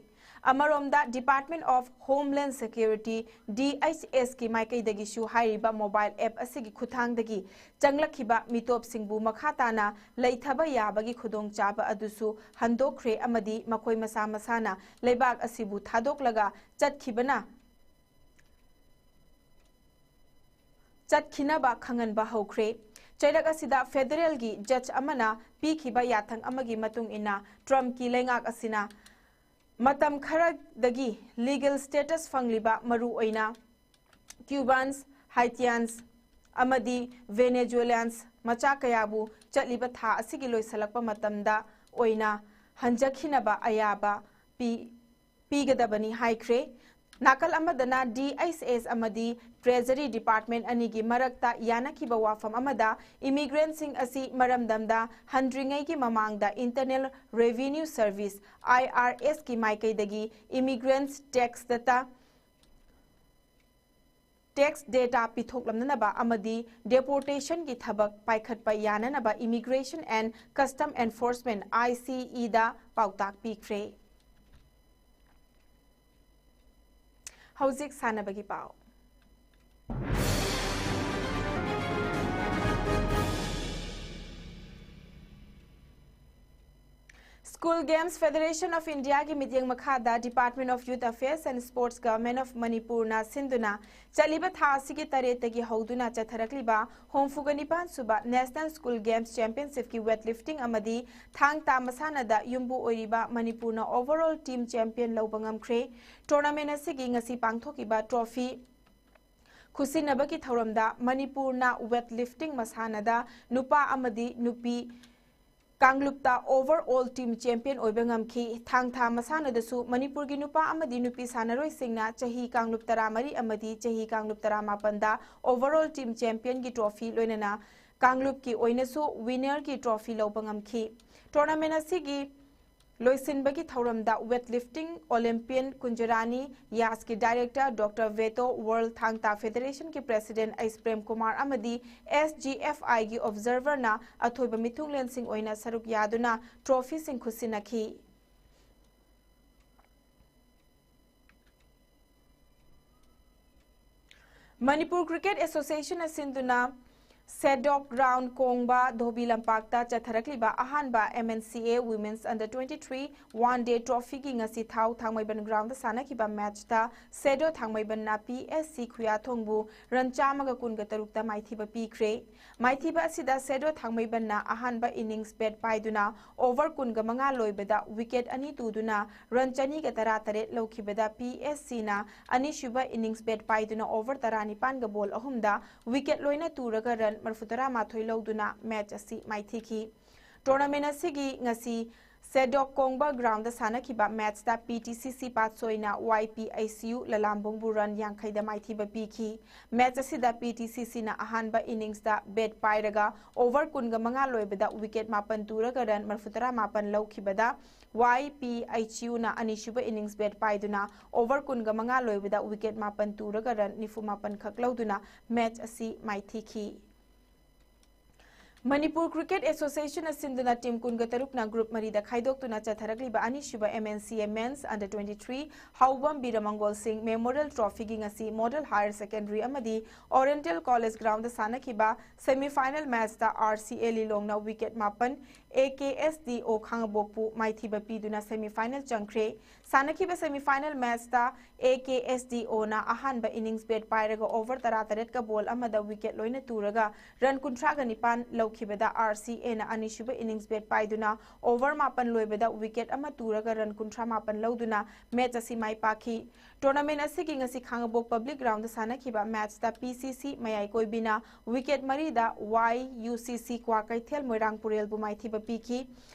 ꯑꯃꯔꯣꯝꯗ, Department of Homeland Security, D H ꯑꯦꯁꯀꯤ ꯃꯥꯏꯀꯩꯗꯒꯤꯁꯨ ꯍꯥꯏꯔꯤꯕ ꯃꯣꯕꯥꯏꯜ ꯑꯦꯞ ꯑꯁꯤꯒꯤ ꯈꯨꯠꯊꯥꯡꯗꯒꯤ ꯆꯪꯂꯛꯈꯤꯕ ꯃꯤꯇꯣꯞꯁꯤꯡꯕꯨ ꯃꯈꯥ ꯇꯥꯅ ꯂꯩꯊꯕ ꯌꯥꯕꯒꯤ ꯈꯨꯗꯣꯡꯆꯥꯕ ꯑꯗꯨꯁꯨ ꯍꯟꯗꯣꯛꯈ꯭ꯔꯦ ꯑꯃꯗꯤ ꯃꯈꯣꯏ ꯃꯁꯥ ꯃꯁꯥꯅ ꯂꯩꯕꯥꯛ ꯑꯁꯤꯕꯨ ꯊꯥꯗꯣꯛꯂꯒ ꯆꯠꯈꯤꯕꯅ ꯆꯠꯈꯤꯅꯕ ꯈꯪꯍꯟꯕ ꯍꯧꯈ꯭ꯔꯦ꯫ ꯆꯩꯔꯛ ꯑꯁꯤꯗ ꯐꯦꯗꯔꯦꯜꯒꯤ ꯖꯖ ꯑꯃꯅ ꯄꯤꯈꯤꯕ ꯌꯥꯊꯪ ꯑꯃꯒꯤ ꯃꯇꯨꯡ ꯏꯟꯅ ꯇ꯭ꯔꯝꯞꯀꯤ ꯂꯩꯉꯥꯛ ꯑꯁꯤꯅ ꯃꯇꯝ ꯈꯔꯗꯒꯤ ꯂꯤꯒꯦꯜ ꯁ꯭ꯇꯦꯇꯁ ꯐꯪꯂꯤꯕ ꯃꯔꯨꯑꯣꯏꯅ ꯀ꯭ꯌꯨꯕꯥꯟꯁ, ꯍꯥꯏꯇꯤꯌꯥꯟꯁ ꯑꯃꯗꯤ ꯚꯦꯅꯦꯖꯨꯋꯦꯂꯥꯟꯁ ꯃꯆꯥ ꯀꯌꯥꯕꯨ ꯆꯠꯂꯤꯕ ꯊꯥ ꯑꯁꯤꯒꯤ ꯂꯣꯏꯁꯤꯜꯂꯛꯄ ꯃꯇꯝꯗ ꯑꯣꯏꯅ ꯍꯟꯖꯈꯤꯅꯕ ꯑꯌꯥꯕ ꯄꯤ ꯄꯤꯒꯗꯕꯅꯤ ꯍꯥꯏꯈ꯭ꯔꯦ꯫ ꯅꯥꯀꯜ ꯑꯃꯗꯅ ꯗꯤ ꯑꯩꯆ ꯑꯦꯁ ꯑꯃꯗꯤ ꯇ꯭ꯔꯦꯖꯔꯤ ꯗꯤꯄꯥꯔꯠꯃꯦꯟꯠ ꯑꯅꯤꯒꯤ ꯃꯔꯛꯇ ꯌꯥꯅꯈꯤꯕ ꯋꯥꯐꯝ ꯑꯃꯗ ꯏꯃꯤꯒ꯭ꯔꯦꯟꯠꯁꯤꯡ ꯑꯁꯤ ꯃꯔꯝꯗꯝꯗ ꯍꯟꯗ꯭ꯔꯤꯉꯩꯒꯤ ꯃꯃꯥꯡꯗ ꯏꯟꯇꯔꯅꯦꯜ ꯔꯦꯚꯤꯅ꯭ꯌꯨ ꯁꯔꯚꯤꯁ, ꯑꯥꯏ ꯑꯥꯔ ꯑꯦꯁꯀꯤ ꯃꯥꯏꯀꯩꯗꯒꯤ ꯏꯃꯤꯒ꯭ꯔꯦꯟꯠꯁ ꯇꯦꯛꯁ ꯗꯦꯇꯥ ꯇꯦꯛꯁ ꯗꯦꯇꯥ ꯄꯤꯊꯣꯛꯂꯝꯅꯅꯕ ꯑꯃꯗꯤ ꯗꯦꯄꯣꯔꯇꯦꯁꯟꯒꯤ ꯊꯕꯛ ꯄꯥꯏꯈꯠꯄ ꯌꯥꯅꯅꯕ Immigration and Custom Enforcement, I C ꯏꯗ ꯄꯥꯎꯇꯥꯛ ꯄꯤꯈ꯭ꯔꯦ꯫ ꯍꯧꯖꯤꯛ ꯁꯥꯟꯅꯕꯒꯤ ꯄꯥꯎ꯫ School Games Federation of Indiaꯒꯤ ꯃꯤꯠꯌꯦꯡ ꯃꯈꯥꯗ Department of Youth Affairs and Sports, Government of ꯃꯅꯤꯄꯨꯔꯅ ꯁꯤꯟꯗꯨꯅ ꯆꯠꯂꯤꯕ ꯊꯥ ꯑꯁꯤꯒꯤ ꯇꯔꯦꯠꯇꯒꯤ ꯍꯧꯗꯨꯅ ꯆꯠꯊꯔꯛꯂꯤꯕ ꯍꯨꯝꯐꯨꯒ ꯅꯤꯄꯥꯟ ꯁꯨꯕ National School Games Championshipꯀꯤ weightlifting ꯑꯃꯗꯤ ꯊꯥꯡ ꯇꯥ ꯃꯁꯥꯟꯅꯗ ꯌꯨꯝꯕꯨ ꯑꯣꯏꯔꯤꯕ ꯃꯅꯤꯄꯨꯔꯅ overall team champion ꯂꯧꯕ ꯉꯝꯈ꯭ꯔꯦ꯫ Tournament ꯑꯁꯤꯒꯤ ꯉꯁꯤ ꯄꯥꯡꯊꯣꯛꯈꯤꯕ trophy ꯈꯨꯠꯁꯤꯟꯅꯕꯒꯤ ꯊꯧꯔꯝꯗ ꯃꯅꯤꯄꯨꯔꯅ weightlifting ꯃꯁꯥꯟꯅꯗ ꯅꯨꯄꯥ ꯑꯃꯗꯤ ꯅꯨꯄꯤ ꯀꯥꯡꯂꯨꯞꯇ overall team champion ꯑꯣꯏꯕ ꯉꯝꯈꯤ꯫ ꯊꯥꯡ ꯊꯥ ꯃꯁꯥꯟꯅꯗꯁꯨ ꯃꯅꯤꯄꯨꯔꯒꯤ ꯅꯨꯄꯥ ꯑꯃꯗꯤ ꯅꯨꯄꯤ ꯁꯥꯟꯅꯔꯣꯏꯁꯤꯡꯅ ꯆꯍꯤ ꯀꯥꯡꯂꯨꯞ ꯇꯔꯥꯃꯔꯤ ꯑꯃꯗꯤ ꯆꯍꯤ ꯀꯥꯡꯂꯨꯞ ꯇꯔꯥꯃꯥꯄꯟꯗ overall team championꯒꯤ trophy ꯂꯣꯏꯅꯅ ꯀꯥꯡꯂꯨꯞꯀꯤ ꯑꯣꯏꯅꯁꯨ winnerꯒꯤ trophy ꯂꯧꯕ ꯉꯝꯈꯤ꯫ Tournament ꯑꯁꯤꯒꯤ ꯂꯣꯏꯁꯤꯟꯕꯒꯤ ꯊꯧꯔꯝꯗ weightlifting Olympian ꯀꯨꯟꯖꯔꯥꯅꯤ, ꯌꯥꯁꯀꯤ director Doctor Veto, World ꯊꯥꯡ ꯇꯥ Federationꯒꯤ president ꯑꯩꯁ ꯄ꯭ꯔꯦꯝ ꯀꯨꯃꯥꯔ ꯑꯃꯗꯤ ꯑꯦꯁ ꯖꯤ ꯑꯦꯐ ꯑꯥꯏꯒꯤ observerꯅ ꯑꯊꯣꯏꯕ ꯃꯤꯊꯨꯡꯂꯦꯟꯁꯤꯡ ꯑꯣꯏꯅ ꯁꯔꯨꯛ ꯌꯥꯗꯨꯅ trophyꯁꯤꯡ ꯈꯨꯠꯁꯤꯟꯅꯈꯤ꯫ ꯃꯅꯤꯄꯨꯔ Cricket Associationꯅ ꯁꯤꯟꯗꯨꯅ ꯁꯦꯗꯣꯛ ꯒ꯭ꯔꯥꯎꯟ ꯀꯣꯡꯕ ꯙꯣꯕꯤ ꯂꯝꯄꯥꯛꯇ ꯆꯠꯊꯔꯛꯂꯤꯕ ꯑꯍꯥꯟꯕ M N C A Women's Under twenty-three One Day Trophyꯒꯤ ꯉꯁꯤ ꯊꯥꯎ ꯊꯥꯡꯃꯩꯕꯟ ꯒ꯭ꯔꯥꯎꯟꯗ ꯁꯥꯟꯅꯈꯤꯕ ꯃꯦꯆꯇ ꯁꯦꯗꯣ ꯊꯥꯡꯃꯩꯕꯟꯅ P S C ꯈꯨꯌꯥꯊꯣꯡꯕꯨ ꯔꯟ ꯆꯥꯝꯃꯒ ꯀꯨꯟꯒ ꯇꯔꯨꯛꯇ ꯃꯥꯏꯊꯤꯕ ꯄꯤꯈ꯭ꯔꯦ꯫ ꯃꯥꯏꯊꯤꯕ ꯑꯁꯤꯗ ꯁꯦꯗꯣ ꯊꯥꯡꯃꯩꯕꯟꯅ ꯑꯍꯥꯟꯕ ꯏꯅꯤꯡꯁ ꯕꯦꯠ ꯄꯥꯏꯗꯨꯅ ꯑꯣꯚꯔ ꯀꯨꯟꯒ ꯃꯉꯥ ꯂꯣꯏꯕꯗ ꯋꯤꯀꯦꯠ ꯑꯅꯤ ꯇꯨꯗꯨꯅ ꯔꯟ ꯆꯅꯤꯒ ꯇꯔꯥ ꯇꯔꯦꯠ ꯂꯧꯈꯤꯕꯗ P S Cꯅ ꯑꯅꯤꯁꯨꯕ ꯏꯅꯤꯡꯁ ꯕꯦꯠ ꯄꯥꯏꯗꯨꯅ ꯑꯣꯚꯔ ꯇꯔꯥꯅꯤꯄꯥꯟꯒ ꯕꯣꯜ ꯑꯍꯨꯝꯗ ꯋꯤꯀꯦꯠ ꯂꯣꯏꯅ ꯇꯨꯔꯒ ꯔꯟ ꯃꯔꯐꯨꯇꯔꯥ ꯃꯥꯊꯣꯏ ꯂꯧꯗꯨꯅ ꯃꯦꯆ ꯑꯁꯤ ꯃꯥꯏꯊꯤꯈꯤ꯫ ꯇꯣꯔꯅꯥꯃꯦꯟ ꯑꯁꯤꯒꯤ ꯉꯁꯤ ꯁꯦꯗꯣꯛ ꯀꯣꯡꯕ ꯒ꯭ꯔꯥꯎꯟꯗ ꯁꯥꯟꯅꯈꯤꯕ ꯃꯦꯆꯇ P T C C ꯄꯥꯠꯁꯣꯏꯅ Y P H U ꯂꯂꯥꯝꯕꯨꯡꯕꯨ ꯔꯟ ꯌꯥꯡꯈꯩꯗ ꯃꯥꯏꯊꯤꯕ ꯄꯤꯈꯤ꯫ ꯃꯦꯆ ꯑꯁꯤꯗ P T C Cꯅ ꯑꯍꯥꯟꯕ ꯏꯅꯤꯡꯁꯇ ꯕꯦꯠ ꯄꯥꯏꯔꯒ ꯑꯣꯚꯔ ꯀꯨꯟꯒ ꯃꯉꯥ ꯂꯣꯏꯕꯗ ꯋꯤꯀꯦꯠ ꯃꯥꯄꯟ ꯇꯨꯔꯒ ꯔꯟ ꯃꯔꯐꯨꯇꯔꯥ ꯃꯥꯄꯟ ꯂꯧꯈꯤꯕꯗ Y P H Uꯅ ꯑꯅꯤꯁꯨꯕ ꯏꯅꯤꯡꯁ ꯕꯦꯠ ꯄꯥꯏꯗꯨꯅ ꯑꯣꯚꯔ ꯀꯨꯟꯒ ꯃꯉꯥ ꯂꯣꯏꯕꯗ ꯋꯤꯀꯦꯠ ꯃꯥꯄꯟ ꯇꯨꯔꯒ ꯔꯟ ꯅꯤꯐꯨ ꯃꯥꯄꯟ ꯈꯛ ꯂꯧꯗꯨꯅ ꯃꯦꯆ ꯑꯁꯤ ꯃꯥꯏꯊꯤꯈꯤ꯫ ꯃꯅꯤꯄꯨꯔ ꯀ꯭ꯔꯤꯀꯦꯠ ꯑꯦꯁꯣꯁꯤꯌꯦꯁꯟꯅ ꯁꯤꯟꯗꯨꯅ ꯇꯤꯝ ꯀꯨꯟꯒ ꯇꯔꯨꯛꯅ ꯒ꯭ꯔꯨꯞ ꯃꯔꯤꯗ ꯈꯥꯏꯗꯣꯛꯇꯨꯅ ꯆꯠꯊꯔꯛꯂꯤꯕ ꯑꯅꯤꯁꯨꯕ M N C A Men's Under twenty-three ꯍꯥꯎꯕꯝ ꯕꯤꯔꯃꯪꯒꯣꯜ ꯁꯤꯡ ꯃꯦꯃꯣꯔꯤꯌꯦꯜ ꯇ꯭ꯔꯣꯐꯤꯒꯤ ꯉꯁꯤ ꯃꯣꯗꯦꯜ ꯍꯥꯌꯔ ꯁꯦꯀꯦꯟꯗꯔꯤ ꯑꯃꯗꯤ ꯑꯣꯔꯤꯌꯦꯟꯇꯦꯜ ꯀꯣꯂꯦꯖ ꯒ꯭ꯔꯥꯎꯟꯗ ꯁꯥꯟꯅꯈꯤꯕ ꯁꯦꯃꯤ ꯐꯥꯏꯅꯦꯜ ꯃꯦꯆꯇ R C A ꯂꯤꯂꯣꯡꯅ ꯋꯤꯀꯦꯠ ꯃꯥꯄꯟ, A K S D O ꯈꯥꯡꯉꯕꯣꯛꯄꯨ ꯃꯥꯏꯊꯤꯕ ꯄꯤꯗꯨꯅ ꯁꯦꯃꯤ ꯐꯥꯏꯅꯦꯜ ꯆꯪꯈ꯭ꯔꯦ꯫ ꯁꯥꯟꯅꯈꯤꯕ ꯁꯦꯃꯤ ꯐꯥꯏꯅꯦꯜ ꯃꯦꯆꯇ A K S D Oꯅ ꯑꯍꯥꯟꯕ ꯏꯅꯤꯡꯁ ꯕꯦꯠ ꯄꯥꯏꯔꯒ ꯑꯣꯚꯔ ꯇꯔꯥ ꯇꯔꯦꯠꯀ ꯕꯣꯜ ꯑꯃꯗ ꯋꯤꯀꯦꯠ ꯂꯣꯏꯅ ꯇꯨꯔꯒ ꯔꯟ ꯀꯨꯟꯊ꯭ꯔꯥꯒ ꯅꯤꯄꯥꯟ ꯂꯧꯈꯤꯕꯗ R C Aꯅ ꯑꯅꯤꯁꯨꯕ ꯏꯅꯤꯡꯁ ꯕꯦꯠ ꯄꯥꯏꯗꯨꯅ ꯑꯣꯚꯔ ꯃꯥꯄꯟ ꯂꯣꯏꯕꯗ ꯋꯤꯀꯦꯠ ꯑꯃ ꯇꯨꯔꯒ ꯔꯟ ꯀꯨꯟꯊ꯭ꯔꯥ ꯃꯥꯄꯟ ꯂꯧꯗꯨꯅ ꯃꯦꯆ ꯑꯁꯤ ꯃꯥꯏ ꯄꯥꯛꯈꯤ꯫ ꯇꯣꯔꯅꯥꯃꯦꯟ ꯑꯁꯤꯒꯤ ꯉꯁꯤ ꯈꯥꯡꯉꯕꯣꯛ ꯄꯕ꯭ꯂꯤꯛ ꯒ꯭ꯔꯥꯎꯟꯗ ꯁꯥꯟꯅꯈꯤꯕ ꯃꯦꯆꯇ P C C ꯃꯌꯥꯏ ꯀꯣꯏꯕꯤꯅ ꯋꯤꯀꯦꯠ ꯃꯔꯤꯗ Y U C C Kwakeithel ꯃꯣꯏꯔꯥꯡ ꯄꯨꯔꯦꯜꯕꯨ ꯃꯥꯏꯊꯤꯕ ꯄꯤꯈꯤ꯫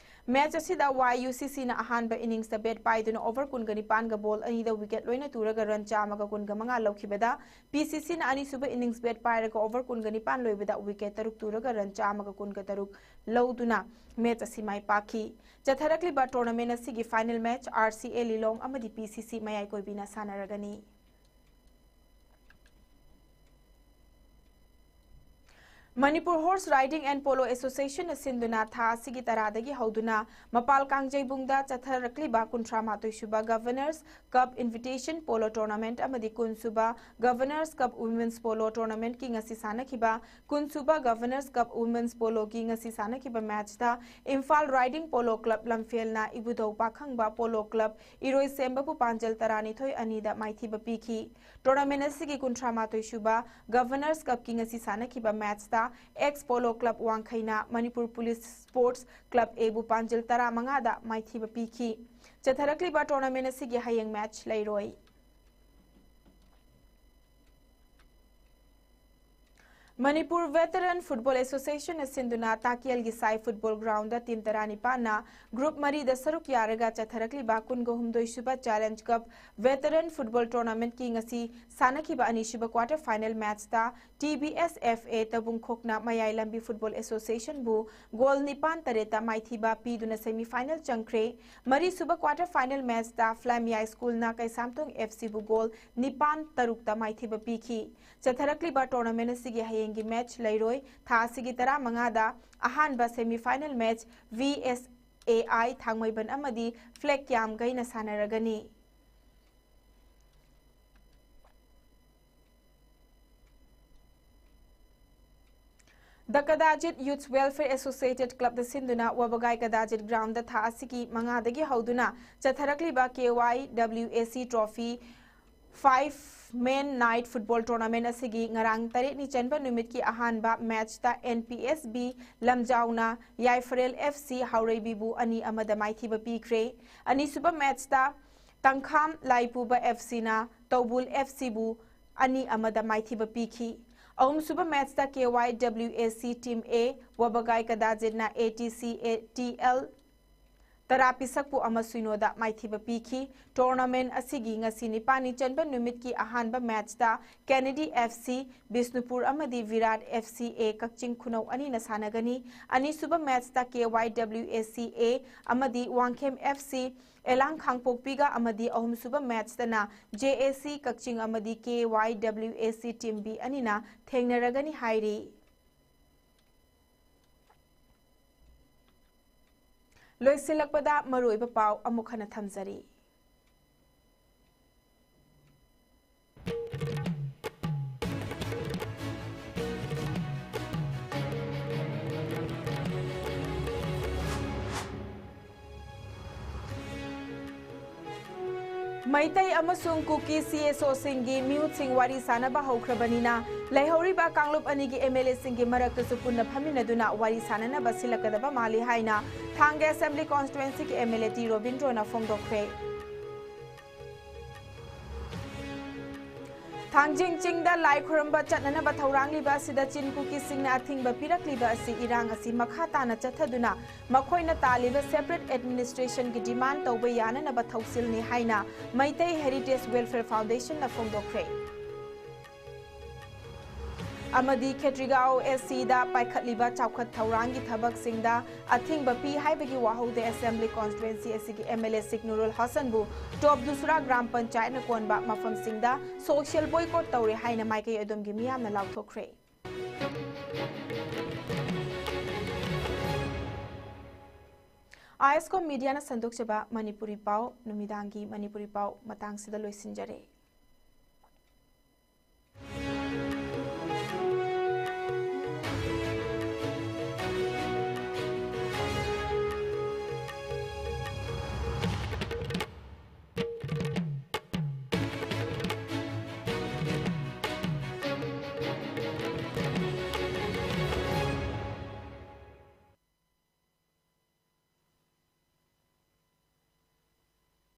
ꯃꯦꯆ ꯑꯁꯤꯗ Y U C Cꯅ ꯑꯍꯥꯟꯕ ꯏꯅꯤꯡꯁꯇ ꯕꯦꯠ ꯄꯥꯏꯗꯨꯅ ꯑꯣꯚꯔ ꯀꯨꯟꯒ ꯅꯤꯄꯥꯟꯒ ꯕꯣꯜ ꯑꯅꯤꯗ ꯋꯤꯀꯦꯠ ꯂꯣꯏꯅ ꯇꯨꯔꯒ ꯔꯟ ꯆꯥꯝꯃꯒ ꯀꯨꯟꯒ ꯃꯉꯥ ꯂꯧꯈꯤꯕꯗ, P C Cꯅ ꯑꯅꯤꯁꯨꯕ ꯏꯅꯤꯡꯁ ꯕꯦꯠ ꯄꯥꯏꯔꯒ ꯑꯣꯚꯔ ꯀꯨꯟꯒ ꯅꯤꯄꯥꯟ ꯂꯣꯏꯕꯗ ꯋꯤꯀꯦꯠ ꯇꯔꯨꯛ ꯇꯨꯔꯒ ꯔꯟ ꯆꯥꯝꯃꯒ ꯀꯨꯟꯒ ꯇꯔꯨꯛ ꯂꯧꯗꯨꯅ ꯃꯦꯆ ꯑꯁꯤ ꯃꯥꯏ ꯄꯥꯛꯈꯤ꯫ ꯆꯠꯊꯔꯛꯂꯤꯕ ꯇꯣꯔꯅꯥꯃꯦꯟ ꯑꯁꯤꯒꯤ final match R C A ꯂꯤꯂꯣꯡ ꯑꯃꯗꯤ P C C ꯃꯌꯥꯏ ꯀꯣꯏꯕꯤꯅ ꯁꯥꯟꯅꯔꯒꯅꯤ꯫ Manipur Horse Riding and Polo Association ꯅ ꯁꯤꯟꯗꯨꯅ ꯊꯥ ꯑꯁꯤꯒꯤ ꯇꯔꯥꯗꯒꯤ ꯍꯧꯗꯨꯅ ꯃꯄꯥꯜ ꯀꯥꯡꯖꯩꯕꯨꯡꯗ ꯆꯠꯊꯔꯛꯂꯤꯕ ꯀꯨꯟꯊ꯭ꯔꯥ ꯃꯥꯊꯣꯏ ꯁꯨꯕ Governors Cup Invitation Polo Tournament ꯑꯃꯗꯤ ꯀꯨꯟ ꯁꯨꯕ Governors Cup Women's Polo Tournament ꯀꯤ ꯉꯁꯤ ꯁꯥꯟꯅꯈꯤꯕ ꯀꯨꯟ ꯁꯨꯕ Governors Cup Women's Polo ꯒꯤ ꯉꯁꯤ ꯁꯥꯟꯅꯈꯤꯕ match ꯇ ꯏꯝꯐꯥꯜ Riding Polo Club ꯂꯝꯐꯦꯜꯅ ꯏꯕꯨꯙꯧ ꯄꯥꯈꯪꯕ Polo Club ꯏꯔꯣꯏꯁꯦꯝꯕꯕꯨ ꯄꯥꯟꯖꯜ ꯇꯔꯥꯅꯤꯊꯣꯏ ꯑꯅꯤꯗ ꯃꯥꯏꯊꯤꯕ ꯄꯤꯈꯤ꯫ Tournament ꯑꯁꯤꯒꯤ ꯀꯨꯟꯊ꯭ꯔꯥ ꯃꯥꯊꯣꯏ ꯁꯨꯕ Governors Cup ꯀꯤ ꯉꯁꯤ ꯁꯥꯟꯅꯈꯤꯕ match ꯇ Ex Polo Club ꯋꯥꯡꯈꯩꯅ Manipur Police Sports Club A ꯕꯨ ꯄꯥꯟꯖꯜ ꯇꯔꯥꯃꯉꯥꯗ ꯃꯥꯏꯊꯤꯕ ꯄꯤꯈꯤ꯫ ꯆꯠꯊꯔꯛꯂꯤꯕ tournament ꯑꯁꯤꯒꯤ ꯍꯌꯦꯡ match ꯂꯩꯔꯣꯏ꯫ Manipur Veteran Football Association ꯅ ꯁꯤꯟꯗꯨꯅ ꯇꯥꯀꯦꯜꯒꯤ ꯁꯥꯏ football ground ꯗ team ꯇꯔꯥꯅꯤꯄꯥꯟꯅ group ꯃꯔꯤꯗ ꯁꯔꯨꯛ ꯌꯥꯔꯒ ꯆꯠꯊꯔꯛꯂꯤꯕ ꯀꯨꯟꯒ ꯍꯨꯝꯗꯣꯏ ꯁꯨꯕ Challenge Cup Veteran Football Tournament ꯀꯤ ꯉꯁꯤ ꯁꯥꯟꯅꯈꯤꯕ ꯑꯅꯤꯁꯨꯕ quarter final match ꯇ T B S F A ꯇꯕꯨꯡꯈꯣꯛꯅ ꯃꯌꯥꯏ ꯂꯝꯕꯤ Football Association ꯕꯨ goal ꯅꯤꯄꯥꯟ ꯇꯔꯦꯠꯇ ꯃꯥꯏꯊꯤꯕ ꯄꯤꯗꯨꯅ semi final ꯆꯪꯈ꯭ꯔꯦ꯫ ꯃꯔꯤꯁꯨꯕ quarter final match ꯇ ꯐ꯭ꯂꯥꯃꯤꯌꯥꯏ school ꯅ ꯀꯩꯁꯥꯝꯊꯣꯡ F C ꯕꯨ goal ꯅꯤꯄꯥꯟ ꯇꯔꯨꯛꯇ ꯃꯥꯏꯊꯤꯕ ꯄꯤꯈꯤ꯫ ꯆꯠꯊꯔꯛꯂꯤꯕ tournament ꯑꯁꯤꯒꯤ ꯍꯌꯦꯡꯒꯤ match ꯂꯩꯔꯣꯏ꯫ ꯊꯥ ꯑꯁꯤꯒꯤ ꯇꯔꯥꯃꯉꯥꯗ ꯑꯍꯥꯟꯕ semi final match V S A I ꯊꯥꯡꯃꯩꯕꯟ ꯑꯃꯗꯤ Flag Kiamgay ꯅ ꯁꯥꯟꯅꯔꯒꯅꯤ꯫ The Kadajit Youth Welfare Associated Club ꯗ ꯁꯤꯟꯗꯨꯅ ꯋꯥꯕꯒꯥꯏ ꯀꯗꯥꯖꯤꯠ ground ꯗ ꯊꯥ ꯑꯁꯤꯒꯤ ꯃꯉꯥꯗꯒꯤ ꯍꯧꯗꯨꯅ ꯆꯠꯊꯔꯛꯂꯤꯕ K Y W A C Trophy five Man Night Football Tournament ꯑꯁꯤꯒꯤ ꯉꯔꯥꯡ ꯇꯔꯦꯠꯅꯤ ꯆꯟꯕ ꯅꯨꯃꯤꯠꯀꯤ ꯑꯍꯥꯟꯕ match ꯇ N P S B ꯂꯝꯖꯥꯎꯅ ꯌꯥꯏꯐꯔꯦꯜ F C ꯍꯥꯎꯔꯩꯕꯤꯕꯨ ꯑꯅꯤ ꯑꯃꯗ ꯃꯥꯏꯊꯤꯕ ꯄꯤꯈ꯭ꯔꯦ꯫ ꯑꯅꯤꯁꯨꯕ match ꯇ ꯇꯪꯈꯥꯝ ꯂꯥꯏꯄꯨꯕ F C ꯅ ꯇꯧꯕꯨꯜ F C ꯕꯨ ꯑꯅꯤ ꯑꯃꯗ ꯃꯥꯏꯊꯤꯕ ꯄꯤꯈꯤ꯫ ꯑꯍꯨꯝꯁꯨꯕ match ꯇ K Y W A C Team A ꯋꯥꯕꯒꯥꯏ ꯀꯗꯥꯖꯤꯠꯅ A T C A T L ꯇꯔꯥ ꯄꯤꯁꯛꯄꯨ ꯑꯃ ꯁꯨꯏꯅꯣꯗ ꯃꯥꯏꯊꯤꯕ ꯄꯤꯈꯤ꯫ Tournament ꯑꯁꯤꯒꯤ ꯉꯁꯤ ꯅꯤꯄꯥꯟꯅꯤ ꯆꯟꯕ ꯅꯨꯃꯤꯠꯀꯤ ꯑꯍꯥꯟꯕ match ꯇ Kennedy F C ꯕꯤꯁꯅꯨꯄꯨꯔ ꯑꯃꯗꯤ Virat F C A ꯀꯛꯆꯤꯡ ꯈꯨꯅꯧ ꯑꯅꯤꯅ ꯁꯥꯟꯅꯒꯅꯤ꯫ ꯑꯅꯤꯁꯨꯕ match ꯇ K Y W A C A ꯑꯃꯗꯤ ꯋꯥꯡꯈꯦꯝ F C ꯑꯦꯂꯥꯡ ꯈꯥꯡꯄꯣꯛꯄꯤꯒ ꯑꯃꯗꯤ ꯑꯍꯨꯝꯁꯨꯕ match ꯇꯅ J A C ꯀꯛꯆꯤꯡ ꯑꯃꯗꯤ K Y W A C Team B ꯑꯅꯤꯅ ꯊꯦꯡꯅꯔꯒꯅꯤ ꯍꯥꯏꯔꯤ꯫ ꯂꯣꯏꯁꯤꯜꯂꯛꯄꯗ ꯃꯔꯨꯑꯣꯏꯕ ꯄꯥꯎ ꯑꯃꯨꯛ ꯍꯟꯅ ꯊꯝꯖꯔꯤ꯫ ꯃꯩꯇꯩ ꯑꯃꯁꯨꯡ ꯀꯨꯀꯤ CSOꯁꯤꯡꯒꯤ ꯃꯤꯍꯨꯠꯁꯤꯡ ꯋꯥꯔꯤ ꯁꯥꯅꯕ ꯍꯧꯈ꯭ꯔꯕꯅꯤꯅ, ꯂꯩꯍꯧꯔꯤꯕ ꯀꯥꯡꯂꯨꯞ ꯑꯅꯤꯒꯤ MLAꯁꯤꯡꯒꯤ ꯃꯔꯛꯇꯁꯨ ꯄꯨꯟꯅ ꯐꯝꯃꯤꯟꯅꯗꯨꯅ ꯋꯥꯔꯤ ꯁꯥꯅꯅꯕ ꯁꯤꯜꯂꯛꯀꯗꯕ ꯃꯥꯜꯂꯤ ꯍꯥꯏꯅ ꯊꯥꯡꯒ Assembly Constituencyꯒꯤ MLA ꯇꯤ ꯔꯣꯕꯤꯟꯗ꯭ꯔꯣꯅ ꯐꯣꯡꯗꯣꯛꯈ꯭ꯔꯦ꯫ ꯊꯥꯡꯖꯤꯡ ꯆꯤꯡꯗ ꯂꯥꯏ ꯈꯨꯔꯨꯝꯕ ꯆꯠꯅꯅꯕ ꯊꯧꯔꯥꯡꯂꯤꯕ ꯑꯁꯤꯗ ꯆꯤꯟ ꯀꯨꯀꯤꯁꯤꯡꯅ ꯑꯊꯤꯡꯕ ꯄꯤꯔꯛꯂꯤꯕ ꯑꯁꯤ ꯏꯔꯥꯡ ꯑꯁꯤ ꯃꯈꯥ ꯇꯥꯅ ꯆꯠꯊꯗꯨꯅ ꯃꯈꯣꯏꯅ ꯇꯥꯜꯂꯤꯕ separate administrationꯒꯤ demand ꯇꯧꯕ ꯌꯥꯅꯅꯕ ꯊꯧꯁꯤꯜꯅꯤ ꯍꯥꯏꯅ ꯃꯩꯇꯩ Heritage Welfare Foundationꯅ ꯐꯣꯡꯗꯣꯛꯈ꯭ꯔꯦ꯫ ꯑꯃꯗꯤ ꯈꯦꯇ꯭ꯔꯤꯒꯥꯎ SCꯗ ꯄꯥꯏꯈꯠꯂꯤꯕ ꯆꯥꯎꯈꯠ ꯊꯧꯔꯥꯡꯒꯤ ꯊꯕꯛꯁꯤꯡꯗ ꯑꯊꯤꯡꯕ ꯄꯤ ꯍꯥꯏꯕꯒꯤ ꯋꯥꯍꯧꯗ Assembly Constituency ꯑꯁꯤꯒꯤ MLA ꯁꯤꯛ ꯅꯨꯔꯨꯜ ꯍꯁꯟꯕꯨ ꯇꯣꯞ ꯗꯨꯁꯔꯥ ꯒ꯭ꯔꯥꯝ ꯄꯟꯆꯥꯌꯠꯅ ꯀꯣꯟꯕ ꯃꯐꯝꯁꯤꯡꯗ social boycott ꯇꯧꯔꯦ ꯍꯥꯏꯅ ꯃꯥꯏꯀꯩ ꯑꯗꯨꯝꯒꯤ ꯃꯤꯌꯥꯝꯅ ꯂꯥꯎꯊꯣꯛꯈ꯭ꯔꯦ꯫ ISCOM Mediaꯅ ꯁꯟꯗꯣꯛꯆꯕ ꯃꯅꯤꯄꯨꯔꯤ ꯄꯥꯎ, ꯅꯨꯃꯤꯗꯥꯡꯒꯤ ꯃꯅꯤꯄꯨꯔꯤ ꯄꯥꯎ ꯃꯇꯥꯡꯁꯤꯗ ꯂꯣꯏꯁꯤꯟꯖꯔꯦ꯫